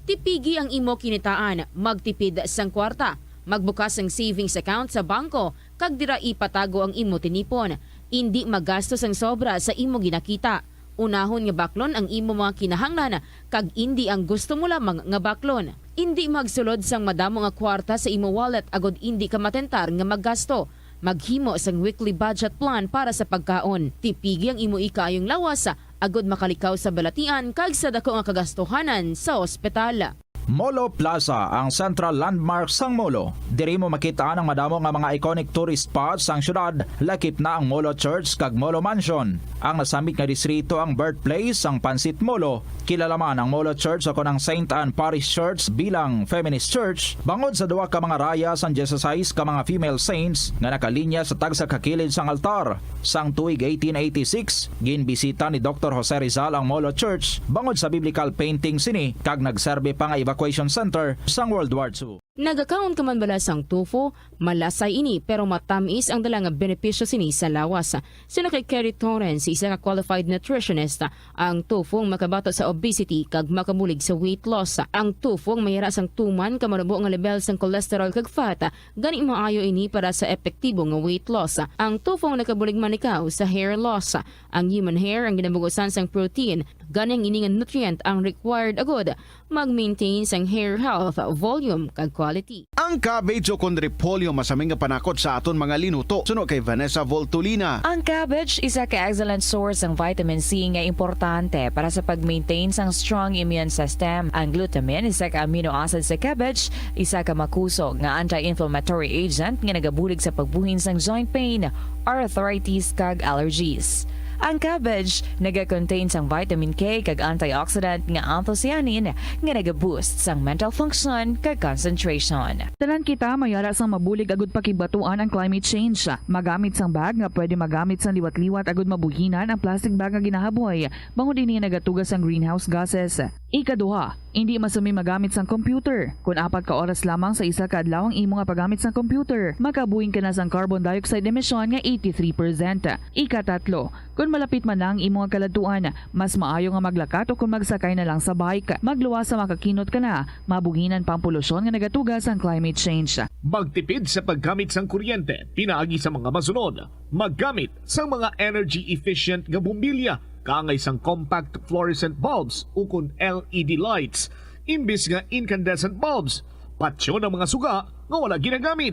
Tipigi ang imo kinitaan, magtipid sang kwarta, magbukas sang savings account sa bangko, kag dira ipatago ang imo tinipon. Indi magasto sang sobra sa imo ginakita. Unahon nga baklon ang imo mga kinahanglan kag indi ang gusto mo lamang nga baklon. Indi magsulod sang madamo nga kwarta sa imo wallet agod indi ka matentar nga maggasto. Maghimo sang weekly budget plan para sa pagkaon. Tipigi ang imo ikaayong lawas agud makalikaw sa balatian kag sa dako nga kagastuhanan sa ospital. Molo Plaza, ang central landmark sang Molo. Diri mo makit-an ang madamo nga mga iconic tourist spots sang syudad, lakip na ang Molo Church kag Molo Mansion. Ang nasambit nga distrito ang birthplace sang Pansit Molo. Kilala man ang Molo Church o kon ang Saint Anne Parish Church bilang feminist church bangod sa duha ka mga raya sang dieciséis ka mga female saints nga nakalinya sa tagsa ka kilid sang altar. Sang tuig eighteen eighty-six, ginbisita ni Doktor Jose Rizal ang Molo Church bangod sa biblical painting sini kag nagserbi pa nga evacuation center sang World War Two. Nagakaon ka man bala sang tofu? Malasay ini, pero matamis ang dala nga benepisyo sini sa lawas. Suno kay Kerry Torrens, isa ka qualified nutritionist, ang tofu ang makabato sa obesity kag makabulig sa weight loss. Ang tofu ang mayara sang tuman ka manubo nga level sang cholesterol kag fat, gani maayo ini para sa epektibo nga weight loss. Ang tofu ang nakabulig man ikaw sa hair loss. Ang human hair ang ginabugusan sang protein, gani ang ini nga nutrient ang required agud mag-maintain sang hair health, volume, kag quality. Ang cabbage o kon repolyo masami nga panakot sa aton mga linuto, suno kay Vanessa Voltolina. Ang cabbage isa ka excellent source sang vitamin C nga importante para sa pag-maintain sang strong immune system. Ang glutamine, isa ka amino acid sa cabbage, isa ka makusog nga anti-inflammatory agent nga nagabulig sa pagbuhin sang joint pain, arthritis, kag allergies. Ang cabbage naga-contain sang vitamin K kag antioxidant nga anthocyanin nga naga-boost sang mental function kag concentration. Tanan kita mayara sang mabulig agud pakigbatuan ang climate change. Magamit sang bag nga pwede magamit sang liwat-liwat agud mabuhinan ang plastic bag nga ginahaboy, bangod ini nagatuga sang greenhouse gases. Ikaduha, indi masumi magamit sang computer. Kon apat ka oras lamang sa isa ka adlaw ang imo nga paggamit sang computer, makabuhin ka na sang carbon dioxide emission nga eighty-three percent. Ikatatlo, kon malapit man na ang imo nga kaladtuan, mas maayo nga maglakat o kon magsakay na lang sa bike. Magluwas sa makakinot ka na, mabuhinan pa ang polusyon nga nagatuga sang climate change. Magtipid sa paggamit sang kuryente pinaagi sa mga masunod. Maggamit sang mga energy efficient nga bombilya kaangay sang compact fluorescent bulbs ukon L E D lights imbis nga incandescent bulbs. Patyon ang mga suga nga wala ginagamit.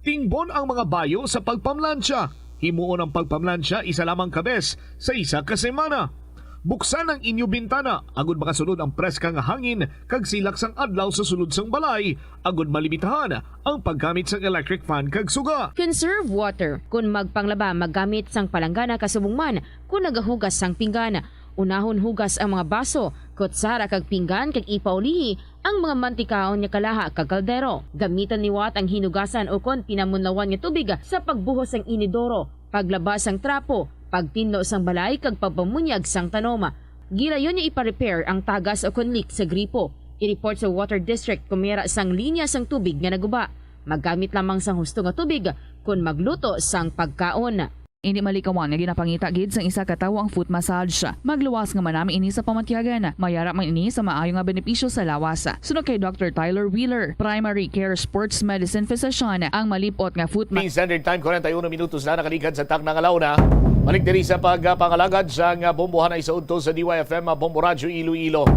Tingbon ang mga bayo sa pagpamlansya. Himuon ang pagpamlansya isa lamang ka bes sa isa ka semana. Buksan ang inyo bintana agud makasulod ang preska nga hangin kag silak sang adlaw sa sulod sang balay, agud malimitahan ang paggamit sang electric fan kag suga. Conserve water. Kon magpanglaba, maggamit sang palanggana kasubong man kon nagahugas sang pinggan. Unahon hugas ang mga baso, kutsara kag pinggan kag ipaulihi ang mga mantikaon nga kalaha kag kaldero. Gamiton liwat ang hinugasan ukon pinamunlawan nga tubig sa pagbuhos sang inidoro, paglaba sang trapo, pagtinlo sang balay kag pagpamunyag sang tanom. Gilayon nga ipa-repair ang tagas ukon leak sa gripo. I-report sa Water District kon mayara sang linya sang tubig nga naguba. Maggamit lamang sang husto nga tubig kon magluto sang pagkaon. Indi malikawan nga ginapangita gid sang isa ka tawo ang foot massage. Magluwas nga manami ini sa pamatyagan. Mayara man ini sa maayo nga benepisyo sa lawas. Suno kay Doctor Tyler Wheeler, primary care sports medicine physician, ang malip-ot nga foot ma- Standard Time, forty-one minutos na nakaligad sa takna nga launa. Balik diri sa pagpangalagad sa nga bombohan ay sa udto sa D Y F M, Bombo Radyo Iloilo.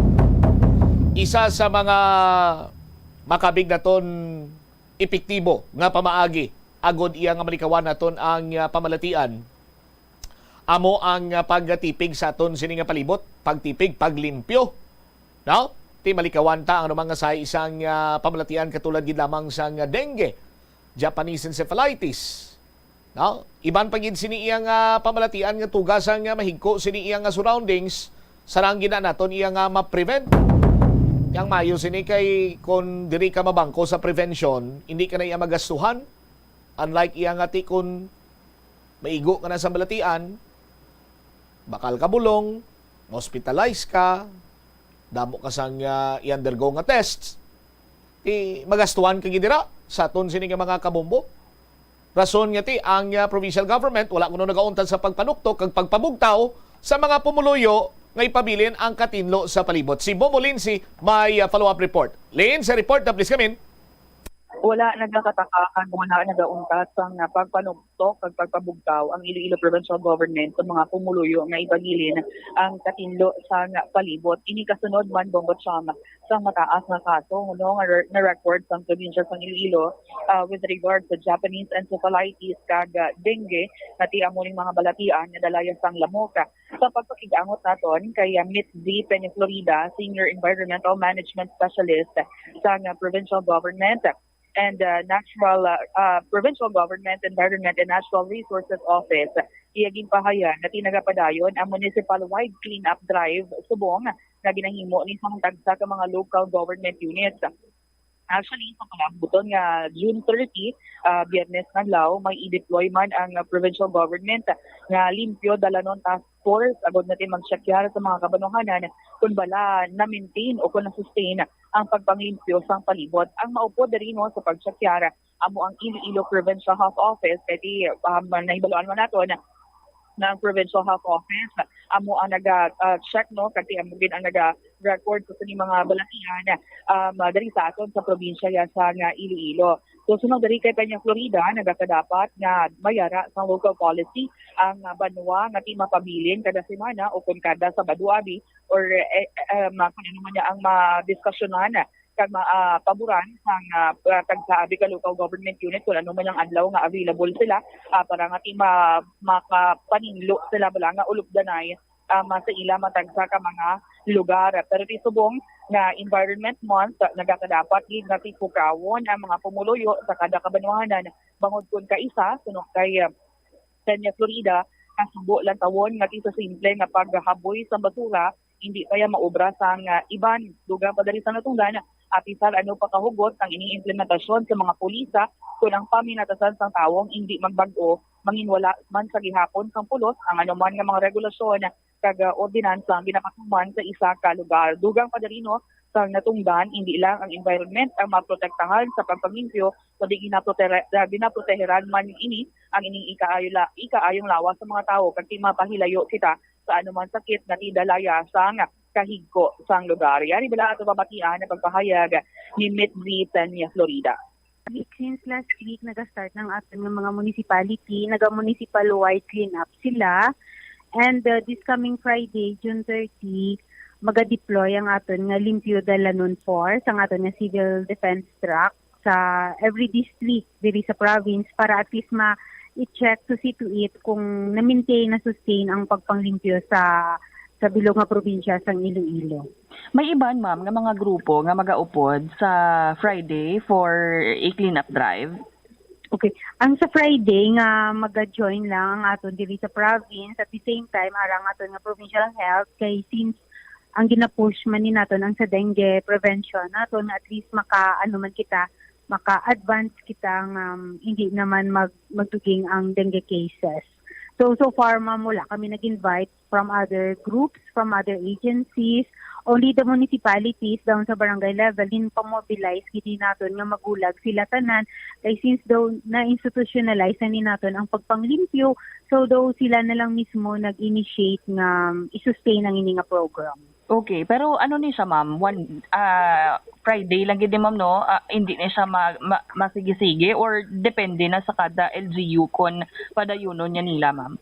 Isa sa mga makabig naton epektibo nga pamaagi agod iya nga malikawan naton ang, ah, pamalatian, amo ang, ah, pagtipig sa aton sini nga palibot, pagtipig, paglimpyo, no? Ti malikawan ta ang anumang nga sahi sang, ah, pamalatian katulad gid lamang sang, ah, dengue, Japanese encephalitis, no? Iban pa gid sini iya nga pamalatian nga tuga sang, ah, mahigko sini iya nga surroundings, sarang gid na naton iya nga ma-prevent. Ang mayo sini kay kon diri ka mabangko sa prevention, hindi ka na iya magastuhan. Unlike iya nga ti kon maigo ka na sa balatian, bakal ka bulong, ma-hospitalize ka, damo ka sang, ah, i-undergo nga tests, ti magastuhan ka gid dira sa aton sini nga mga kabombo. Rason nga ti ang, ah, provincial government wala kuno nagauntat sa pagpanuktok kag pagpabugtaw sa mga pumuluyo nga ipabilin ang katinlo sa palibot. Si Bombo Lindsay may, ah, follow-up report. Lin, sa report na, please come in. Wala nagakataka kag wala nagauntat sang pagpanugtok kag pagpabugtaw ang Iloilo Provincial Government sa mga pumuluyo nga ipabilin ang katinlo sang palibot. Ini kasunod man, Bongo Cham, sa mataas nga kaso, no, nga re-, na-record sang probinsya sang Iloilo, ah, with regard sa Japanese encephalitis kag, ah, dengue, nga ti amo ning mga balatian nga dalayan sang lamok. Sa pagpakig-angot naton kay, ah, Mitzi Peña Florida, Senior Environmental Management Specialist sang, ah, Provincial Government and, ah, Natural, ah, ah, Provincial Government Environment and Natural Resources Office, iya ginpahayag nga ti nagapadayon ang municipal-wide cleanup drive subong nga ginahimo ni sang tagsa ka mga local government units. Actually, sa palabuton nga June thirty, ah, Biyernes nga adlaw, may i-deploy man ang, ah, provincial government nga Limpyo Dalanon Task Force agod nga ti magtsekyar sa mga kabanwahanan kung bala na-maintain o kung na-sustain ang pagpanglimpyo sang palibot. Ang maupod diri, no, sa pagtsekyar amo ang Iloilo Provincial Health Office, kay ti, um, nahibaluan man naton nga ang Provincial Health Office amo ang naga, ah, check, no, kag ti amo gid ang naga-record sa sini mga balatian, um, diri sa aton sa probinsya ya sang Iloilo. So, suno diri kay Peña Florida, nagakadapat nga mayara sang local policy ang, ah, banwa nga ti mapabilin kada semana o kon kada Sabado abi or, eh, eh, um, kung ano man niya ang madiskasyonan kag ma-, ah, paboran sang, ah, tagsa abi ka local government unit kung ano man ang adlaw nga available sila, ah, para nga ti ma-, makapaninlo sila bala nga ulupdanay, ah, ma-, sa ila matagsa ka mga lugar. Pero ti subong nga Environment Month, ah, nagakadapat gid nga ti pukawon ang mga pumuluyo sa kada kabanwahanan bangod kon kaisa, suno kay, ah, Peña Florida, kasubo lang tawon nga ti sa simple nga paghaboy sa basura, hindi pa ya maobra sang, ah, iban. Dugang pa diri sa natungdan, apisar ano pa kahugot ang ining implementasyon sa mga pulisa, kun ang paminatasan sang tawong hindi magbag-o, manginwala man sa gihapon sang pulos ang anuman nga mga regulasyon kag, ah, ordinansa ang ginapatuman sa isa ka lugar. Dugang pa diri, no, sang natungdan, hindi lang ang environment ang maprotektahan sa pagpanglimpyo, kundi ginaprotere-, ah, ginaproteheran man ini ang ining ikaayo la-, ikaayong lawas sa mga tawo kag ti mapahilayo kita sa anuman sakit nga ti dalaya sang kahigko sang lugar. Yari bala ato mabatian ang pagpahayag ni Mitzi Peña Florida. Since last week, nag-start ng aton nga mga municipality, naga-municipal-wide cleanup sila. And, uh, this coming Friday, June thirty, maga-deploy ang aton nga Limpyo Dalanon Force, ang aton nga civil defense truck sa every district diri sa province para at least ma-, i-check to see to it kung na-maintain, na-sustain ang pagpanglimpyo sa, sa bilog nga probinsya sang Iloilo. May iban, ma'am, nga mga grupo nga magaupod sa Friday for a cleanup drive? Okay. Ang sa Friday nga maga-join lang ang aton diri sa province, at the same time, ara ang aton nga provincial health, kay since ang gina-push man ni naton ang sa dengue prevention naton, at least maka, ano man kita, maka-advance kita nga, um, hindi naman mag-, magduging ang dengue cases. So, so far, ma'am, wala kami nag-invite from other groups, from other agencies. Only the municipalities down sa barangay level, din pa-mobilize gid naton nga magulag sila tanan. Kay since daw na-institutionalize na ni naton ang pagpanglimpyo, so daw sila na lang mismo nag-initiate nga, um, i-sustain ang ini nga program. Okay, pero ano ni siya, ma'am? One, ah, Friday lang gid ni, ma'am, no? Ah, hindi ni siya ma-, ma-, masigi-sige or depende na sa kada L G U kon padayunon niya nila, ma'am?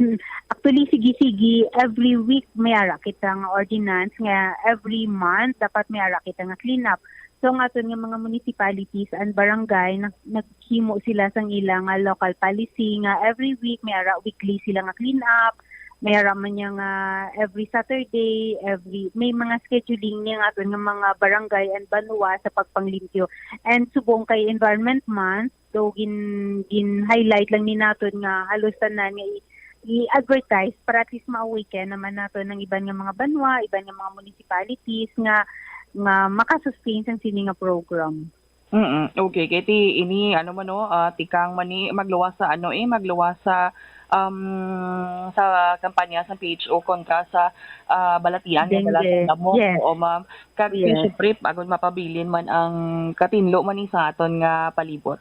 Hmm. Actually, sige-sige, every week may ara kita nga ordinance nga every month dapat may ara kita nga cleanup. So, ang aton nga mga municipalities and barangay, nag-, naghimo sila sang ila nga local policy nga every week may ara weekly sila nga cleanup, may ara man niya nga every Saturday, every, may mga scheduling niya nga aton nga mga barangay and banwa sa pagpanglimpyo. And subong kay Environment Month, so gin-, gin-highlight lang ni naton nga halos tanan nga i-, i-advertise para at least ma-awaken naman naton ang iban nga mga banwa, iban nga mga municipalities nga, nga makasustain sang sini nga program. Mm, okay. Kay ti ini, ano man, no, ah, tikang man ni magluwas sa, ano, eh, magluwas sa, um, sa kampanya sa P H O kontra sa, ah, balatian nga dala sa Dengue. Lamok. Yes. Oo, ma'am. Kag ti Yes. syempre, agud mapabilin man ang katinlo man ni sa aton nga palibot.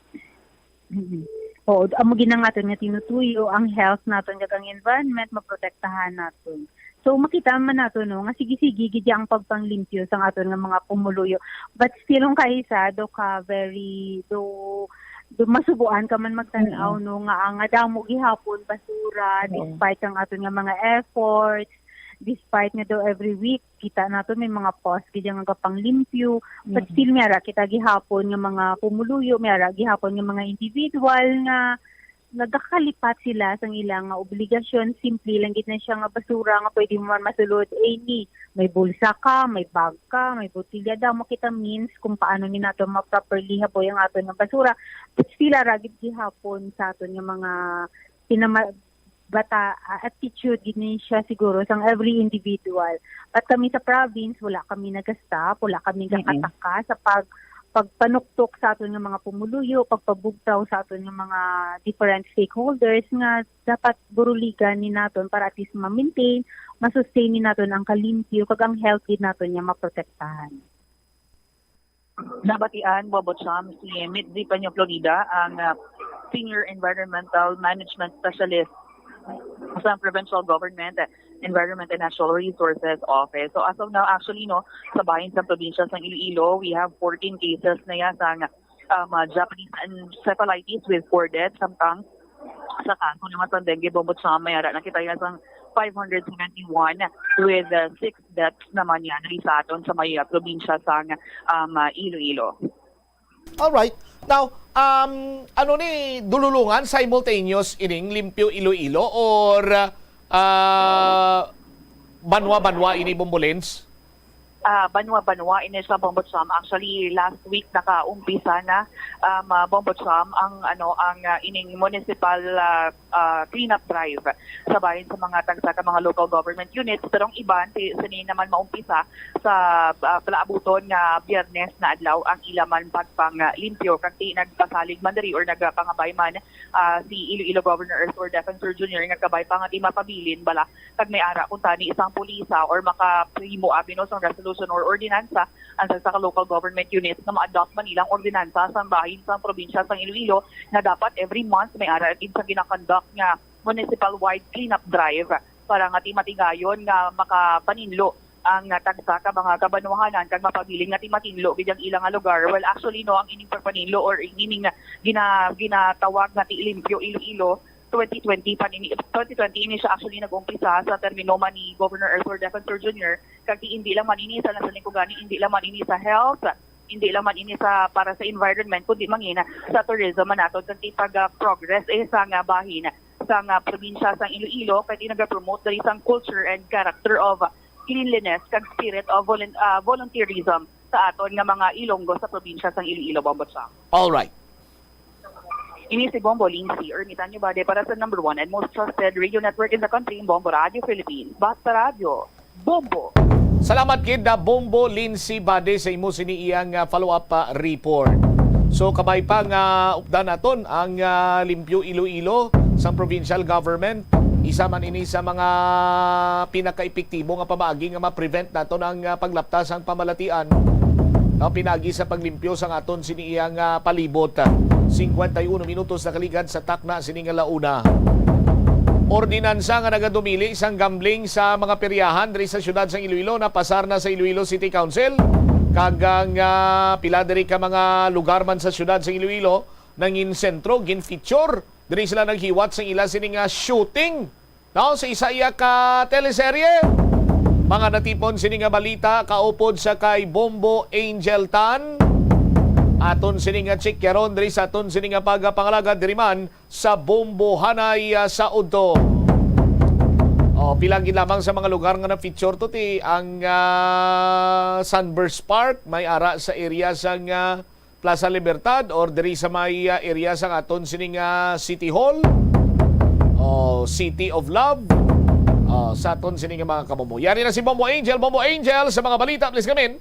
Mm. Oo, amo gid ang aton nga tinutuyo, ang health naton kag ang environment maprotektahan naton. So, makita man nato, no, nga sige-sige gid ang pagpanglimpyo sang aton nga mga pumuluyo. But still, kung kaisa, do ka very, do, do masubuan ka man magtan-aw, Mm. no, nga ang nga damo gihapon basura, Oo. despite ang aton nga mga efforts, despite nga daw every week, kita nato may mga post gid nga gapanglimpyo, but Mm. still, may ara kita gihapon nga mga pumuluyo, may ara gihapon nga mga individual nga nagakalipat sila sang ilang nga obligasyon. Simple lang gid na siya nga basura nga pwede mo man masulod, eh, ni may bulsa ka, may bag ka, may botilya, damo kita means kung paano ni nato ma-properly haboy ang aton nga basura. But still, ara gid gihapon sa aton nga mga pinama-, bata, ah, attitude gid ni siya siguro sang every individual. But kami sa province, wala kami nag-stop, wala kami Mm-mm. gakataka sa pag-, pagpanuktok sa aton nga mga pumuluyo, pagpabugtaw sa aton nga mga different stakeholders nga dapat buruligan ni naton para at least ma-maintain, ma-sustain ni naton ang kalimpyo, kag ang health gid naton nga maprotektahan. Nabatian, Bobo Cham, si Mitzi Peña Florida, ang, ah, Senior Environmental Management Specialist sa Provincial Government Environment and Natural Resources Office. So, as of now, actually, no, sa bahin sa probinsya sa Iloilo, we have fourteen cases na yan sa, um, uh, Japanese encephalitis with four deaths. Samtang sa kaso naman sa dengue, Bobo Cham, may ara na kita yan sang five hundred seventy-one with, uh, six deaths naman yan sa aton sa may, uh, probinsya sa, um, uh, Iloilo. Alright. Now, um, ano ni dululungan, simultaneous ining Limpyo Iloilo or, ah, banwa-banwa ini, Bombo Lens? Ah, banwa-banwa ini sa Bombo Cham. Actually, last week nakaumpisa na, um, ah, Bombo Cham ang, ano, ang, ah, ining municipal, ah, ah, cleanup drive sa bahin sa mga tagsa ka mga local government units. Pero ang iban, ti-, sini naman maumpisa sa, ah, palaabuton nga Biyernes na adlaw ang ila man pagpanglimpyo. Kag ti nagpasalig man diri or nagpangabay man, ah, si Iloilo Governor Arthur Defensor Junior nga kabay pa nga ti mapabilin bala kag may ara kuntani isang pulisa or makahimo abi, no, sang resolution or ordinansa ang sa, sa local government units nga ma-adopt man nilang ordinansa sang bahin sang probinsya sang Iloilo nga dapat every month may ara gid sa ginakonduct nga municipal-wide cleanup drive para nga ti matigayon nga makapaninlo ang, ah, tagsa ka mga kabanwahanan kag mapabilin nga ti matinlo gid ang ila nga lugar. Well, actually, no, ang ining pagpaninlo or ining gina-, ginatawag nga ti Limpyo Iloilo twenty twenty pa nini, twenty twenty ini siya actually nag-umpisa sa termino man ni Governor Arthur Defensor Junior, kag ti indi lang man ini sa, nasa lingkod gani, indi lang man ini sa health, hindi lang man ini sa, para sa environment, kundi mangin sa tourism man naton, kag ti pag, ah, progress, eh, sa nga bahin sa nga probinsya sang Iloilo, kay ti nagapromote diri sang culture and character of cleanliness kag spirit of volun-, ah, volunteerism sa aton nga mga Ilonggo sa probinsya sang Iloilo, Bombo Cham. All right. Ini si Bombo Lindsay Ermitanyo Bade para sa number one and most trusted radio network in the country, Bombo Radio Philippines. Basta Radyo, Bombo! Salamat gid na Bombo Lindsay Bade sa imo sini iyang, ah, follow-up, ah, report. So, kabay pa nga updan naton ang, ah, Limpyo Iloilo sang provincial government. Isa man ini sa mga pinakaepektibo nga pamaagi nga ma-prevent naton ang, ah, paglapta sang pamalatian. No, pinaagi sa paglimpyo sang aton sini iyang, ah, palibot. Cincuenta y uno minutos nakaligad sa takna sini nga launa. Ordinansa nga nagadumili sang gambling sa mga peryahan diri sa siyudad sang Iloilo napasar na sa Iloilo City Council. Kag ang, ah, pila diri ka mga lugar man sa siyudad sang Iloilo nangin sentro, gin-feature. Diri sila naghiwat sang ila sini nga shooting. Now, sa isa iya ka teleserye, mga natipon sini nga balita kaupod sa kay Bombo Angel Tan. Aton sini nga chikyaron diri sa aton sini nga pagpangalagad diri man sa Bombo Hanay, ah, sa udto. Oh, pila gid lamang sa mga lugar nga na-feature to ti ang, ah, Sunburst Park, may ara sa area sang, ah, Plaza Libertad or diri sa may, ah, area sang aton sini nga City Hall o City of Love, ah, sa aton sini nga mga kamumo. Yari na si Bombo Angel. Bombo Angel, sa mga balita, please come in.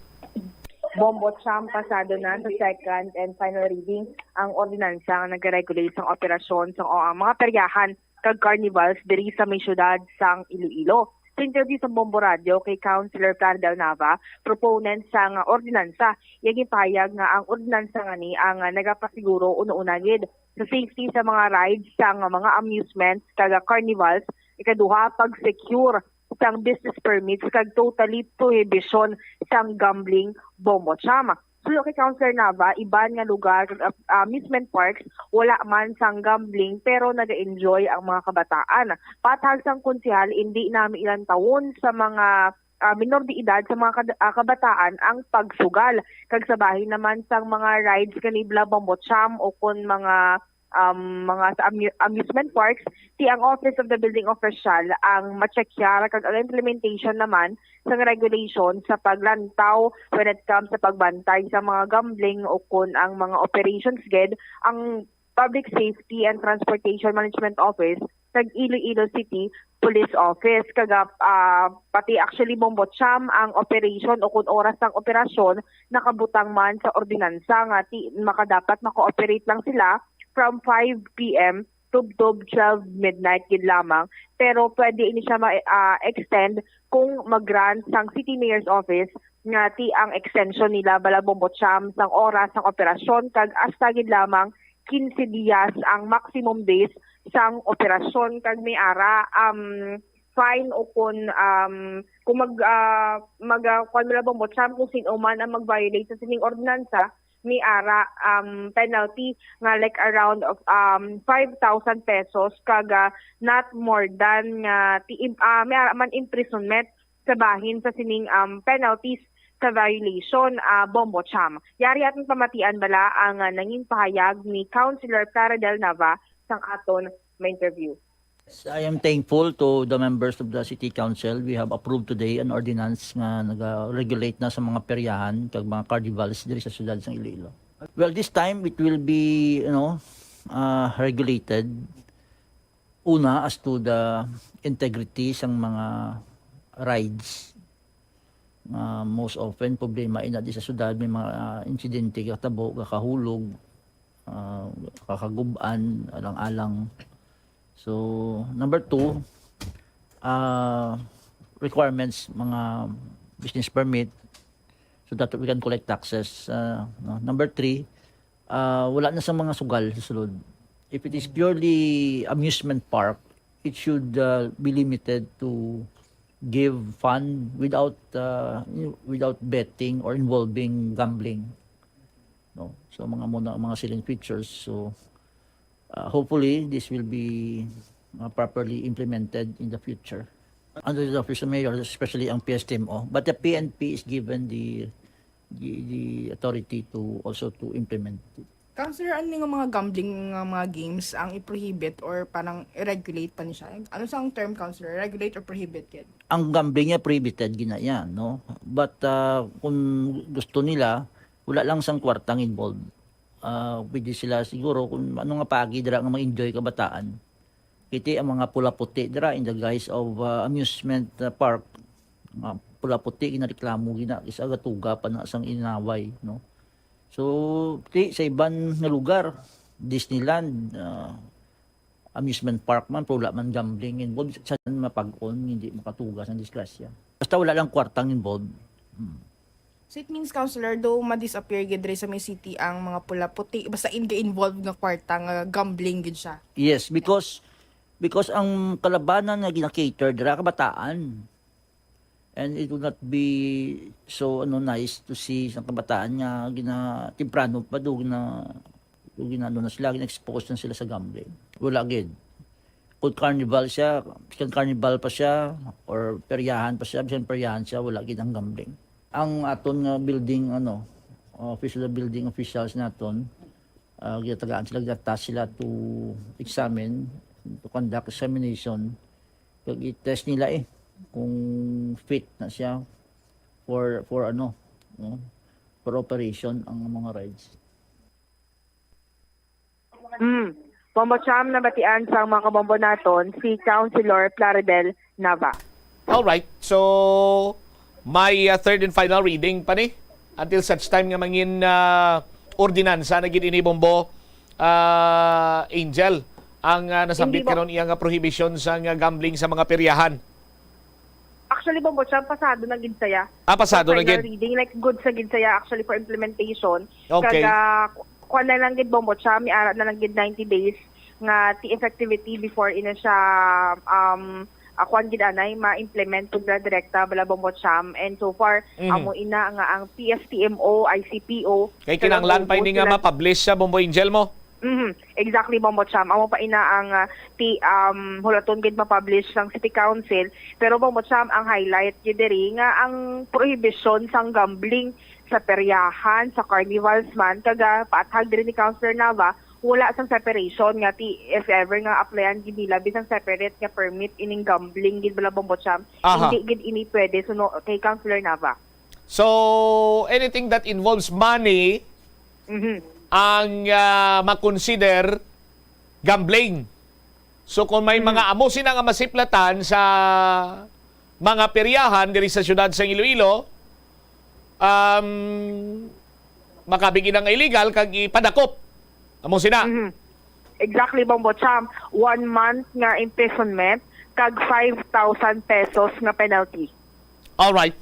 Bombo Cham, pasado na sa second and final reading ang ordinansa nga nag-regulate sang operasyon sang, o, ang mga peryahan kag carnivals diri sa may siyudad sang Iloilo. Sa interview sa Bombo Radio kay Councilor Claribel Nava, proponent sang ordinansa, iya ginpahayag nga ang ordinansa ngani ang nagapasiguro una-una gid sa safety sa mga rides sang mga amusement kag carnivals, ikaduha, pag-secure sang business permits kag totally prohibition sang gambling, Bombo Cham. Suno kay Councilor Nava, iban nga lugar kag, ah, amusement parks wala man sang gambling pero naga-enjoy ang mga kabataan. Pathag sang konsehal, indi nami ilantawon sa mga, ah, minor de edad sa mga kad-, ah, kabataan ang pagsugal. Kag sa bahin naman sang mga rides kanibla, Bombo Cham, o kon mga, um, mga sa amu-, amusement parks, ti ang Office of the Building Official ang ma-checkar kag ang implementation naman sang regulation sa paglantaw when it comes sa pagbantay sa mga gambling o kon ang mga operations gid ang Public Safety and Transportation Management Office kag Iloilo City Police Office. Kag, ah, pati actually, Bombo Cham, ang operation o kon oras sang operasyon nakabutang man sa ordinansa nga ti-, makadapat maka-operate lang sila from five P M tubtob twelve midnight gid lamang. Pero pwede ini siya ma-, ah, extend kung mag-grant sang City Mayor's Office nga ti ang extension nila bala, Bombo Cham, sang oras sang operasyon kag hasta gid lamang quince dias ang maximum days sang operasyon. Kag may ara, um, fine o kun, um, kung mag, ah, mag, ah, kuwan mo lang, Bombo Cham, kung sino man ang mag-violate sa sining ordinansa, may ara, um, penalty nga like around of, um, five thousand pesos kag, ah, not more than nga ti-, im-, ah, may ara man imprisonment sa bahin sa sining, um, penalties sa violation, ah, Bombo Cham. Yari aton pamatian bala ang, ah, nangin pahayag ni Councilor Plaridel Nava sang aton ma-interview. I am thankful to the members of the City Council. We have approved today an ordinance nga naga-regulate na sa mga peryahan kag mga carnivals diri sa siyudad sang Iloilo. Well, this time it will be, you know, uh, regulated. Una, as to the integrity sang mga rides, nga most often problema ina di sa syudad, may mga, ah, insidente katabo, kakahulog, ah, kakagub-an, alang-alang. So, number two, ah, requirements, mga business permit, so that we can collect taxes. Ah, no? Number three, ah, wala na sa mga sugal sa sulod. If it is purely amusement park, it should, ah, be limited to give fund without, ah, without betting or involving gambling. No? So, mga muna ang mga siling features. So, ah, hopefully, this will be, ah, properly implemented in the future. Under the office of mayor, especially ang P S T M O. But the P N P is given the, the, the authority to also to implement it. Councilor, ano nga mga gambling nga mga games ang i-prohibit or parang i-regulate pa ni siya? Ano sa ang term, Councilor? Regulate or prohibit gid? Ang gambling niya prohibited gina yan, no? But, ah, kung gusto nila, wala lang sang kwartang involved. Ah, pwede sila siguro kung ano nga paagi dira nga ma-enjoy kabataan. Kiti ang mga pula-puti dira in the guise of, ah, amusement, ah, park. Mga pula-puti, ginareklamo gina, isa gatuga pa na sang inaway, no? So, ti, sa iban nga lugar, Disneyland, ah, amusement park man, pero wala man gambling involved. Sa mapag-on, hindi makatuga sa disgrasya. Basta wala lang kwartang involved. Hmm. So it means, Councilor, daw ma-disappear gid diri sa may city ang mga pula-puti, basta in involved nga kwarta nga gambling gid siya. Yes, because, because ang kalabanan nga gina-cater dira kabataan. And it would not be so, ano, nice to see sa kabataan nga gina-, temprano pa do gina-, do gina-, ano na sila, gina-expose na sila sa gambling. Wala gid. Kung carnival siya, kung carnival pa siya, or peryahan pa siya, bisan peryahan siya, wala gid ang gambling. Ang aton nga building, ano, office of the building officials naton, ah, ginatagaan sila, ginatask sila to examine, to conduct examination, kag i-test nila eh kung fit na siya for, for ano, no, for operation ang mga rides. Hmm. Bombo Cham, nabatian sang mga kabombo naton si Councilor Plaridel Nava. All right. So, may, uh, third and final reading pa ni, until such time nga mangin, uh, ordinansa na gid ini, Bombo, uh, Angel, ang, uh, nasambit karon iya nga prohibition sa nga gambling sa mga peryahan. Actually, Bombo Cham, pasado na gid saya. Ah, pasado na gid. Final reading, like, good sa gid saya actually for implementation. Okay. Kag, ah, ku-, kuwan na lang gid, Bombo Cham, may ara na lang gid ninety days nga ti effectivity before ina siya, um, ah, kuwan gid anay, ma-implement pud na direkta bala, Bombo Cham. And so far, Mhm. amo ina nga ang P S T M O, I C P O, Kay kinahanglan pa ini nga mapublish siya, Bombo Angel mo? Mhm. Exactly, Bombo Cham. Amo pa ina ang, ah, ti-, um, hulaton gid mapublish sang City Council. Pero, Bombo Cham, ang highlight gid diri nga ang prohibition sang gambling sa peryahan, sa carnivals man, kag, ah, paathag diri ni Councilor Nava, wala sang separation nga ti-, if ever nga applyan gid nila bisan separate nga permit ining gambling gid bala, Bombo Cham. Aha. Hindi gid ini pwede suno kay Councilor Nava. So, anything that involves money Mhm. ang, ah, makonsider gambling. So, kung may Mhm. mga amo sina nga masiplatan sa mga peryahan diri sa siyudad sa Iloilo, um, makabig-i na nga illegal kag ipadakop. Amo sina. Mhm. Exactly, Bombo Cham. One month nga imprisonment kag five thousand pesos nga penalty. All right.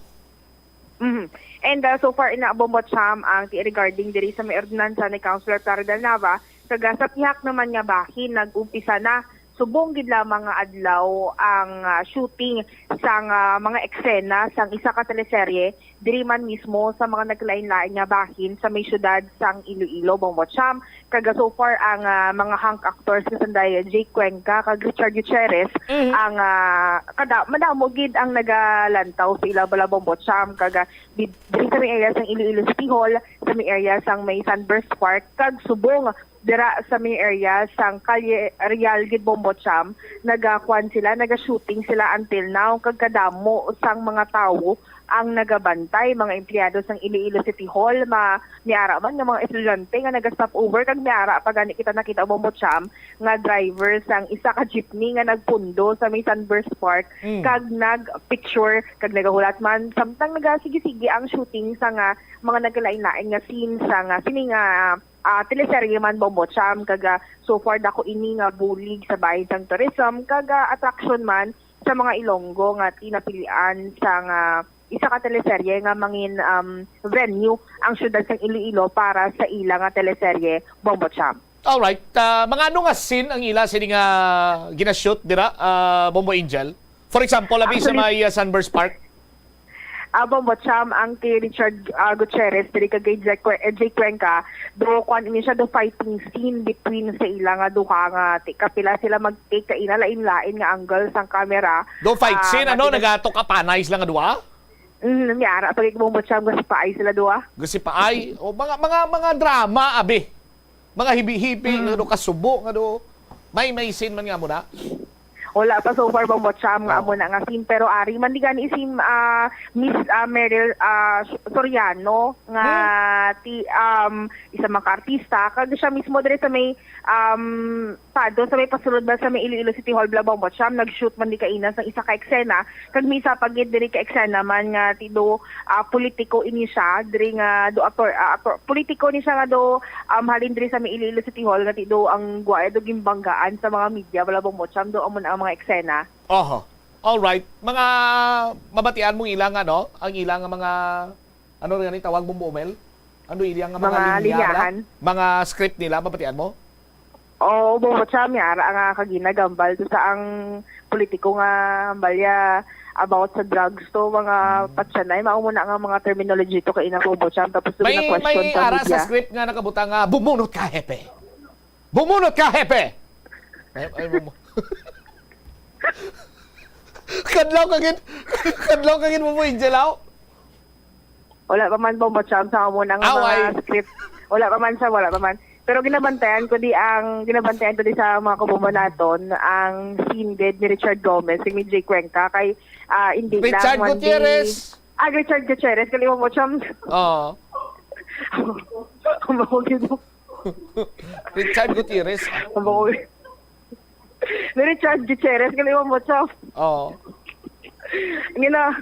Mhm. And, uh, so far, ina, Bombo Cham, ang ti-, regarding diri sa may ordinansa ni Councilor Plaridel Nava, kag, uh, sa pihak naman nga bahin, nag-umpisa na subong gid lamang nga adlaw ang, uh, shooting sang, uh, mga eksena sang isa ka teleserye diri man mismo sa mga nagkalain-lain nga bahin sa may siyudad sang Iloilo, Bombo Cham. Kag so far ang, ah, mga hunk actors nga sanday Jay Cuenca kag Richard Gutierrez Mhm. ang, ah, kada madamo gid ang nagalantaw sa ila bala, Bombo Cham, kag, ah, di-, diri sa may area sang Iloilo City Hall, sa may area sang may Sunburst Park, kag subong dira sa may area sang Calle Real gid, Bombo Cham, nagakuan sila, naga-shooting sila until now, kag kadamo sang mga tawo ang nagabantay, mga empleyado sang Iloilo City Hall, ma-, may ara man nga mga estudyante nga naga-stop over, kag may ara pa gani kita nakita, Bombo Cham, nga driver sang isa ka jeepney nga nagpundo sa may Sunburst Park, Mm. kag nag-picture, kag nagahulat man, samtang nagasigi-sige ang shooting sa nga mga nagkalain-lain nga scenes sa nga sini nga, ah, teleserye man, Bombo Cham, kag, ah, so far dako ini nga bulig sa bahin sang tourism, kag, ah, attraction man sa mga Ilonggo nga tinapilian sang, ah, isa ka teleserye nga mangin, um, venue ang siyudad sang Iloilo para sa ila nga teleserye, Bombo Cham. Alright. Ah, mga ano nga scene ang ila sini nga ginashoot dira, ah, Bombo Angel? For example, abi sa Actually, may, ah, Sunburst Park? Ah, Bombo Cham, ang kay Richard, ah, Gutierrez diri kag kay Jay Cue-, eh, Jay Cuenca, do kuan ini siya, do fighting scene between sa ila nga duha nga ti-, kapila sila mag-take kaina, lain-lain nga angle sang camera. Do fight Ah, scene, ano? matigas- Nagatok apanay sila nga duha? Mm, may ara pa gid, Bombo Cham, gasipaay sila duha. Gasipaay? O, mga, mga, mga drama, abi. Mga hibi-hibi, Mm. nga do kasubo, nga do may, may scene man nga mo na. Wala pa so far, Bombo Cham, nga Oh. amo na nga scene. Pero ari man di gani si, ah, Miss, ah, Meryl, ah, Soriano, nga Hmm. ti-, um, isa man ka artista, kag siya mismo diri sa may, um, padong sa may pasulod ba sa may Iloilo City Hall, bala, Bombo Cham, nag-shoot man di kaina sang isa ka eksena, kag may isa pa gid diri ka eksena man nga ti do, ah, politiko ini siya, diri nga do ator-, ah, ator-, politiko ni siya nga do, um, halin diri sa may Iloilo City Hall, nga ti do ang gwa do gimbanggaan sa mga media, bala, Bombo Cham, do amo na ang mga eksena. Oho. All right. Mga mabatian mo ila nga, no? Ang ila nga mga, ano rin tawag mo, Bomel? Ano ila nga mga Mga linya, linyahan? Mga script nila, mabatian mo? Oo, Bombo Cham, may ara nga kaginagambal to sa ang politiko nga balya about sa drugs to, mga Hmm. patsanay, mao mo na nga mga terminology to kay ina, Bombo Cham, tapos to May, gina-question may sa ara sa media. Script nga nakabutang nga, "Bumunot ka, hepe! Bumunot ka, hepe!" Ay, ay, bumu- Kadlaw ka gid, kadlaw ka gid mo mo, Angel, aw? Wala pa man, Bombo Cham, sa amo na nga Aw, mga ay. Script. Wala pa man siya, wala pa man. Pero ginabantayan ko di ang, ginabantayan ko di sa mga kabubo naton, ang scene gid ni Richard Gomez, si Jay Cuenca, kay, ah, hindi Richard lang man di Gutierrez. Ah, Richard Gutierrez, kaliwa mo, Cham. Oo. Ang bawal yun. Richard Gutierrez. Ang bawal. Ni Richard Gutierrez, kaliwa mo, Cham. Oo. Gina-,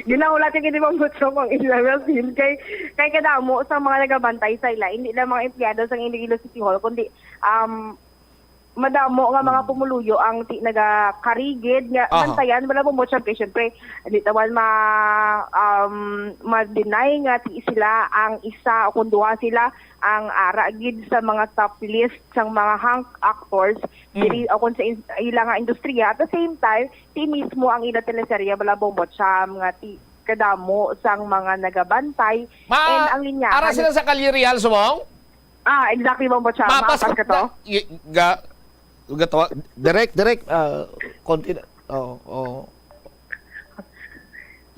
ginahulat yung hindi mong gusto mong illegal scene. Kay, kay kadamo sa mga nagabantay sa ila, hindi lang mga empleyado sa Iloilo City Hall, kundi, um, madamo nga mga pumuluyo ang ti nagakarigid nga bantayan, wala mo mo, siyempre, hindi tawan ma, um, ma-deny nga ti sila ang isa o kung duha sila ang ara gid sa mga top list sang mga hunk actors diri o kung sa in-, ila nga industriya. At the same time, ti mismo ang ila teleserye, wala mo mo, siyam nga ti kadamo sang mga nagabantay. Ma-, and ang linya ara sila sa Kalye Real, subong? Ah, exactly, Bombo Cham. Mapas ka to? Ga, ga, direct, direct, ah, konti na. Oo, oo.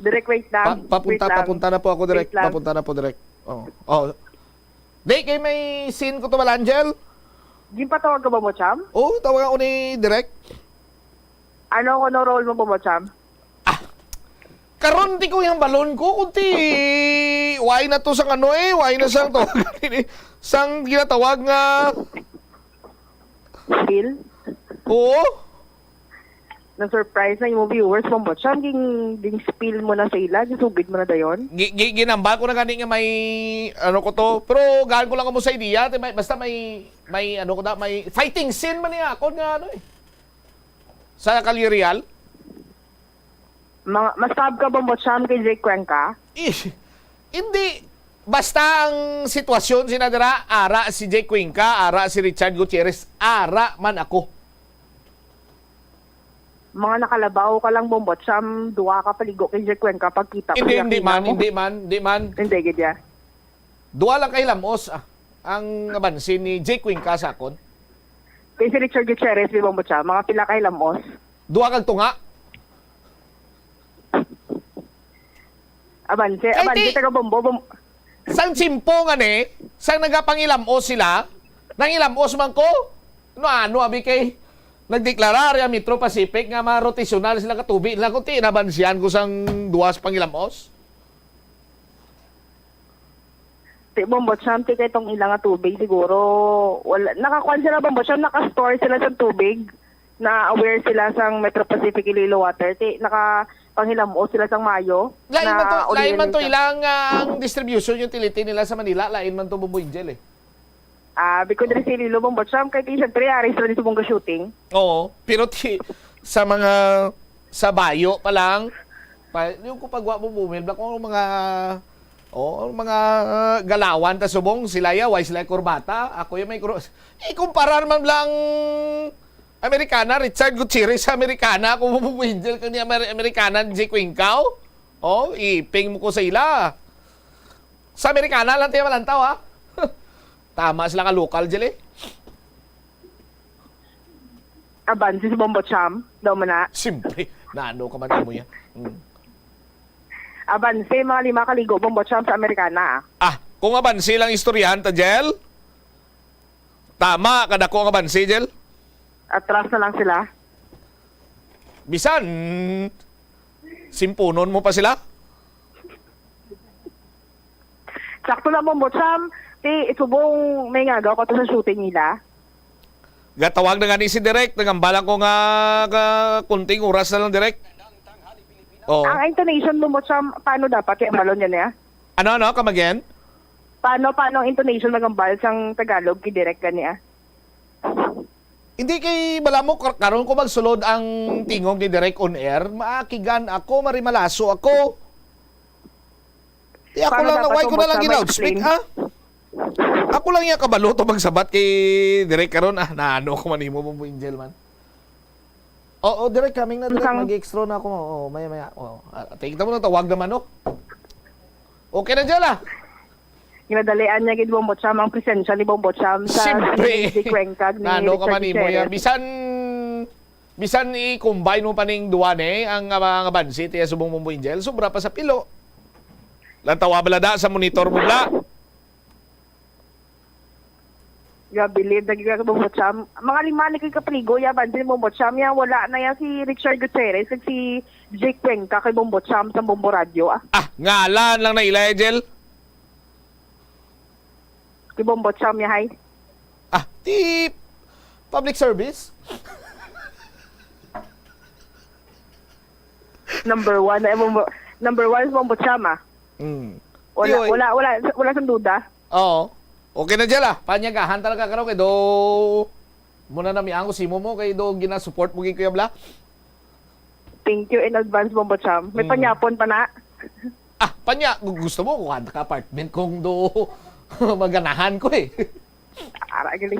Direct, wait lang. Pa, papunta, wait lang. Papunta na po ako, direct. Wait lang. Papunta na po, direct. Oo. Oh. Di, kay may scene ko to, Angel. Ginpatawag ka, Bombo Cham? Oo, tawag ako ni direct. Ano ko no role mo, Bombo Cham? Ah, karon ti ko yung balon ko, kunti, why na to sang ano eh, why na sang to, sang ginatawag nga spill? Oo. Na-surprise na yung viewers mo, Bombo Cham, ging, ging spill mo na sa ila, gisugid mo na dayon? Gi-, gi-, ginambal ko na gani nga may, ano ko to, pero gaan ko lang mo sa idea, te, may, basta may, may, ano ko na, may fighting scene man niya, ako nga, ano eh. Sa Kalye Real? Mga, masab ka, Bombo Cham, kay Jake Cuenca? Eh, hindi. Basta ang sitwasyon, sina dira, ara si Jake Cuenca, ara si Richard Gutierrez, ara man ako. Mga nakalabaw ka lang, Bombo Cham, duwa ka paligo kay Jake Cuenca, pagkita mo. Hindi, hindi man, hindi man, hindi man. Hindi, gid ya. Duwa lang ka hilamos, ah, ang nabansin ni Jake Cuenca sa akon. Kay si Richard Gutierrez, di ba mo siya? Mga pila ka hilamos? Duwa kag tunga. Abanse, abanse, taga Bombo, Bom- Sang tsimpo nga ni, sang nagapangilamos sila, nangilamos man ko. No, ano, abi kay nagdeklarar ang Metro Pacific nga marotasyonal sila ka tubig nila kung ti nabansihan ko sang duwas pangilamos. Ti, Bombo Cham, ti kay tong ila nga tubig, siguro, wala, nakakuan sila, Bombo Cham, naka-store sila sa tubig, na aware sila sang Metro Pacific Iloilo Water, ti, naka, panghilamos sila sang mayo. Lain man to, lain man to ilang, ah, ang distribution utility nila sa Manila, lain man to, Bombo Angel, eh. Ah, because diri sa Iloilo, Bombo Cham, kay ti, syempre, ari sila dito mong shooting. Oo, pero ti, sa mga, sa Bayo pa lang, pa, yung ko pagwa mo bumil, black, ang mga, oh, ang mga, ah, galawan ta subong, sila ya, why sila kurbata? Ako yung may kuro-, ikumparar man lang Amerikana, Richard Gutierrez sa Amerikana, kung mo Angel kang ni Amer-, Amerikana, G Quincaw? Oh, iping mo ko sa ila. Sa Amerikana lang tayo malantaw, ha? Tama sila ka lokal, Jel, eh. Abanse si Bombo Cham, daw man na. Siyempre, naano ka man mo yan. Mm. Abanse, mga lima kaligo, Bombo Cham sa Amerikana, ah. Ah, kung abanse lang istoryahan ta, Jel? Tama, kadako ang abanse, Jel? Atras na lang sila. Bisan, simpunon mo pa sila? Sakto lang, Bombo Cham. Ti, subong may ngagaw ka to sa shooting nila. Gatawag na gani si Direk. Nagambalan ko nga, nga kunting oras na lang, Direk. Oo. Ang intonation, Bombo Cham, paano dapat? Kaya balon niya niya? Ano, ano? Come again? Paano, paano ang intonation nagambal sang Tagalog kay Direk gani, ah? Hindi kay bala mo, kar-, karon ko magsulod ang tingog ni Direk on air, maakigan ako, marimalaso ako. Di ako lang na, why ko na lang gin-loudspeak, ah? Ako lang iya kabalo to magsabat kay Direk karon, ah, naano ko man imo mo, Angel man. Oo, Direk, coming na, Direk. Mag-extra na ako. Oo, maya, maya. Oo. Ah, tingnan mo na, tawag naman, oh. Okay na, Jel, ah. Ginadalian niya gid Bombo Cham ang presensya ni Bombo Cham sa Siyempre. Si Cuenca ni Nano ka Richard man imo Gutierrez. Yan? Bisan, bisan i-combine mo pa ning duwa ni, ang, ah, mga bansi, tiya subong Bombo Angel, sobra pa sa pilo. Lantawa bala da sa monitor mo, bla. Gabilib, nagiging Bombo Cham. Mga lima ni kay kapaligo, ya, bansi ni Bombo Cham, ya, wala na ya si Richard Gutierrez, kag si Jake Cuenca kay Bombo Cham sa Bombo Radio, ah. Ah, ngalan lang na ila, Angel? Kay Bombo Cham niya, hay. Ah, ti public service? Number one na Bombo, number one is Bombo Cham, ah. Mm. Wala, Ti, oy. Wala, wala, wala sang duda. Oo. Okay na, Jel, ah. Panyagahan talaga karon kay do Muna na miango si mo mo kay do ginasupport mo gid, Kuya Bla. Thank you in advance, Bombo Cham. May Mm. panyapon pa na. Ah, panya, gu-, gusto mo kuha ka apartment kung do maganahan ko eh. Ara, gali.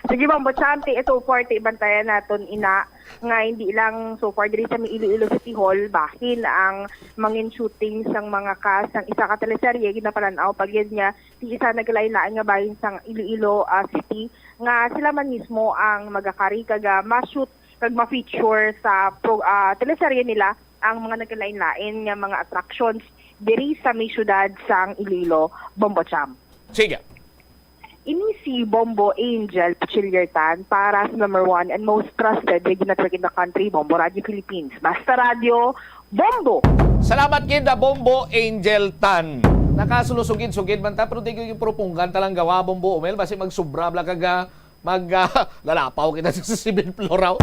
Sige, Bombo Cham, ti, so far, ti, bantayan naton ina nga hindi lang so far diri sa may Iloilo City Hall, bahin ang mangin shooting sang mga cast sang isa ka teleserye, ginapalan-aw pa gyud niya ti isa naglain-lain nga bahin sang Iloilo, ah, City, nga sila man mismo ang magakari kag, ah, ma-shoot kag ma-feature sa pro-, ah, teleserye nila ang mga nagkalain-lain nga mga attractions diri sa may siyudad sang Iloilo, Bombo Cham. Sige. Ini si Bombo Angel Pachiliertan para sa number one and most trusted radio network in the country, Bombo Radio Philippines. Basta Radio, Bombo! Salamat gid, ah, Bombo Angel Tan. Nakasulusugid-sugid man ta, pero di ko yung propunggan talang gawa, Bombo Umel. Basi magsubra bla kag, ah, mag, ah, lalapaw kita sa seventh floor raw.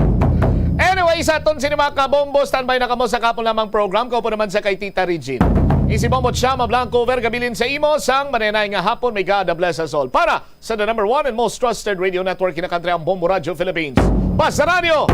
Anyway, sa aton sini mga kabombo, standby na kamo sa kapon lamang program. Kaupo naman sa kay Tita Regine. Isi Bombo Chama Blanco, over gabilin sa imo sang manenay nga hapon. May God bless us all. Para sa the number one and most trusted radio network in the country, ang Bombo Radio Philippines. Basta Radio,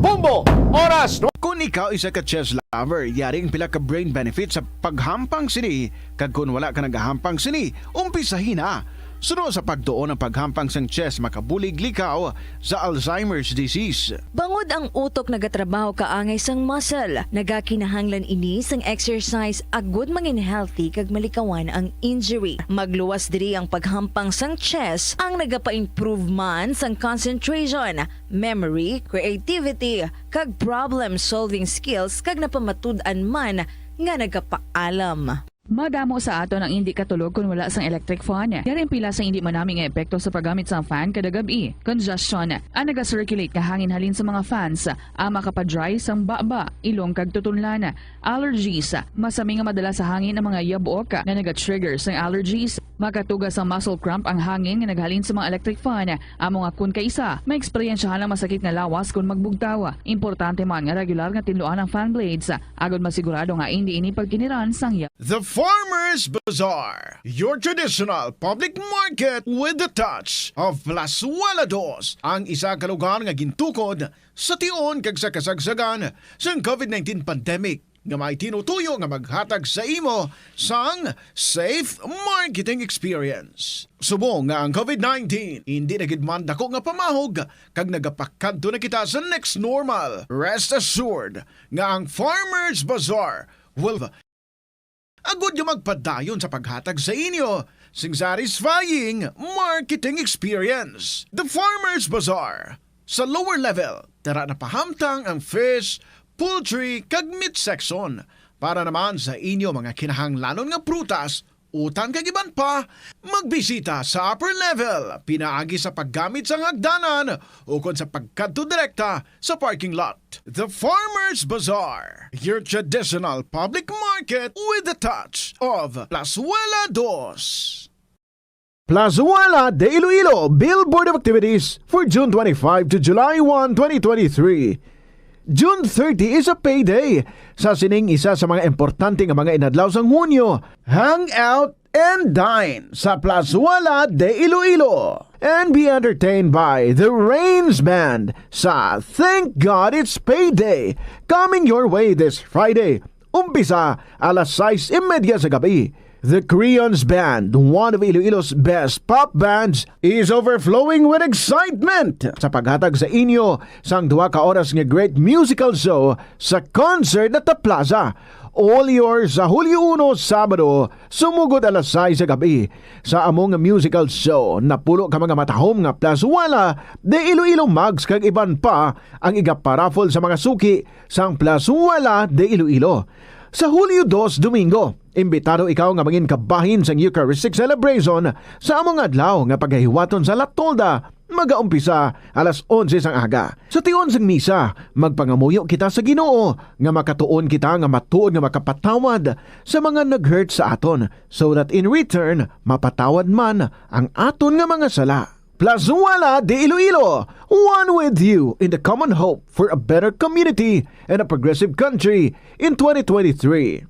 Bombo, Oras, no? Kung ikaw isa ka chess lover, yari ang pila ka brain benefits sa paghampang sini, kag kung wala ka nagahampang sini, umpisahi na. Suno sa pagtuon ang paghampang sang chess makabulig likaw sa Alzheimer's disease. Bangod ang utok nagatrabaho kaangay sang muscle, nagakinahanglan ini sang exercise agud mangin healthy kag malikawan ang injury. Magluwas diri ang paghampang sang chess ang nagapa-improve man sang concentration, memory, creativity, kag problem-solving skills kag napamatud-an man nga nagapaalam. Madamo sa aton ang indi katulog kon wala sang electric fan. Yari ang pila sang indi manami nga epekto sa paggamit sang fan kada gab-i. Congestion, ang naga-circulate nga hangin halin sa mga fans, ang makapa-dry sang baba, ilong kag tutunlan. Allergies, masami nga madala sa hangin ang mga yabok nga naga-trigger sang allergies. Makatuga sang muscle cramp ang hangin nga naghalin sa mga electric fan. Amo nga kun kaisa, maeksperiensyahan ang masakit nga lawas kon magbugtaw. Importante man nga regular nga tinluan ang fan blades, agod masigurado nga indi ini pagkiniran sang ya- The Farmers Bazaar, your traditional public market with the touch of Plazuela Dos, ang isa ka lugar nga gintukod sa tion kag sa kasagsagan sang covid nineteen pandemic, nga may tinutuyo nga maghatag sa imo sang safe marketing experience. Subong nga ang covid nineteen indi na gid man dako nga pamahog kag nagapakadto na kita sa next normal, rest assured nga ang Farmers Bazaar will agud nga magpadayon sa paghatag sa inyo sing satisfying marketing experience. The Farmers Bazaar. Sa lower level, tara na pahamtang ang fish, poultry, kag meat section. Para naman sa inyo mga kinahanglanon nga prutas, utan kag iban pa, magbisita sa upper level, pinaagi sa paggamit sang hagdanan ukon sa pagkadto direkta sa parking lot. The Farmers Bazaar, your traditional public market with the touch of Plazuela Dos. Plazuela de Iloilo Billboard of Activities for June twenty-five to July one, twenty twenty-three. June thirty is a payday. Sa sining isa sa mga importante nga mga inadlaw sang Hunyo, hang out and dine sa Plazuela de Iloilo and be entertained by the Rains Band sa Thank God It's Payday, coming your way this Friday. Umpisa alas sais y media sa gabi. The Creons Band, one of Iloilo's best pop bands, is overflowing with excitement sa paghatag sa inyo sang duha ka oras nga great musical show sa Concert at the Plaza. All yours sa Hulyo uno, Sabado, sumugod alas sais sa gabi. Sa among musical show, napulo ka mga matahom nga Plazuela de Iloilo mugs kag iban pa ang igaparaffle sa mga suki sang Plazuela de Iloilo. Sa Hulyo dos, Domingo, imbitado ikaw nga mangin kabahin sang Eucharistic Celebration sa among adlaw nga pagahiwaton sa La Tolda, magaumpisa alas onse sang aga. Sa tion sang misa, magpangamuyo kita sa Ginoo nga makatuon kita nga matuod nga makapatawad sa mga nag-hurt sa aton, so that in return, mapatawad man ang aton nga mga sala. Plazuela de Iloilo, one with you in the common hope for a better community and a progressive country in twenty twenty-three.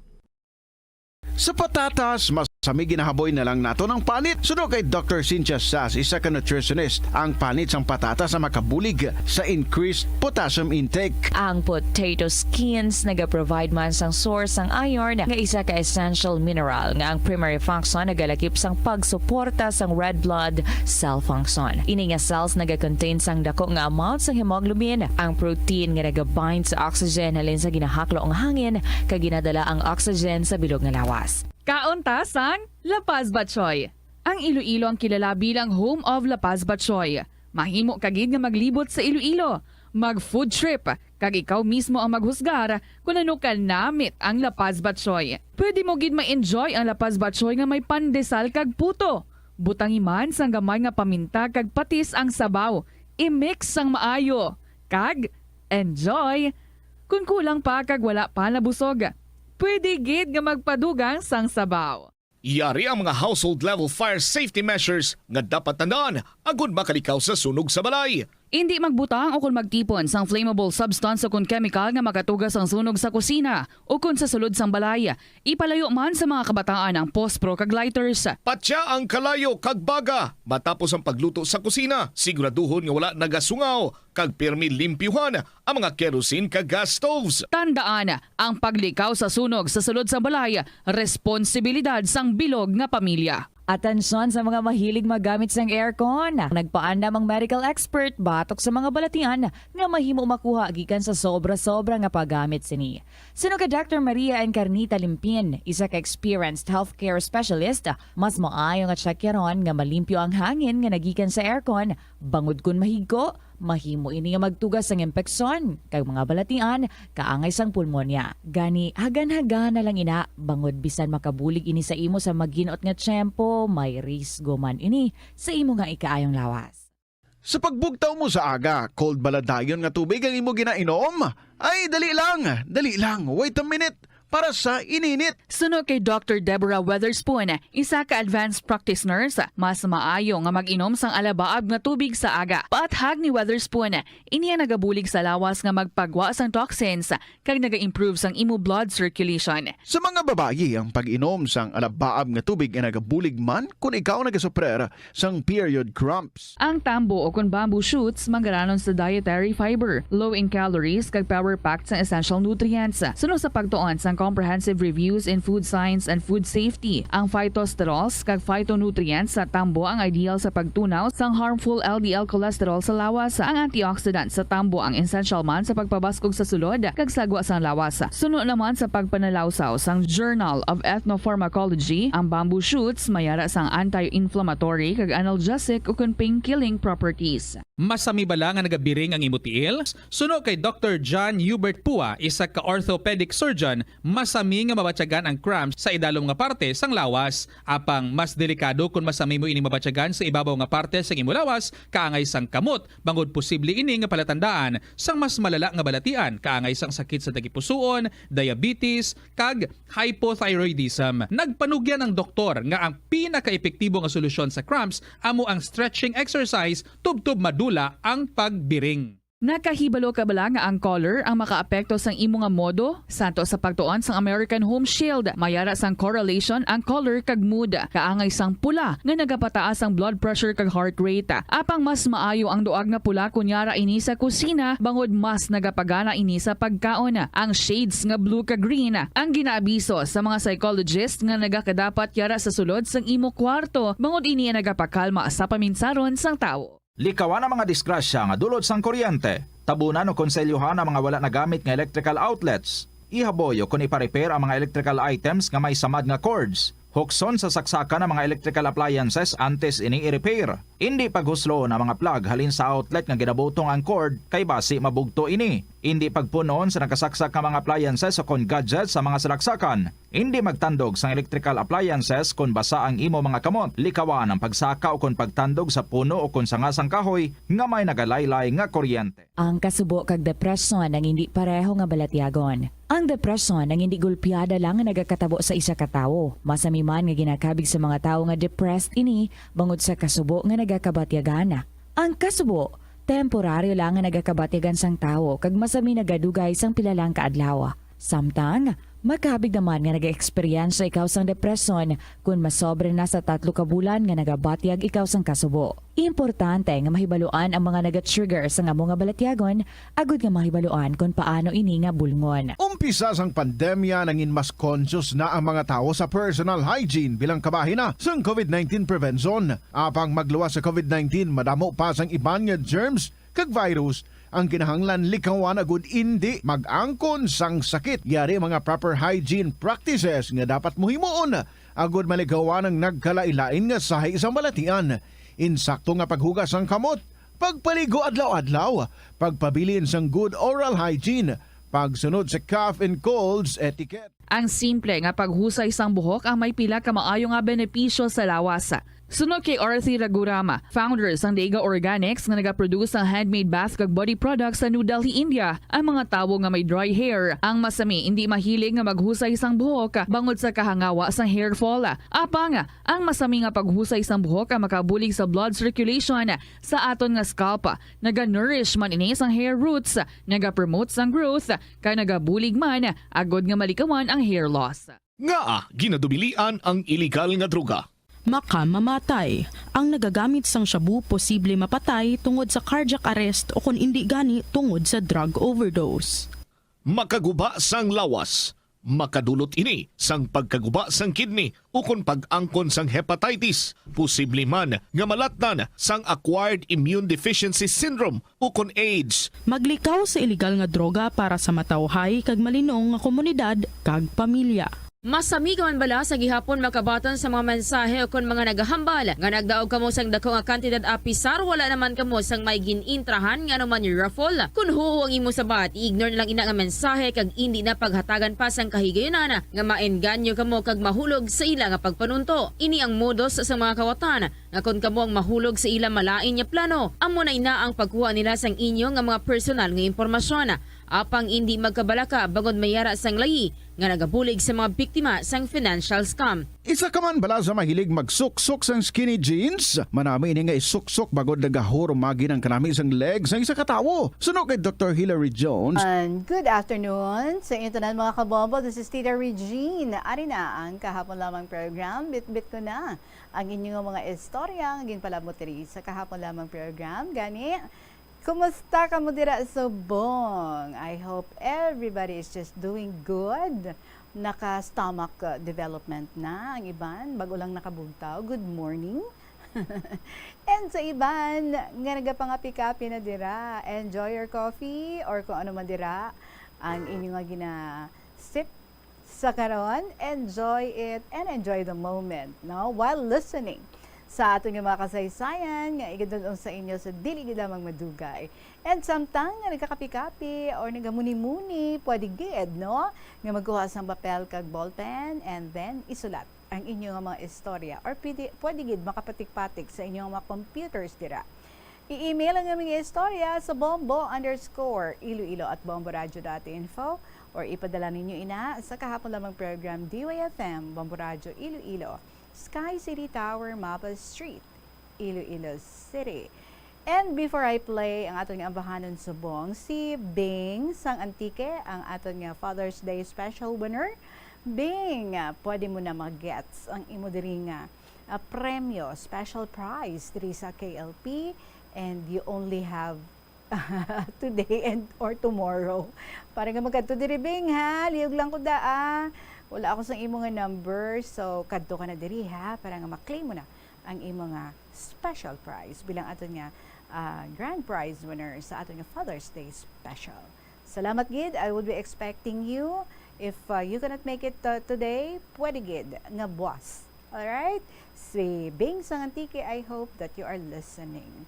Sa patatas, mas Sa may ginahaboy na lang nato ng panit. Suno kay Doctor Cynthia Sass, isa ka nutritionist, ang panit sang patatas ang makabulig sa increased potassium intake. Ang potato skins nagaprovide man sang source sang iron, nga isa ka essential mineral nga ang primary function nagalakip sang pagsuporta sang red blood cell function. Ini nga cells nagacontain sang dako nga amount sang hemoglobin, ang protein nga nagabind sa oxygen halin sa ginahaklo nga hangin kag ginadala ang oxygen sa bilog nga lawas. Kaon ta sang La Paz Batchoy. Ang Iloilo ang kilala bilang home of La Paz Batchoy. Mahimo ka gid nga maglibot sa Iloilo, mag food trip, kag ikaw mismo ang maghusgar kon ano ka namit ang La Paz Batchoy. Pwede mo gid ma-enjoy ang La Paz Batchoy nga may pandesal kag puto. Butangi man sang gamay nga paminta kag patis ang sabaw. I-mix sang maayo. Kag enjoy! Kon kulang pa kag wala pa nabusog, pwede gid nga magpadugang sang sabaw. Yari ang mga household level fire safety measures nga dapat tandaan agud makalikaw sa sunog sa balay. Indi magbutang ukon magtipon sang flammable substance ukon kemikal nga makatuga sang sunog sa kusina ukon sa sulod sang balay. Ipalayo man sa mga kabataan ang pospro kag lighters. Patya ang kalayo kag baga matapos ang pagluto sa kusina. Siguraduhon nga wala nagasungaw kag pirmi limpyuhan ang mga kerosene kag gas stoves. Tandaan, ang paglikaw sa sunog sa sulod sang balay responsibilidad sang bilog nga pamilya. Atensyon sa mga mahilig maggamit sang aircon. Nagpaandam ang medical expert batok sa mga balatian nga mahimo makuha gikan sa sobra-sobra nga paggamit sini. Suno kay Doctor Maria Encarnita Limpin, isa ka experienced healthcare specialist, mas maayo nga tsakyaron nga malimpyo ang hangin nga nagikan sa aircon bangod kon mahigko, mahimo ini nga magtuga sang impeksyon kag mga balatian kaangay sang pulmonya. Gani, hagan-hagana lang ina, bangod bisan makabulig ini sa imo sa maghinot nga tiyempo, may risgo man ini sa imo nga ikaayong lawas. Sa pagbugtaw mo sa aga, cold bala dayon nga tubig ang imo ginainom? Ay, dali lang, dali lang, wait a minute. Para sa ininit. Suno kay Doctor Deborah Weatherspoon, isa ka advanced practice nurse, mas maayo nga mag-inom sang alabaab nga tubig sa aga. Paathag ni Weatherspoon, ini ang nagabulig sa lawas nga magpagwa sang toxins kag naga-improve sang imo blood circulation. Sa mga babayi, ang pag-inom sang alabaab nga tubig ay nagabulig man kon ikaw nagasuprer sang period cramps. Ang tambo o kon bamboo shoots manggaranon sa dietary fiber, low in calories kag power-packed sang essential nutrients. Suno sa pagtuon sang Comprehensive Reviews in Food Science and Food Safety, ang phytosterols kag phytonutrients sa tambo ang ideal sa pagtunaw sang harmful L D L cholesterol sa lawas. Ang antioxidant sa tambo ang essential man sa pagpabaskog sa sulod kag sagwa sang lawas. Suno naman sa pagpanalawsaw sang Journal of Ethnopharmacology, ang bamboo shoots may ara sang anti-inflammatory kag analgesic ukon pain-killing properties. Masami bala nga nagabiring ang imo tiil? Suno kay Doktor John Hubert Pua, isa ka orthopedic surgeon, masami nga mabatyagan ang cramps sa idalom nga parte sang lawas. Apang mas delikado kon masami mo ini mabatyagan sa ibabaw nga parte sang imo lawas, kaangay sang kamot, bangod posible ini nga palatandaan sang mas malala nga balatian, kaangay sang sakit sa tagipusoon, diabetes, kag hypothyroidism. Nagpanugyan ang doktor nga ang pinakaepektibo nga solusyon sa cramps amo ang stretching exercise tubtob madula ang pagbiring. Nakahibalo ka bala nga ang color ang makaapekto sang imo nga modo? Santo sa pagtuon sang American Home Shield, may ara sang correlation ang color kag mood. Kaangay sang pula nga nagapataas ang blood pressure kag heart rate. Apang mas maayo ang duag nga pula kon yara ini sa kusina, bangod mas nagapagana ini sa pagkaon. Ang shades nga blue kag green ang ginaabiso sa mga psychologist nga nagakadapat yara sa sulod sang imo kwarto, bangod ini ang nagapakalma sa paminsaron sang tawo. Likawan ang mga disgrasya nga dulot sang kuryente. Tabunan o konselyuhan ang mga wala nagamit nga electrical outlets. Ihaboy o kon ipa-repair ang mga electrical items nga may samad nga cords. Hukson sa saksakan ang mga electrical appliances antes ini i-repair. Indi paghusloon ang mga plug halin sa outlet nga ginabutong ang cord kay basi mabugto ini. Indi pagpun-on sa nakasaksak nga mga appliances o kon gadgets sa mga salaksakan. Indi magtandog sang electrical appliances kon basa ang imo mga kamot. Likawan ang pagsaka ukon pagtandog sa puno ukon sanga sang kahoy nga may nagalaylay nga kuryente. Ang kasubo kag depresyon ang indi pareho nga balatyagon. Ang depresyon ang indi golpeada lang nga nagakatabo sa isa ka tawo. Masami man nga ginakabig sa mga tawo nga depressed ini bangod sa kasubo nga nagakabatyagan. Ang kasubo, temporaryo lang nga nagakabatyagan sang tawo kag masami nagadugay sang pila lang ka adlaw. Samtang, Makabig naman nga nag-eksperyensya ikaw sang depresyon kon masobra na sa tatlo ka bulan nga nagabatyag ikaw sang kasubo. Importante nga mahibaluan ang mga naga-trigger sang amo nga balatyagon agud nga mahibaluan kon paano ini nga bulngon. Umpisa sang pandemya, nangin mas conscious na ang mga tawo sa personal hygiene bilang kabahin na sang covid nineteen prevention. Apang magluwas sa covid nineteen, madamo pa sang iban nga germs kag virus ang kinahanglan likawan agud indi mag-angkon sang sakit. Yari mga proper hygiene practices nga dapat mo himuon agud malikawan ang nagkalain-lain nga sahi sang balatian. Insakto nga paghugas sang kamot, pagpaligo adlaw-adlaw, pagpabilin sang good oral hygiene, pagsunod sa cough and colds etiquette. Ang simple nga paghusay sang buhok ang may pila ka maayo nga benepisyo sa lawas. Suno kay Arthi Ragurama, founder sang Dega Organics nga nagaproduce sang handmade bath kag body products sa New Delhi, India, ang mga tawo nga may dry hair, ang masami indi mahilig nga maghusay sang buhok bangod sa kahangawa sang hair fall. Apang, ang masami nga paghusay sang buhok ang makabulig sa blood circulation sa aton nga scalp. Naga-nourish man ini sang hair roots, nagapromote sang growth, kag nagabulig man agud nga malikawan ang hair loss. Ngaa ginadubilian ang iligal nga droga? Makamamatay. Ang nagagamit sang shabu posible mapatay tungod sa cardiac arrest o kon indi gani tungod sa drug overdose. Makaguba sang lawas. Makadulot ini sang pagkaguba sang kidney ukon pag-angkon sang hepatitis, posible man nga malatnan sang acquired immune deficiency syndrome ukon AIDS. Maglikaw sa iligal nga droga para sa matawhay kag malinong nga komunidad kag pamilya. Masami ka man bala sa gihapon makabaton sa mga mensahe ukon mga nagahambal nga nagdaog kamo sang dako nga kantidad apisar wala naman kamo sang may gin-intrahan nga anuman raffle? Kon huo ang imo sabat, i-ignore na lang ina nga mensahe kag indi na paghatagan pa sang kahigayunan nga maengganyo kamo kag mahulog sa ila nga pagpanunto. Ini ang modus sa mga kawatan nga kon kamo ang mahulog sa ila malain nga plano, amo na ina ang pagkuha nila sang inyo nga mga personal nga impormasyon. Apang indi magkabalaka bangod may ara sang layi nga nagabulig sa mga biktima sang financial scam. Isa ka man bala sa mahilig magsuksok sang skinny jeans? Manami ini nga isuksok bangod nagahurumagi ang kanami sang leg sang isa ka tawo. Suno kay Doktor Hilary Jones. And good afternoon sa inyo tanan, mga kabombo. This is Tita Regine. Ari na ang kahapon lamang program. Bitbit ko na ang inyo nga mga istorya nga ginpalabot diri sa kahapon lamang program. Gani, kumusta kamo dira subong? I hope everybody is just doing good. Naka-stomach, uh, development na ang iban. Bago lang nakabugtaw. Good morning. And sa iban nga nagapangapi-kapi na dira, enjoy your coffee or kung ano man dira ang inyo nga gina-sip sa karon, enjoy it and enjoy the moment, no? While listening sa aton nga mga kasaysayan nga igadul-ong sa inyo sa dili gid lamang madugay. And samtang nga nagkakapi-kapi or nagamuni-muni, pwede gid, no, nga magkuha sang papel kag ballpen and then isulat ang inyo nga mga istorya or pwede, pwede gid makapatik-patik sa inyo nga mga computers dira. I-email ang aming istorya sa bombo underscore iloilo at bomboradio dot info or ipadala ninyo ina sa kahapon lamang program D Y F M, Bombo Radio Iloilo, Sky City Tower, Mapa Street, Iloilo City. And before I play ang aton nga ambahanon subong, si Bing sang Antique ang aton nga Father's Day special winner. Bing, ah, pwede mo na mag-gets ang imo diri nga, ah, premyo, special prize diri sa K L P, and you only have today and or tomorrow. Para nga magkadto diri, Bing, ha? Liyog lang ko daa. Wala ako sang imo nga number, so kadto ka na diri, ha? Para nga ma-claim mo na ang imo nga special prize bilang aton nga, ah, grand prize winner sa aton nga Father's Day special. Salamat gid. I will be expecting you. If, uh, you cannot make it, uh, today, pwede gid nga buwas. Alright? Si Bing sang Antique, I hope that you are listening.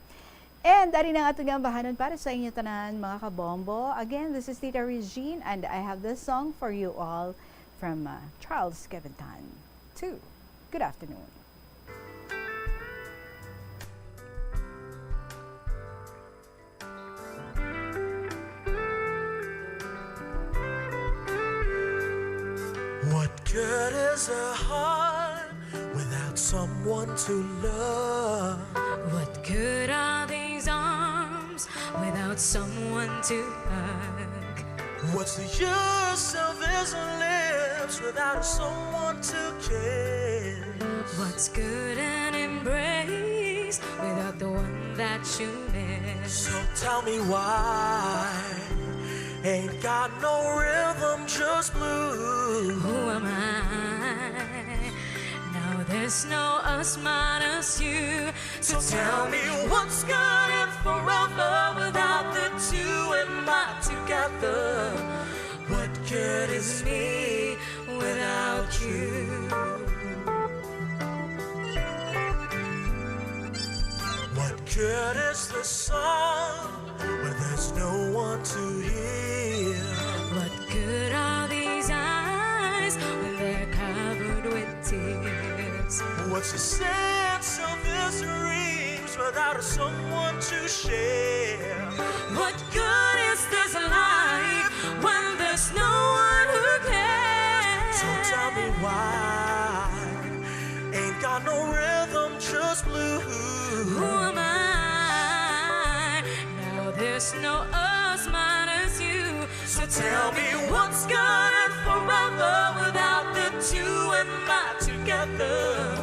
And ari na ang aton nga ambahanon para sa inyo tanan, mga kabombo. Again, this is Tita Regine, and I have this song for you all from, uh, Charles Kevintan. Two. Good afternoon. What good is a heart without someone to love? What good are these arms without someone to hug? What's the use of this life without someone to care. What's good an embrace without the one that you miss? So tell me why ain't got no rhythm, just blue. Who am I? Now there's no us minus you. So tell me what's good and forever without the two and not together. What good is me without you? What good is the sun when there's no one to hear? What good are these eyes when they're covered with tears? What's the sense of this dreams without someone to share? What good is this life when there's no one who cares? So tell me why ain't got no rhythm, just blue. Who am I? Now there's no us minus you. So tell me what's good and forever without the two and not together.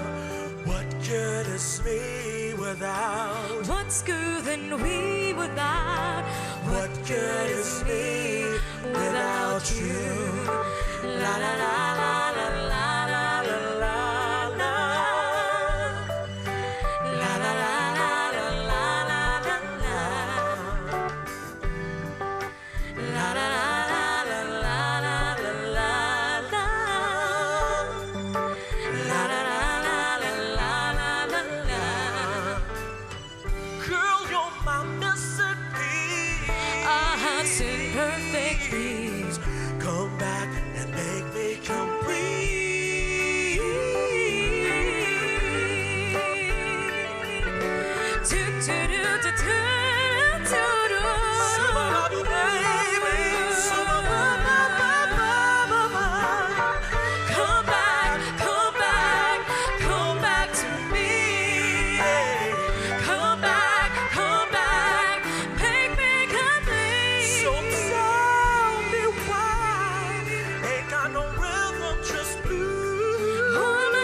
What good is me without? What's good and we without? What good is me without you? La la la la la la la la la. La la la la la la la la la. La la la la la la la la. La la la la la la la la la. Girl, you're my missing piece. A heart's imperfect piece. Come back and make me complete. Come back, come back, come back to me. Come back, come back, make me complete. So tell me why ain't got no rhythm, just blue. Who am I?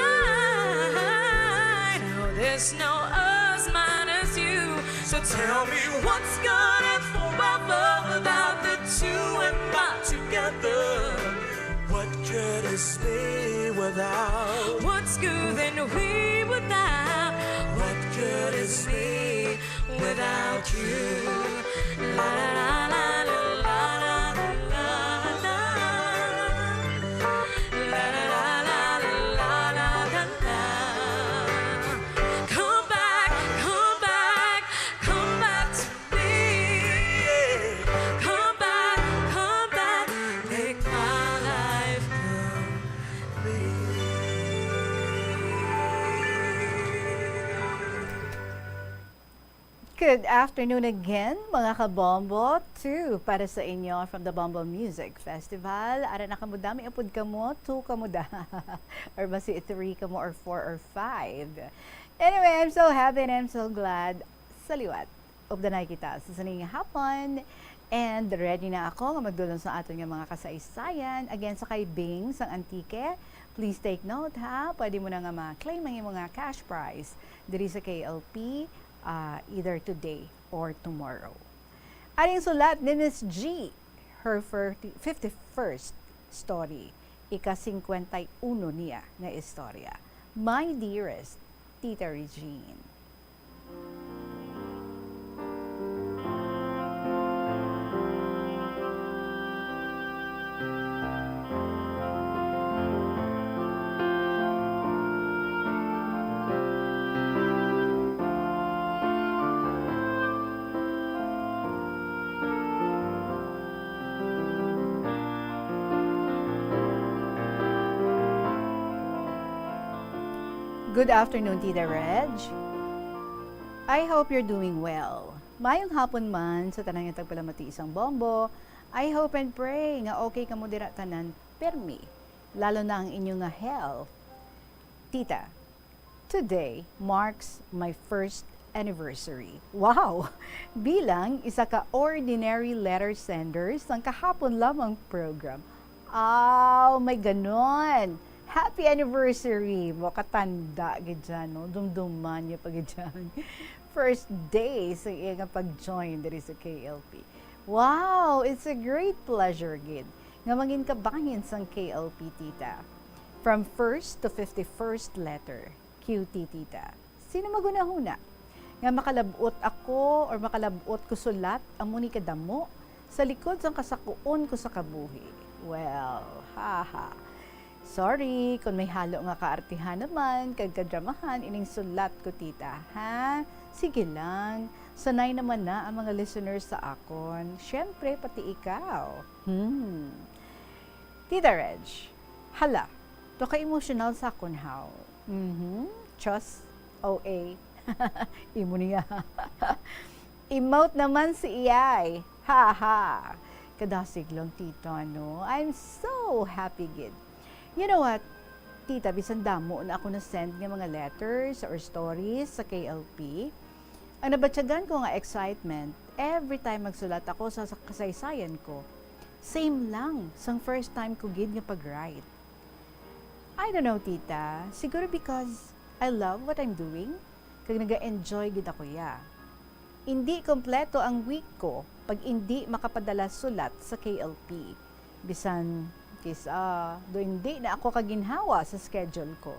No, there's no us minus you. So tell me what's good and forever without the two and not together. What good is me without? What's good and we without? What good is me without you? La la la la la la la la la. La la la la la la la la. Come back, come back, come back to me. Come back, come back, make my life complete. Good afternoon again, mga kabombo. Two para sa inyo from the Bombo Music Festival. Ara na kamo, dami upod kamo, two kamo da. Or basi three kamo, or four, or five. Anyway, I'm so happy and I'm so glad. Sa liwat, updanay kita sa sining hapon. And ready na ako nga magdulong sa aton nga mga kasaysayan. Again, sa kay Bing sang Antique, please take note, ha. Pwede mo na nga ma-claim ang imo nga cash prize diri sa K L P, ah, either today or tomorrow. Aning sulat ni Miss G, her fifty, fifty-first story, ika-singkwenta y uno niya nga istorya. My dearest Tita Regine. Good afternoon, Tita Reg. I hope you're doing well. Mayong hapon man sa tanan nga tagpalamati sang Bombo. I hope and pray nga okay kamo dira tanan, permi, lalo na ang inyo nga health. Tita, today marks my first anniversary. Wow! Bilang isa ka ordinary letter sender sang kahapon lamang program. Aw, may ganon. Happy anniversary! Makatanda gid dyan, no? Dumduman niya pa gid dyan. First day sa iya nga pag-join diri sa K L P. Wow! It's a great pleasure gid nga mangin kabahin sang K L P, tita. From first to fifty-first letter, Q T, tita. Sino maghunahuna nga makalab-ot ako or makalab-ot ko sulat amo ni kadamo sa likod sang kasakuon ko sa kabuhi? Well, haha. Sorry kung may halo nga kaartihan naman kag kadramahan ining sulat ko, tita, ha? Sige lang, sanay naman na ang mga listeners sa akon. Siyempre, pati ikaw. Hmm. Tita Reg, hala, to ka emotional sa akon, haw? Mhm. Chos, O A. Imo niya. Emote naman si iyay. Ha, ha. Kadasig lang, tita, no? I'm so happy gid. You know what? Tita, bisan damo na ako na-send nga mga letters or stories sa K L P, ang nabatyagan ko nga excitement every time magsulat ako sa, sa kasaysayan ko, same lang sang first time ko gid nga pag-write. I don't know, tita. Siguro because I love what I'm doing, kag naga-enjoy gid ako ya. Indi kompleto ang week ko pag indi makapadala sulat sa K L P. Bisan, kis-a, do indi na ako kaginhawa sa schedule ko.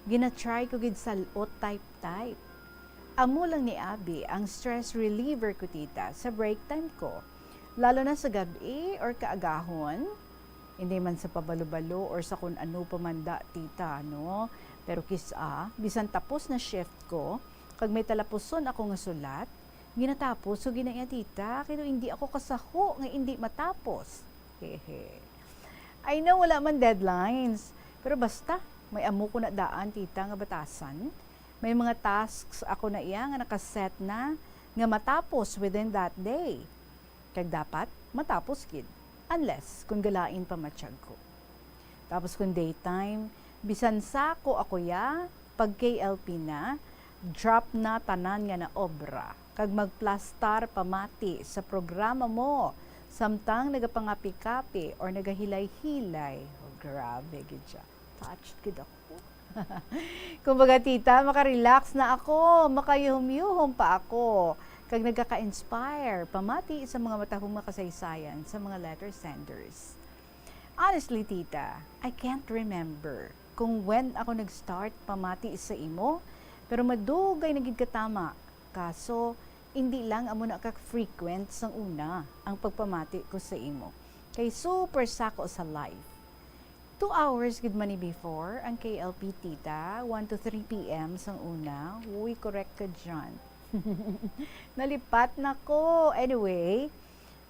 Gina-try ko gid sal-ot type-type. Amo lang ni abi ang stress reliever ko, tita, sa break time ko. Lalo na sa gab-i or kaagahon, hindi man sa pabalo-balo or sa kun ano pa man da, tita, no? Pero kis-a, bisan tapos na shift ko, kag may talapuson ako nga sulat, ginatapos ko gina iya, tita, kay hindi ako kasaho nga hindi matapos. Hehe. I know wala man deadlines, pero basta, may amo ko na daan, tita, nga batasan. May mga tasks ako na iya nga nakaset na nga matapos within that day. Kag dapat matapos gid, unless kung galain pa matyag ko. Tapos kung daytime, bisan sako ako ya, pag K L P na, drop na tanan nga na obra, kag magplastar pamati sa programa mo, samtang nagapangapi-kapi or nagahilay-hilay. Oh, grabe gid siya. Touched gid ako. Kumbaga, tita, makarelax na ako, makayuhom-yuhom pa ako, kag nagaka-inspire pamati sa mga matahom nga kasaysayan sa mga letter senders. Honestly, tita, I can't remember kung when ako nag-start pamati sa imo, pero madugay na gid katama. Kaso, indi lang amo na ka frequent sang una ang pagpamati ko sa imo. Kay super sako sa life. Two hours gid man ni before ang K L P, tita, one to three P M sang una. Uy, correct ka dyan. Nalipat na ko. Anyway,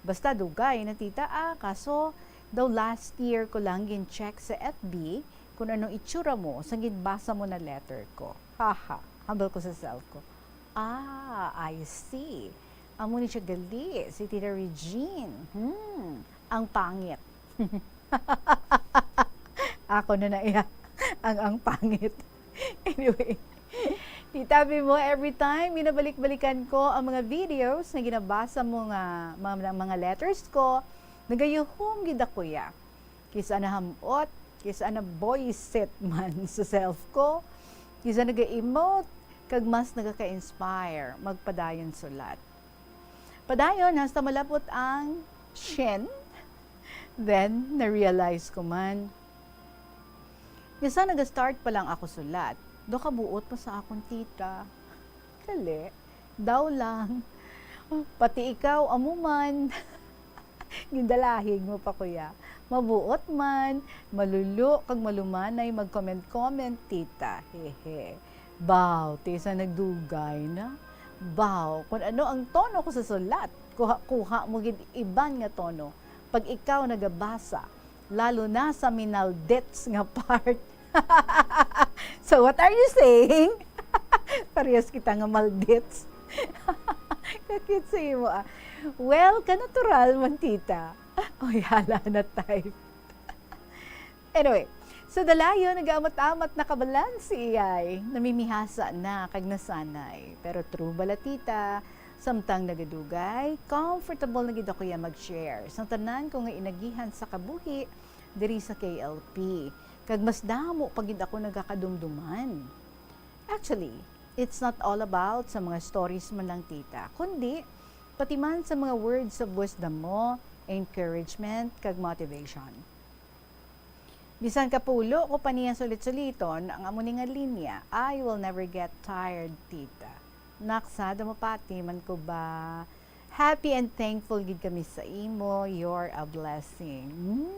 basta dugay na, tita, ah. Kaso, daw last year ko lang gin-check sa F B kung anong itsura mo sa ginbasa mo na letter ko. Haha, hambal ko sa self ko. Ah, I see. Amo ni siya gali, si Tita Regine. Hmm, ang pangit. Ako na na iya ang, ang pangit. Anyway, tita, abi mo, every time ginabalik-balikan ko ang mga videos nga ginabasa mo nga mga, mga letters ko, nagayuhom gid ako ya. Kis-a naham-ot, kis-a na-boyset man sa self ko, kis-a naga-emote, kag mas nagaka-inspire magpadayon sulat. Padayon, hasta malabot ang shen, then na-realize ko man, nga sa naga-start pa lang ako sulat, daw kabuot pa sa akon, tita. Kali, daw lang. Pati ikaw, amo man. Gindalahig mo pa, kuya. Mabuot man, malulo, kag malumanay mag-comment-comment, tita. Hehe. Baw, ti sa nagdugay na. Baw, kung ano ang tono ko sa sulat, kuha-kuha mo gid iban nga tono pag ikaw nagabasa, lalo na sa minaldits nga part. So, what are you saying? Parehas kita nga maldits. Kakit sa imo, ah. Well, kanatural man, tita. Oy, hala na type. Anyway, sa dalayon, nag-aamat-amat na kabalan si iyay. Namimihasa na kag nasanay. Pero true bala, tita, samtang nagadugay, comfortable na gid ako ya mag-share sang tanan ko nga inagihan sa kabuhi, diri sa K L P, kag mas damo pa gid ako nagakadumduman. Actually, it's not all about sa mga stories man lang, tita, kundi pati man sa mga words of wisdom mo, encouragement, kag motivation. Bisan kapulo ko pa niya sulit-suliton ang amo ni nga linya, I will never get tired, tita. Naksada mo pati man ko ba? Happy and thankful gid kami sa imo. You're a blessing. Mm.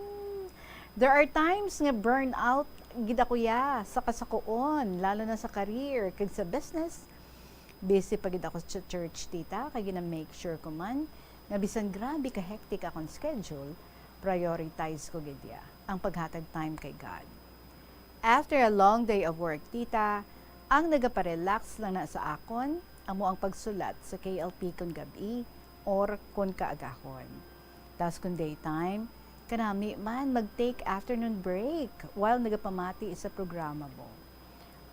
There are times nga burnout gid ako ya sa kasakuon, lalo na sa career kag sa business. Busy pa gid ako sa church, tita, kay gina-make sure ko man nga bisan grabe ka hectic akong schedule, prioritize ko gid ya ang paghatag time kay God. After a long day of work, tita, ang nagaparelax lang na sa akon amo ang pagsulat sa K L P kon gab-i or kon kaagahon. Tas kon daytime, kanami man mag-take afternoon break while nagapamati sa programa mo.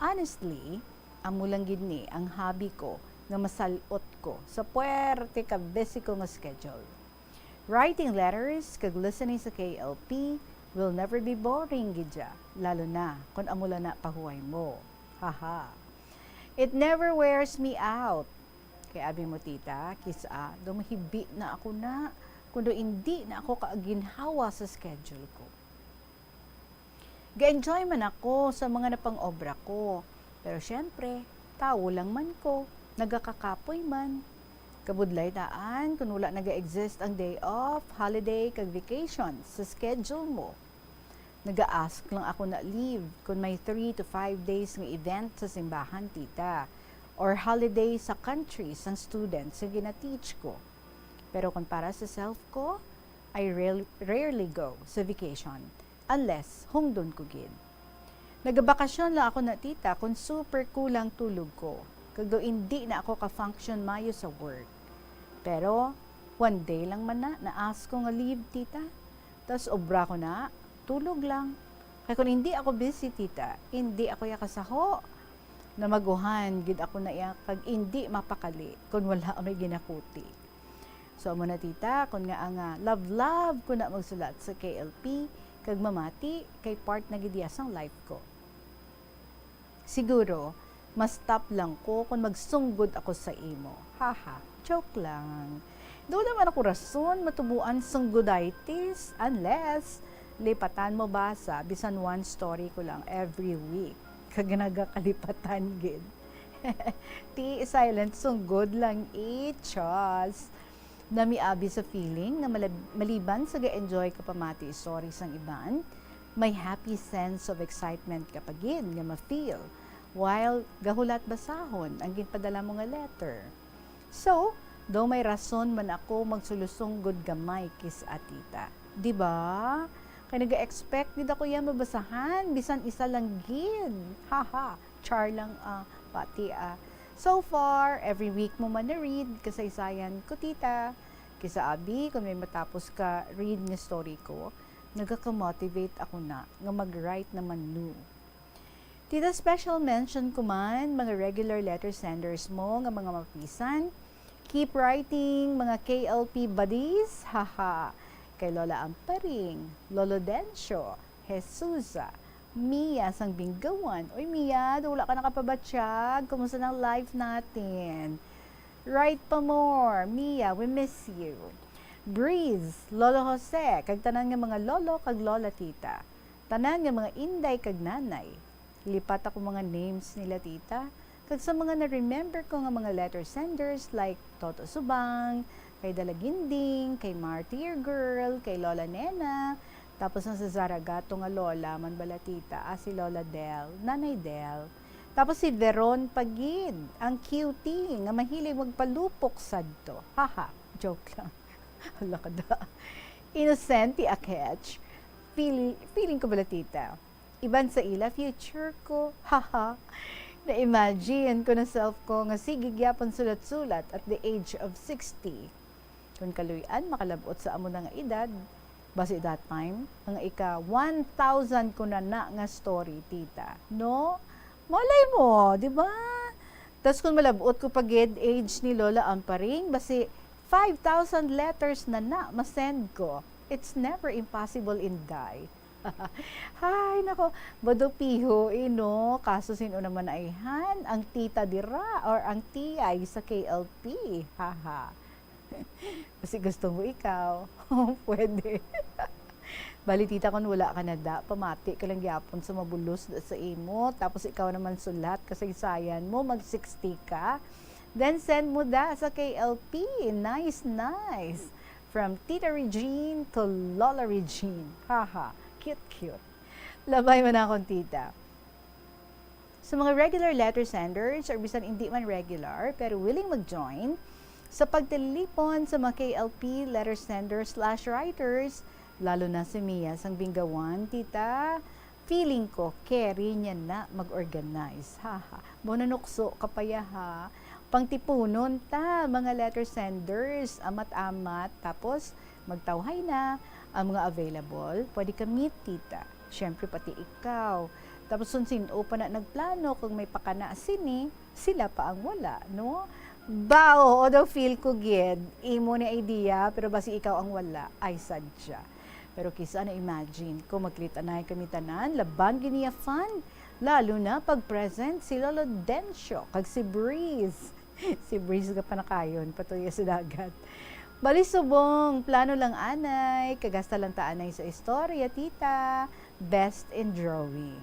Honestly, amo lang gid ni ang hobby ko nga masal-ot ko sa puwerte ka busy ko nga schedule. Writing letters kag listening sa K L P will never be boring gid ya, lalo na kon amo lang na pahuway mo. Haha. It never wears me out. Kay abi mo, tita, kis-a daw mahibi na ako na, kundo indi na ako kaaginhawa sa schedule ko. Ga-enjoy man ako sa mga napang-obra ko, pero syempre, tawo lang man ko, nagakakapoy man. Kabudlay daan kung wala naga-exist ang day off, holiday, kag vacation sa schedule mo. Naga-ask lang ako na leave kung may three to five days nga event sa simbahan, tita, or holiday sa country sang students nga gina-teach ko. Pero kung para sa self ko, I rare- rarely go sa vacation unless hungdon ko gid. Nagabakasyon lang ako na, tita, kung super kulang tulog ko, kag daw indi na ako ka-function mayo sa work. Pero one day lang man na na-ask ko nga leave, tita. Tas obra ko na, tulog lang. Kay kung indi ako busy, tita, indi ako ya kasaho. Namaguhan gid ako na iya kag indi mapakali kon wala may ginakuti. So, amo na, tita, kon nga ang, ah, love-love ko na magsulat sa K L P kag mamati kay part na gid iya sang life ko. Siguro, mas top lang ko kon magsunggod ako sa imo. Haha, joke lang. Daw naman ako rason matubuan sunggoditis, unless lipatan mo basa bisan one story ko lang every week. Kag nagakalipatan gid. Ti silent sunggod lang, eh, chas. Nami abi sa feeling nga malab- maliban sa ga-enjoy ka pamati story sang iban, may happy sense of excitement ka pa gid nga ma-feel while gahulat basahon ang ginpadala mo nga letter. So, daw may rason man ako magsulusong gud gamay kis-a, tita. Di ba? Kay naga-expect gid ako iya mabasahan, bisan isa lang gid. Haha, char lang, ah, pati, ah. So far, every week mo man na-read, kasaysayan ko, tita. Kis-a abi, kung may matapos ka read nga story ko, nagaka-motivate ako na nga mag-write naman nu. Tita, special mention ko man, mga regular letter senders mo nga mga mapisan. Keep writing, mga K L P buddies. Haha. Kay Lola Amparing, Lolo Dencio, Jesusa, Mia sang Binggawan. Uy, Mia, daw wala ka nakapabatyag. Kumusta na ang life natin? Write pa more. Mia, we miss you. Breeze, Lolo Jose, kag tanan nga mga lolo kag lola, tita. Tanan nga mga inday kag nanay. Lipat ako mga names nila, tita. Kag sa mga na-remember ko nga mga letter senders like Toto Subang, kay Dalaginding, kay Martyr Girl, kay Lola Nena, tapos ang sa Zaragato nga lola man bala, tita, ah, si Lola Del, Nanay Del. Tapos si Veron pa gid, ang cutie nga mahilig magpalupok sadto. Haha, joke lang. Hala ka da. Inosente a catch. Feel, feeling ko bala, tita. Iban sa ila, future ko. Haha. Na-imagine ko na self ko nga sige gyapon sulat-sulat at the age of sixty. Kung kaluy-an makalab-ot sa amo na nga edad, basi that time, mga ika one thousand ko na na nga story, tita. No? Malay mo, di ba? Tas kung malab-ot ko pa gid age ni Lola Amparing, basi five thousand letters na na masend ko. It's never impossible, Inday. Hay, nako, badupiho, eh, no? Kaso sino naman ayhan? Ang tita dira or ang tiyay sa K L P? Haha. Kasi gusto mo ikaw. Pwede. Bali, tita, kung wala ka na da, pamati ka lang gyapon sa mabulos da sa imo. Tapos ikaw naman sulat, kasaysayan mo, mag sixty ka. Then send mo da sa K L P. Nice, nice. From Tita Regine to Lola Regine. Haha, cute, cute. Labay man akong tita. Sa mga regular letter senders or bisan hindi man regular pero willing mag-join sa pagtilipon sa mga K L P letter senders slash writers, lalo na si Mia sang Binggawan, tita, feeling ko, carry niya na mag-organize. Haha. Mo nanukso ka pa ya, ha? Pangtipunon ta, mga letter senders, amat-amat. Tapos, magtawhay na ang mga available. Pwede ka meet, tita. Siyempre, pati ikaw. Tapos, kung sin-o pa na nagplano, kung may pakana sini, sila pa ang wala, no? Bao, although feel ko gid, imo ni idea, pero basi ikaw ang wala, ay sadya. Pero kisa na imagine ko, magkita na kami tanan, laban gid niya fun, lalo na pag present si Lolo Dencio, kag si Breeze. Si Breeze nga panakayon, patuya sa dagat. Bali subong, plano lang anay, kagasta lang ta anay sa istorya, tita. Best in drawing.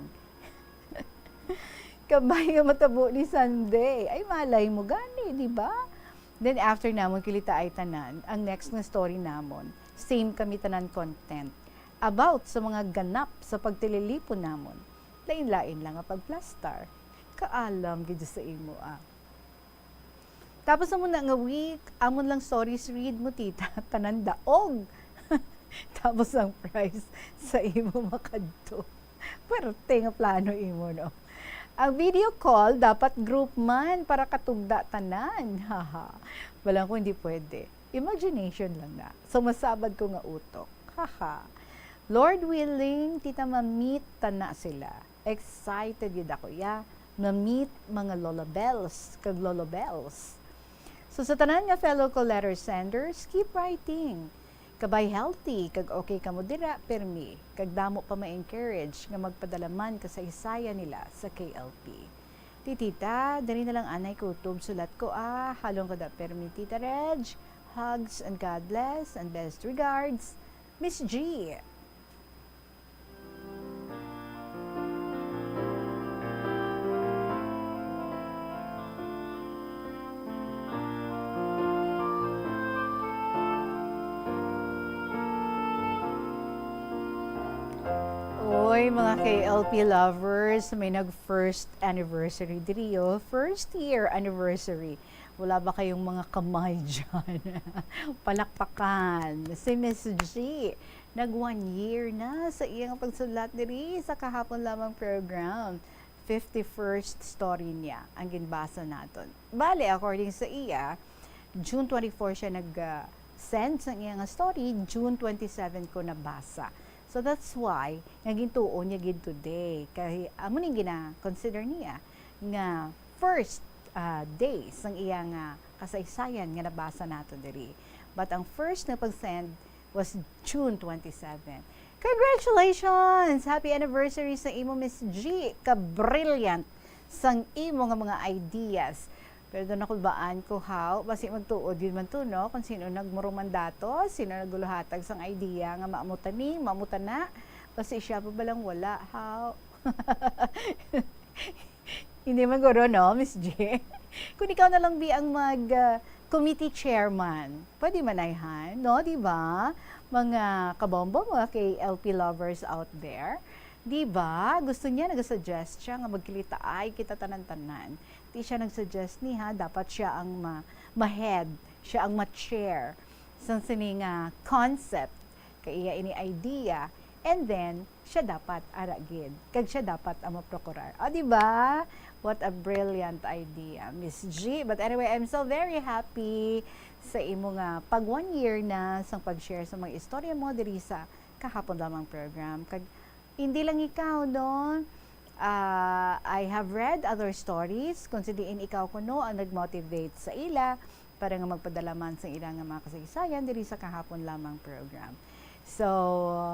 Kabay nga matabo ni Sunday. Ay, malay mo gani, di ba? Then after namon kilitaay tanan, ang next nga story namon, same kami tanan content. About sa mga ganap sa pagtililipon namon. Lain-lain lang nga pagplastar. Kaalam gid sa imo, ah. Tapos amo na nga week, amon lang stories read mo, tita, tanan daog. Tapos ang price sa imo makadto. Pwerte nga plano imo, no? Ang video call dapat group man para katugda tanan. Haha. Balang ko hindi pwede. Imagination lang na. So, masabad ko nga utok. Haha. Lord willing, tita, ma-meet ta na sila. Excited gid ako, ya. Ma-meet mga Lola Bells kag Lolo Bells. So, sa tanan nga fellow ko letter senders, keep writing. Kabay healthy kag okay kamo dira, permi. Kag damo pa ma-encourage nga magpadala man kasaysayan nila sa K L P. Ti tita, diri na lang anay kutob sulat ko, ah. Halong ko da permi, Tita Reg. Hugs and God bless and best regards, Miss G. Oy, mga K L P lovers, may nag first anniversary diri, oh. First year anniversary. Wala ba kayong mga kamay dyan? Palakpakan. Si Miss G, nag one year na sa iyang pagsulat diri sa kahapon lamang program. Fifty-first story niya ang ginbasa naton. Bale, according sa iya, June twenty-four siya nag, ah, send sa iya nga story, June twenty-seven ko nabasa. So that's why nga gintuo niya gid today. Kay amo ning gina-consider niya nga first, ah, day sang iya nga kasaysayan nga nabasa nato diri. But ang first na pag-send was June twenty-seven. Congratulations! Happy anniversary sa imo, Miss G. Ka-brilliant sang imo nga mga ideas. Pero doon ako baan ko, haw? Basi magtuod yun man to, no? Kung sino nagmuruman dato, sino naguluhatag sang idea nga maamutani, maamutana. Basi siya pa balang wala, haw? Hindi man guro, no, Miss G? Kung ikaw na lang, bi, ang mag, ah, committee chairman, pwede man ay, han? No, di ba? Mga kabombo, mga K L P lovers out there, di ba? Gusto niya, nag-suggest siya nga magkilitaay kita tanan-tanan. Di siya nag-suggest ni, ha, dapat siya ang ma-, ma-head, siya ang ma-chair sa sini nga concept. Kay iya ini idea, and then, siya dapat ara gid. Kag siya dapat ang maprokurar. O, di ba? What a brilliant idea, Miss G. But anyway, I'm so very happy sa imo nga pag one year na sang pag-share sa mga istorya mo diri sa kahapon lamang program. Kag hindi lang ikaw, no? Ah, I have read other stories kung sa diin ikaw kuno ang nag-motivate sa ila para nga magpadala man sa ila nga mga kasaysayan diri sa kahapon lamang program. So,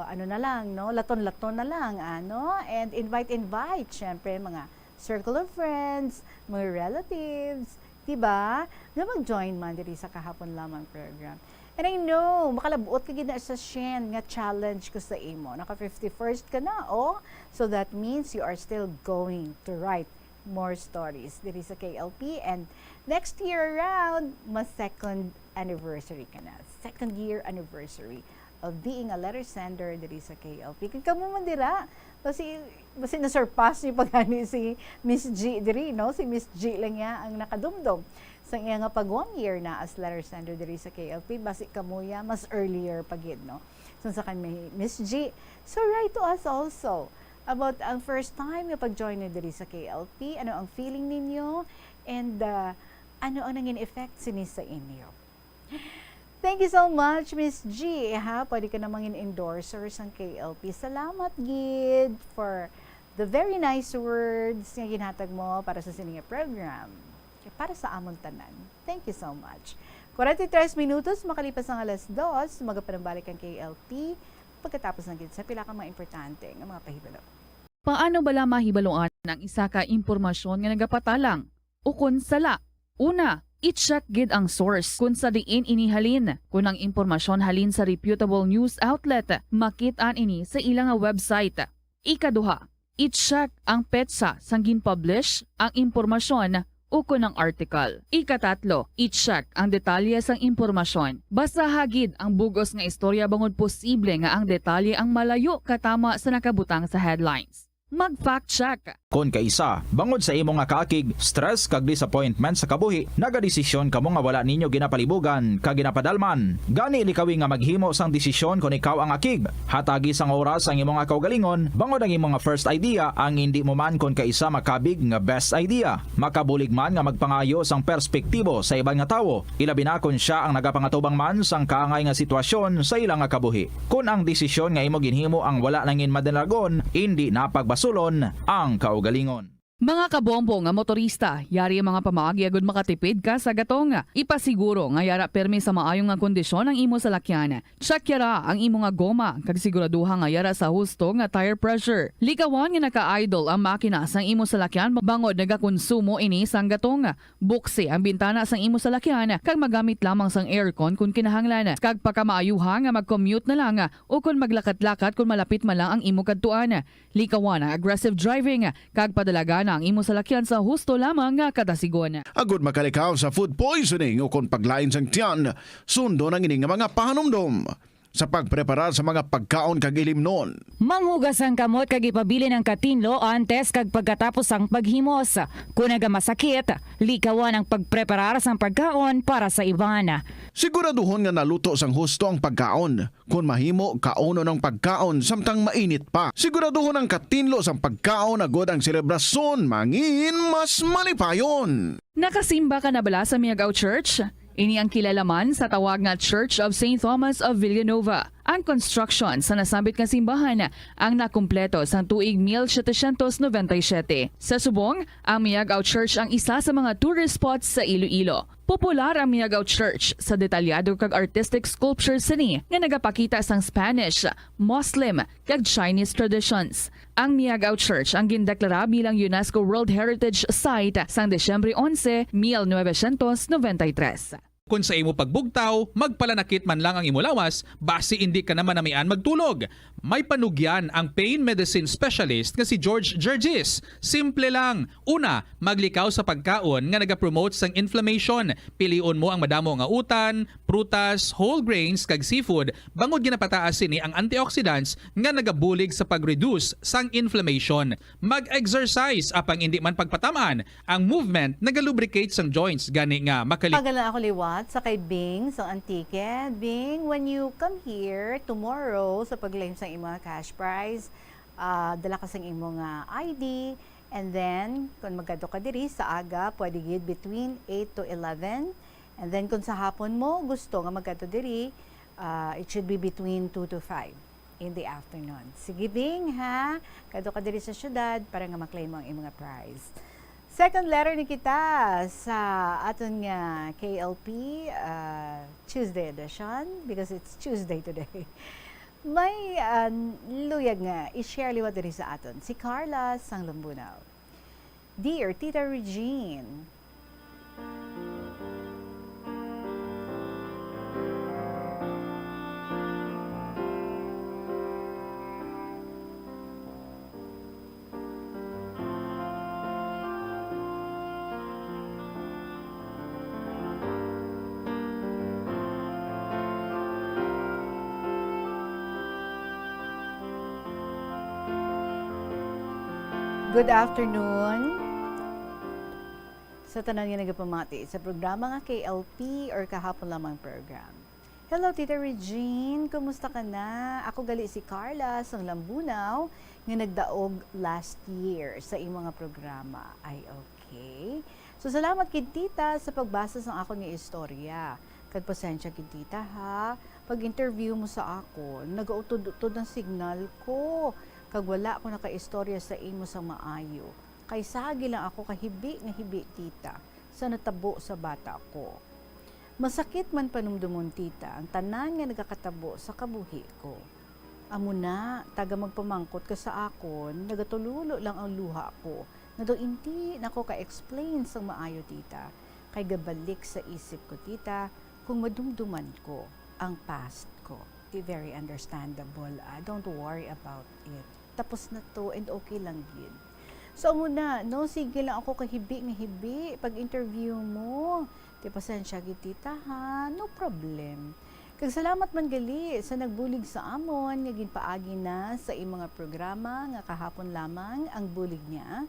ano na lang, no? Laton-laton na lang, ano? And invite, invite, syempre, mga circle of friends, mga relatives, di ba? Nga mag-join man diri sa Kahapon Lamang program. And I know, makalabot ka gid na sa shen nga challenge ko sa imo. Naka fifty-first ka na, oh. So that means you are still going to write more stories diri sa K L P. And next year around, mas second anniversary ka na. Second year anniversary of being a letter sender diri sa K L P. Kag kamo man dira, basi, basi na-surpass niyo pa gani si Miss G diri, no? Si Miss G lang niya ang nakadumdom sa iya nga pag one year na as letter sender diri sa K L P. Basi kamo ya, mas earlier pa gid, no? So, sa kay Mi-, Miss G. So, write to us also about ang first time nga pag-join niyo diri sa K L P. Ano ang feeling ninyo? And, uh, ano ang nangin effect sini sa inyo? Thank you so much, Miss G. Ha, pwede ka na mangin endorser sang K L P. Salamat gid for the very nice words nga ginhatag mo para sa sini nga program. Para sa amon tanan. Thank you so much. Kwarenta y tres minutos makalipas ang alas dos, magapanambalik ang K L P pagkatapos ng gid sa pila ka mga importante nga mga pahibalo. Paano bala mahibaluan ang isa ka impormasyon nga nagapatalang ukon sala? Una, i-check gid ang source kon sa diin ini halin. Kon ang impormasyon halin sa reputable news outlet, makit-an ini sa ila nga website. Ikaduha, i-check ang petsa sang gin-publish ang impormasyon ukon ang article. Ikatatlo, i-check ang detalye sang impormasyon. Basaha gid ang bug-os nga istorya bangod posible nga ang detalye ang malayo katama sa nakabutang sa headlines. Mag-fact check. Kon kaisa, bangod sa imo nga kaakig, stress kag disappointment sa kabuhi, nagadesisyon kamo nga wala ninyo ginapalibugan kag ginapadalman. Gani likawi nga maghimo sang desisyon kon ikaw ang akig. Hatagi sang oras ang imo nga kaugalingon, bangod ang imo nga first idea ang indi mo man kon kaisa makabig nga best idea. Makabulig man nga magpangayo sang perspektibo sa iban nga tawo, ilabi na kon sia ang nagapangatubang man sang kaangay nga sitwasyon sa ila nga kabuhi. Kon ang desisyon nga imo ginhimo ang wala nangin madalagon, indi na pagbasulon ang kaugalingon. Mga kabombo nga motorista, yari ang mga pamaagi agud makatipid ka sa gatong. Ipasiguro nga yara pirmi sa maayo nga kondisyon ang imo salakyan. Check yara ang imo nga goma, kag siguraduha nga yara sa husto nga tire pressure. Likawan nga naka-idle ang makina sang imo salakyan bangod nagakonsumo ini sang gatong. Buksi ang bintana sang imo salakyan kag magamit lamang sang aircon kon kinahanglan, kag pakamaayuha nga mag-commute na lang o kon maglakat-lakat kon malapit man lang ang imo kadtuan. Likawan ang aggressive driving, kag padalagana ang imo salakyan sa husto lamang nga kadasigon. Agud makalikaw sa food poisoning o kon paglain sang tiyan, sundon ang ini nga mga pahanumdom. Sa pagpreparar sa mga pagkaon kag ilimnon. Manghugas ang kamot kag ipabilin ang katinlo antes kag pagkatapos sang paghimos. Kon nagamasakit, likawan ang pagpreparar sang pagkaon para sa iban. Siguraduhon nga naluto sang husto ang pagkaon. Kon mahimo, kaunon ang pagkaon samtang mainit pa. Siguraduhon ang katinlo sang pagkaon agud ang selebrasyon mangin mas malipayon. Nakasimba ka na bala sa Miagao Church? Ini ang kilala man sa tawag nga Church of Saint Thomas of Villanova. Ang construction sa nasambit nga simbahan ang nakumpleto sang tuig mil setecientos noventa y siete. Sa subong, ang Miagao Church ang isa sa mga tourist spots sa Iloilo. Popular ang Miagao Church sa detalyado kag artistic sculptures sini nga nagapakita sang Spanish, Muslim, kag Chinese traditions. Ang Miagao Church ang gindeklara bilang UNESCO World Heritage Site sang Disyembre onse, mil novecientos noventa y tres. Kon sa imo pagbugtaw, magpalanakit man lang ang imo lawas, basi indi ka na manamian magtulog. May panugyan ang pain medicine specialist nga si George Gergis. Simple lang. Una, maglikaw sa pagkaon nga nagapromote sang inflammation. Pilion mo ang madamo nga utan, prutas, whole grains, kag seafood, bangod ginapataas sini ang antioxidants nga nagabulig sa pag-reduce sang inflammation. Mag-exercise, apang indi man pagpatam-an, ang movement nagalubricate sang joints, gani nga makali- Pagalan ako liwat sa kay Bing sa Antique. Bing, when you come here tomorrow sa pag-claim sa imo nga cash prize, ah, dala ka sang imo nga I D, and then, kung magkadto ka diri sa aga, pwede gid between eight to eleven, and then kung sa hapon mo gusto nga magkadto diri, ah, it should be between two to five in the afternoon. Sige, Bing, ha? Kadto ka diri sa syudad para nga ma-claim mo ang imo nga prize. Second letter ni kita sa aton nga K L P, ah, Tuesday edition, because it's Tuesday today. May, ah, luyag nga i-share liwat diri sa aton si Carla sang Lambunao. Dear Tita Regine, good afternoon sa tanan nga nagapamati sa programa nga K L P or Kahapon Lamang Program. Hello, Tita Regine. Kumusta ka na? Ako gali si Carla sang Lambunao nga nagdaog last year sa imo nga programa. Ay, okay. So, salamat gid, Tita, sa pagbasa sang akon nga istorya. Kag pasensya gid, Tita, ha? Pag-interview mo sa akon, nagautod-utod ang signal ko. Kag wala ko nakaistorya sa imo sang maayo. Kay sagi lang ako kahibi nga hibi, Tita, sa natabo sa bata ko. Masakit man panumdomon, Tita, ang tanan nga nagakatabo sa kabuhi ko. Amo na, taga magpamangkot ka sa akon, nagatululo lang ang luha ko, nga daw indi na ko ka-explain sang maayo, Tita, kay gabalik sa isip ko, Tita, kung madumduman ko ang past ko. Di, very understandable, ah. Don't worry about it. Tapos na to and okay lang gid. So, amo na, no? Sige lang ako kahibi nga hibi pag-interview mo. Ti pasensya gid, Tita, ha? No problem. Kag salamat man gali sa nagbulig sa amon nga ginpaagi na sa imo nga programa nga kahapon lamang ang bulig niya,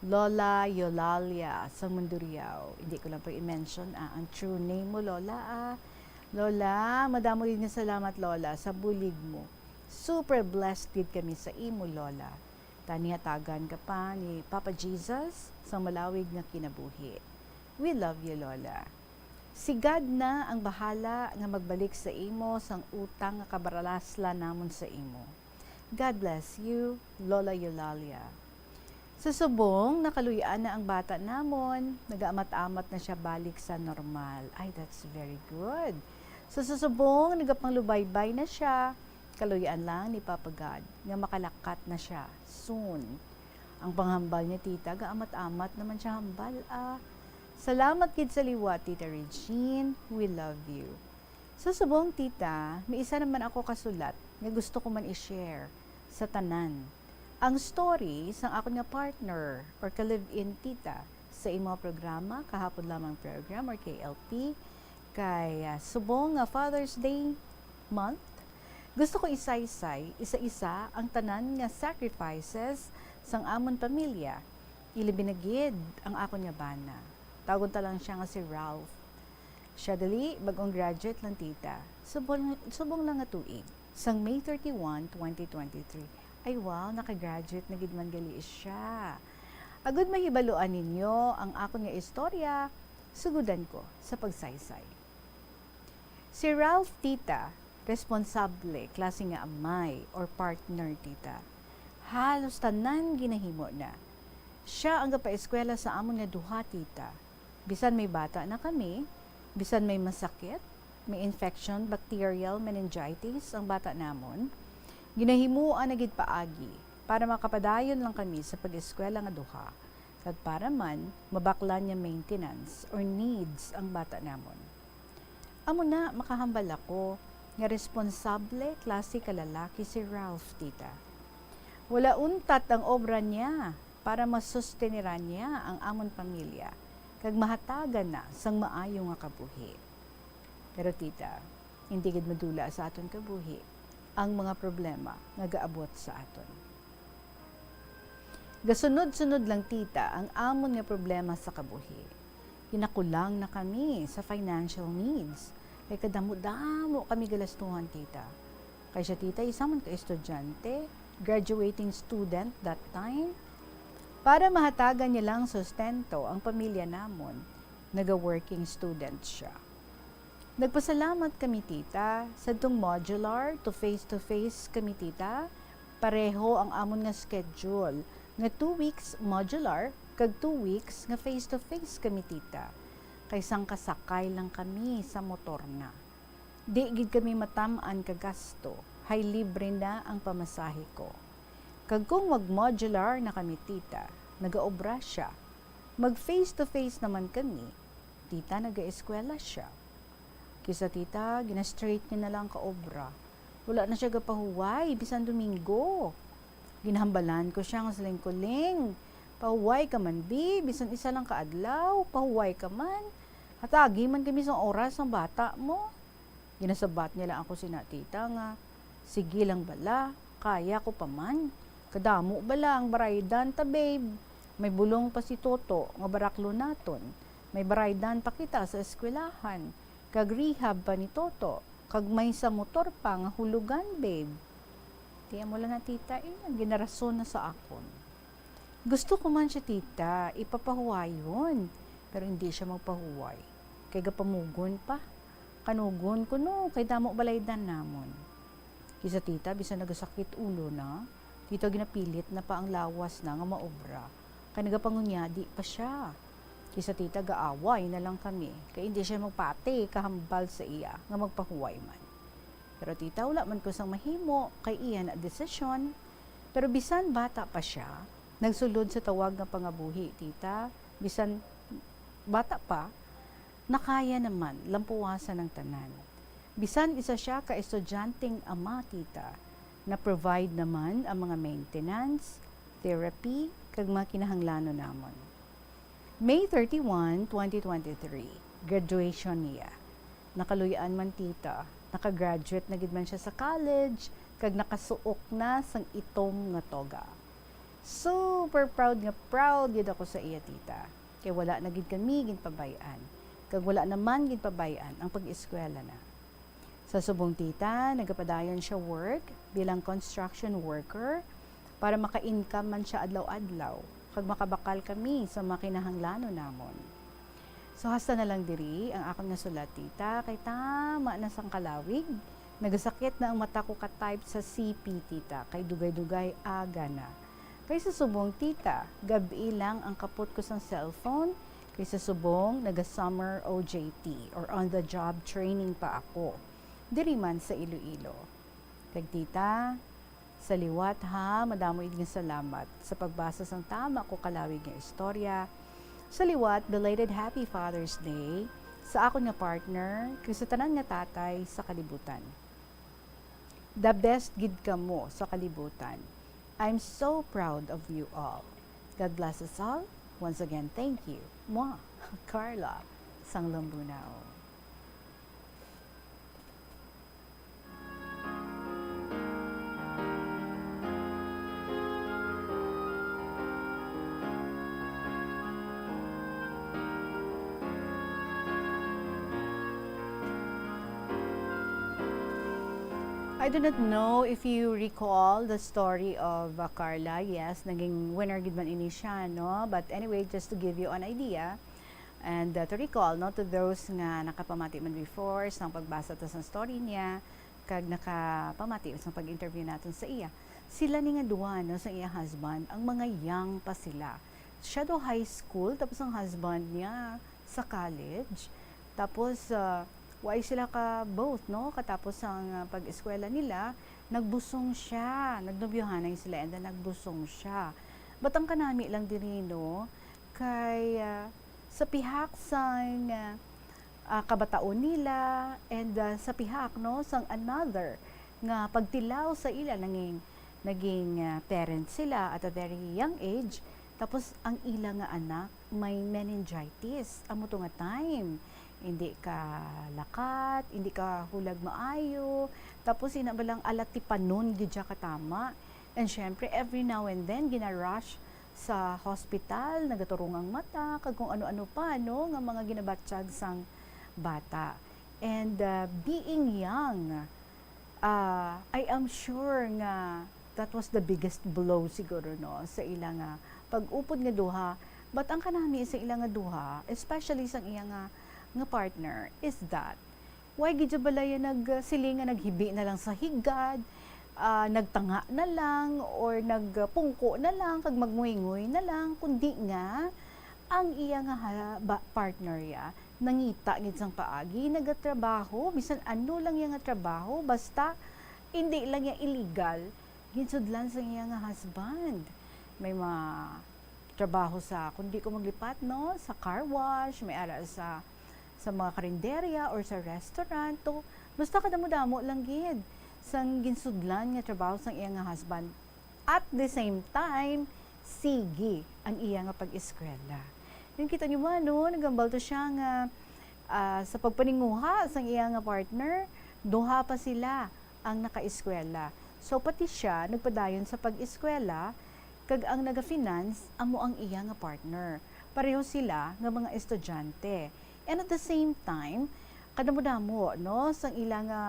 Lola Eulalia sang Mandurriao. Hindi ko lang pag i-mention, ah, ang true name mo, Lola, ah. Lola, madamo gid nga salamat, Lola, sa bulig mo. Super blessed gid kami sa imo, Lola. Tani hatagan ka pa ni Papa Jesus sang malawig nga kinabuhi. We love you, Lola. Si God na ang bahala nga magbalik sa imo sang utang nga kabalaslan namon sa imo. God bless you, Lola Eulalia. Sa subong, nakaluy-an na ang bata namon. Nagaamat-amat na siya balik sa normal. Ay, that's very good. Sa subong, nagapanglubaybay na siya. Kaluy-an lang ni Papa God nga makalakat na siya soon. Ang panghambal niya, Tita, gaamat-amat naman siya hambal, ah. Salamat gid sa liwat, Tita Regine. We love you. Sa subong, Tita, may isa naman ako kasulat nga gusto ko man i-share sa tanan. Ang story sang akon nga partner or ka-live-in, Tita, sa imo programa, kahapon lamang program or K L P, kay, ah, subong nga Father's Day month, gusto ko isaysay isa-isa ang tanan nga sacrifices sang amon pamilya, ilabi na gid ang akon nga bana. Tawgon ta lang siya nga si Ralph. Siya gali, bag-ong graduate lang, Tita. Subong, subong lang nga tuig. Sang May thirty-one, twenty twenty-three. Ay, wow, naka-graduate na gid man gali siya. Agud mahibaluan ninyo ang akon nga istorya, sugudan ko sa pagsaysay. Si Ralph, Tita, responsable, klase nga amay or partner, Tita. Halos tanan ginahimo na. Siya ang gapaeskwela sa amon nga duha, Tita. Bisan may bata na kami, bisan may masakit, may infection, bacterial, meningitis ang bata namon, ginahimuan na gid paagi para makapadayon lang kami sa pag-eskwela nga duha, kag para man mabaklan niya maintenance or needs ang bata namon. Amo na, makahambal ako nga responsable klase ka lalaki si Ralph, Tita. Wala untat ang obra niya para masusteniran niya ang amon pamilya kag mahatagan na sang maayo nga kabuhi. Pero, Tita, hindi gid madula sa aton kabuhi ang mga problema nga gaabot sa aton. Gasunod-sunod lang, Tita, ang amon nga problema sa kabuhi. Ginakulang na kami sa financial needs, kay kadamo-damo kami galastuhan, Tita. Kay siya, Tita, isa man ka estudyante, graduating student that time. Para mahatagan niya lang sustento ang pamilya namon, naga-working student siya. Nagpasalamat kami, Tita, sadtong modular to face-to-face kami, Tita. Pareho ang amon nga schedule, nga two weeks modular kag two weeks nga face-to-face kami, Tita. Kay sangka sakay lang kami sa motor na. Di gid kami matam-an ka gasto. Hay libre na ang pamasahe ko. Kag kung mag-modular na kami, tita, nagaobra sia. Mag-face-to-face naman kami, tita, nagaeskwela sia. Kisa, tita, gina-straight niya na lang ka obra. Wala na sia gapahuway, bisan Domingo. Ginahambalan ko sia nga siling ko, "Ling, pahuway ka man, bi, bisan isa lang ka adlaw, pahuway ka man. Hatagi man kami sang oras sang bata mo." Ginasabat niya lang ako sina, tita, nga, "Sige lang bala, kaya ko pa man. Kadamo bala ang baraydan ta, babe. May bulong pa si Toto nga baraklon naton. May baraydan pa kita sa eskwelahan, kag rehab pa ni Toto, kag may sa motor pa nga hulugan, babe." Tiyan mo lang na, tita, eh, ang ginarason na sa akon. Gusto ko man siya, tita, ipapahuwayon, pero hindi siya magpahuway. Kay gapamugon pa. Kanugon ko, no, kay damo balaydan namon. Kisa, tita, bisan nagasakit ulo na, tita, ginapilit na pa ang lawas na nga maobra, kay nagapangunyadi pa siya. Kisa, tita, gaaway na lang kami, kay hindi siya magpati kahambal sa iya nga magpahuway man. Pero, tita, wala man ko sang mahimo, kay iya na desisyon. Pero bisan bata pa siya, nagsulod sa tawag nga pangabuhi, tita. Bisan bata pa, nakaya naman lampuwasan ang tanan. Bisan isa siya ka estudyanteng ama, tita, na-provide naman ang mga maintenance, therapy, kag mga kinahanglanon namon. May thirty-one, twenty twenty-three, graduation niya. Nakaluy-an man, tita, nakagraduate na gid man siya sa college, kag nakasuok na sang itom nga toga. Super proud nga proud gid ako sa iya, tita, kay wala na gid kami ginpabay-an, kag wala naman ginpabay-an ang pag-eskwela na. Sa subong, tita, nagapadayon siya work bilang construction worker para maka-income man siya adlaw-adlaw kag makabakal kami sa mga kinahanglanon namon. So, hasta na lang diri ang akon nga sulat, tita, kay tama na sang kalawig. Nagasakit na ang mata ko ka-type sa C P, tita, kay dugay-dugay aga na. Kay sa subong, tita, gab-i lang ang kapot ko sang cellphone, kay sa subong naga-summer O J T or on the job training pa ako diri man sa Iloilo. Kag, tita, sa liwat, ha, madamo gid nga salamat sa pagbasa sang tama ko kalawig nga istorya. Sa liwat, belated Happy Father's Day sa akon nga partner kag sa tanan nga tatay sa kalibutan. The best gid kamo sa kalibutan. I'm so proud of you all. God bless us all. Once again, thank you. Mwah! Carla, sang Lambunao. I do not know if you recall the story of, uh, Carla. Yes, naging winner gid man ini siya, no? But anyway, just to give you an idea, and, uh, to recall, no, to those nga nakapamati man before sang pagbasa ta sang story niya, kag nakapamati sang pag-interview naton sa iya. Sila ni nga duha, no, sa iya husband, ang mga young pa sila. Siya daw high school, tapos ang husband niya sa college. Tapos, ah, wala sila ka both, no? Katapos ang, ah, pag-eskwela nila, nagbusong siya. Nagnobyohanay sila and then nagbusong siya. But ang kanami lang diri, no, kay, ah, sa pihak sang, ah, ah, kabataon nila and, ah, sa pihak, no, sang another nga pagtilaw sa ila, nanging naging, ah, parents sila at a very young age, tapos ang ila nga anak may meningitis. Amo to nga time, hindi ka lakat, hindi ka hulag maayo, tapos ina ba lang alatipanon gid siya katama. And syempre, every now and then, gina-rush sa hospital, nagaturong ang mata, kag kung ano-ano pa, no, nga mga ginabatyag sang bata. And, ah, being young, ah, I am sure nga that was the biggest blow siguro, no, sa ila nga pag-upod nga duha. But ang kanami sa ila nga duha, especially sang iya nga, nga partner, is that wala gid siya balaya nagsiling nga naghibi na lang sa higad, ah, nagtanga na lang, or nagpungko na lang, kag magnguynguy na lang, kundi nga ang iya nga ha-, ba-, partner ya, nangita gid sang paagi, nagatrabaho, bisan ano lang iya nga trabaho, basta Hindi lang niya illegal, ginsudlan sa iya nga husband. May mga trabaho sa, kung di ko maglipat, no, sa car wash, may ara sa, sa mga karinderya or sa restaurant. To, basta kadamo-damo lang gid sang ginsudlan nga trabaho sang iya nga husband. At the same time, sige ang iya nga pag-eskwela. Yung kita nyo ba, no? Nagambal to siya nga, ah, sa pagpaninguha sang iya nga partner, duha pa sila ang nakaeskwela. So, pati siya nagpadayon sa pag-eskwela, kag ang naga-finance amo ang iya nga partner. Pareho sila nga mga estudyante. And at the same time, kadamo-damo, no, sang ila nga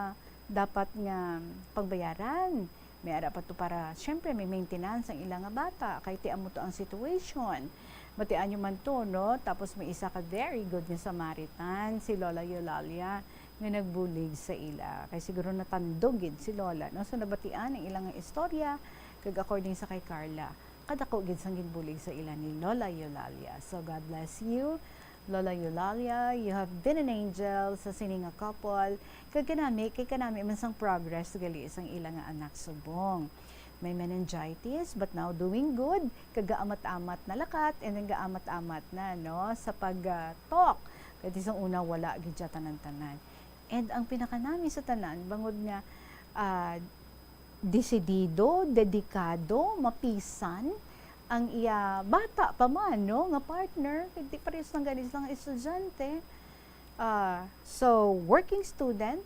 dapat nga pagbayaran. May ara pa to para, syempre, may maintenance ang ila nga bata, kay ti amo to ang situation. Matian nyo man to, no? Tapos may isa ka very good nga Samaritan, si Lola Eulalia, nga nagbulig sa ila. Kay siguro natandog gid si Lola, no? So, nabatian ang ila nga istorya, kag according sa kay Carla, kadako gid sang ginbulig sa ila ni Lola Eulalia. So, God bless you. Lola Eulalia, you have been an angel sa sini nga couple. Kag kanami, kay kanami man sang progress gali sang ila nga anak subong. May meningitis, but now doing good. Kag gaamat-amat na lakat, and then gaamat-amat na, no, sa pag, ah, talk. Kay sang una, wala gid siya tanan-tanan. And ang pinakanami sa tanan, bangod nga, ah, desidido, dedikado, mapisan ang iya bata pa man, no, nga partner, kay di parehas lang gani sila nga estudyante. Ah, so, working student,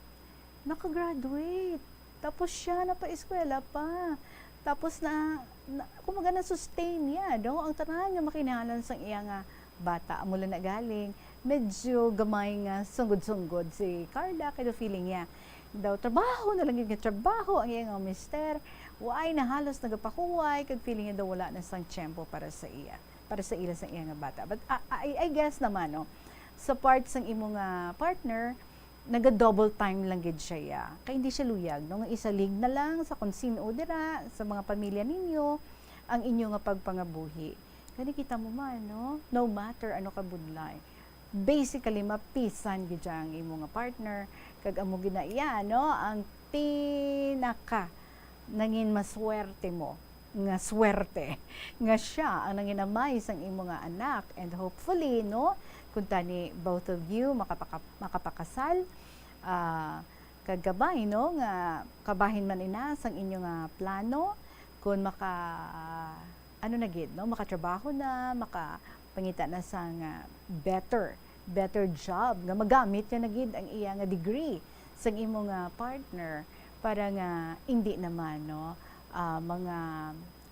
naka-graduate. Tapos siya napaeskwela pa. Tapos na, na kumbaga, na-sustain niya, no, ang tanan nga makinahanglan sang iya nga bata. Amo lang na galing, medyo gamay nga sunggod-sunggod si Carla, kay daw feeling niya daw trabaho na lang gid nga trabaho ang iya nga mister. Why na halos nagapahuway, kag feeling niya daw wala na sang tiyempo para sa iya, para sa ila sang iya nga bata. But, ah, I, I guess naman, no, sa part sang imo nga partner, naga-double time lang gid siya, ya. Kay hindi siya luyag, no, nga isalig na lang sa kung sin-o dira, sa mga pamilya ninyo, ang inyo nga pagpangabuhi. Gani kita mo man, no? No matter ano ka budlay, basically, mapisan gid siya ang imo nga partner, kag amo gid na iya, no, ang pinaka nangin maswerte mo nga swerte nga siya ang nanginamay sang imo nga anak. And hopefully, no, kung tani both of you makapaka-, makapakasal, ah, kag kabay, no, nga kabahin man ina sang inyo nga plano, kung maka-, ano na gid, no, makatrabaho na, makapangita na sang, ah, better, better job, nga magamit niya na gid ang iya nga degree sang imo nga partner para nga hindi naman, no, ah, mga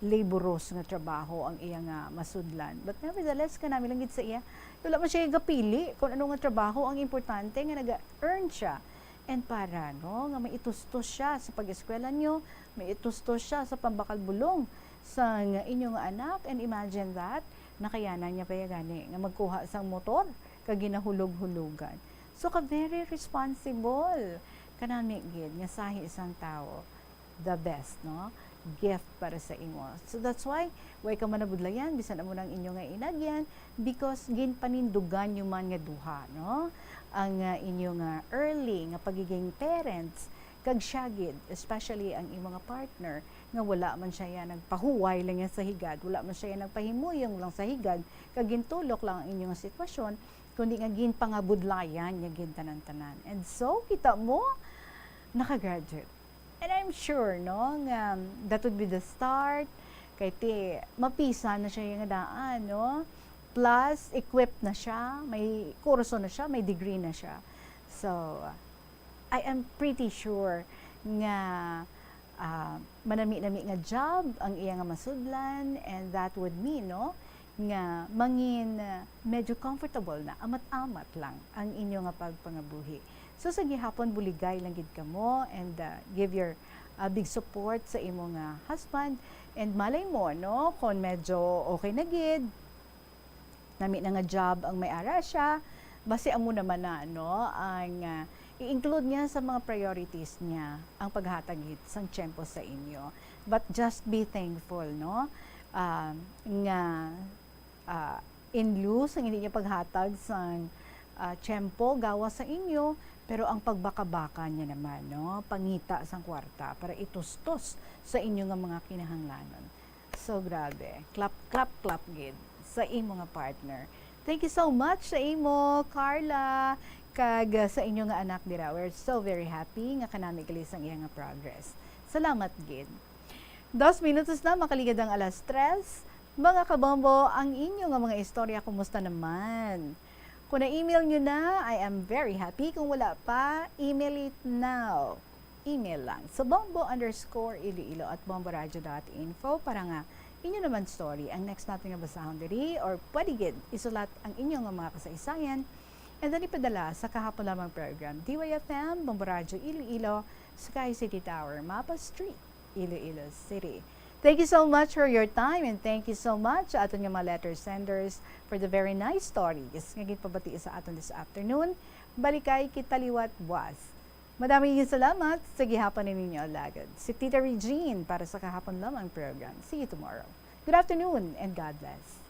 laborious nga trabaho ang iya nga masudlan. But nevertheless, kanami lang gid sa iya, wala man siya gapili kung ano nga trabaho. Ang importante nga naga-earn siya. And para, no, nga maitustos siya sa pag-eskwela niyo, maitustos siya sa pambakal bulong sang inyo nga anak. And imagine that, nakayanan niya pa ya gani nga magkuha sang motor kag ginahulog-hulogan. So, ka very responsible. Kanami gid nga sahi sang tawo, the best, no? Gift para sa imo. So, that's why, way ka man nabudlayan, bisan amo nang inyo nga inagyan, because ginpanindugan nyo man nga duha, no? Ang, ah, inyo nga early nga pagiging parents, kag siya gid, especially ang imo nga partner, nga wala man siya ya nagpahuway lang yan sa higad, wala man siya ya nagpahimuyong lang sa higad, kag gintulok lang ang inyo nga sitwasyon, kundi nga ginpangabudlayan niya gid tanan-tanan. And so, kita mo, naka-graduate. And I'm sure, no, nga that would be the start. Kay ti, mapisan na siya yung daan, no? Plus, equipped na siya, may kurso na siya, may degree na siya. So, I am pretty sure nga, ah, manami-nami nga job ang iya nga masudlan, and that would mean, no, nga mangin, ah, medyo comfortable na, amat-amat lang ang inyo nga pagpangabuhi. So, sa gihapon, buligay lang gid kamo and, ah, give your, ah, big support sa imo nga husband. And malay mo, no, kung medyo okay na gid, nami na nga job ang may ara siya, basi amo naman na, no, ang, ah, i-include niya sa mga priorities niya ang paghatag gid sang tiyempo sa inyo. But just be thankful, no, ah, nga, ah, in lieu sang hindi niya paghatag sang, ah, tiyempo gawas sa inyo, pero ang pagbakabaka niya naman, no, pangita sang kwarta para itustos sa inyo nga mga kinahanglanon. So, grabe. Clap, clap, clap gid sa imo nga partner. Thank you so much sa imo, Carla, kag, ah, sa inyo nga anak dira. We're so very happy nga kanami gali sang iya nga progress. Salamat gid. Dos minutos na makaligad ang alas tres. Mga kabombo, ang inyo nga mga istorya, kumusta naman? Kung na-email nyo na, I am very happy. Kung wala pa, email it now. Email lang sa bombo underscore iloilo at bomboradio dot info para nga inyo naman story ang next natin nga basahon diri, or pwede gid isulat ang inyo nga mga kasaysayan and then ipadala sa Kahapon Lamang Program, D Y F M, Bombo Radio Iloilo, Sky City Tower, Mapa Street, Iloilo City. Thank you so much for your time and thank you so much sa aton nga mga letter senders for the very nice stories nga ginpabati sa aton this afternoon. Balikay kita liwat buwas. Madami yung salamat sa gihapon ninyo alagad. Si Tita Regine para sa Kahapon Lamang Program. See you tomorrow. Good afternoon and God bless.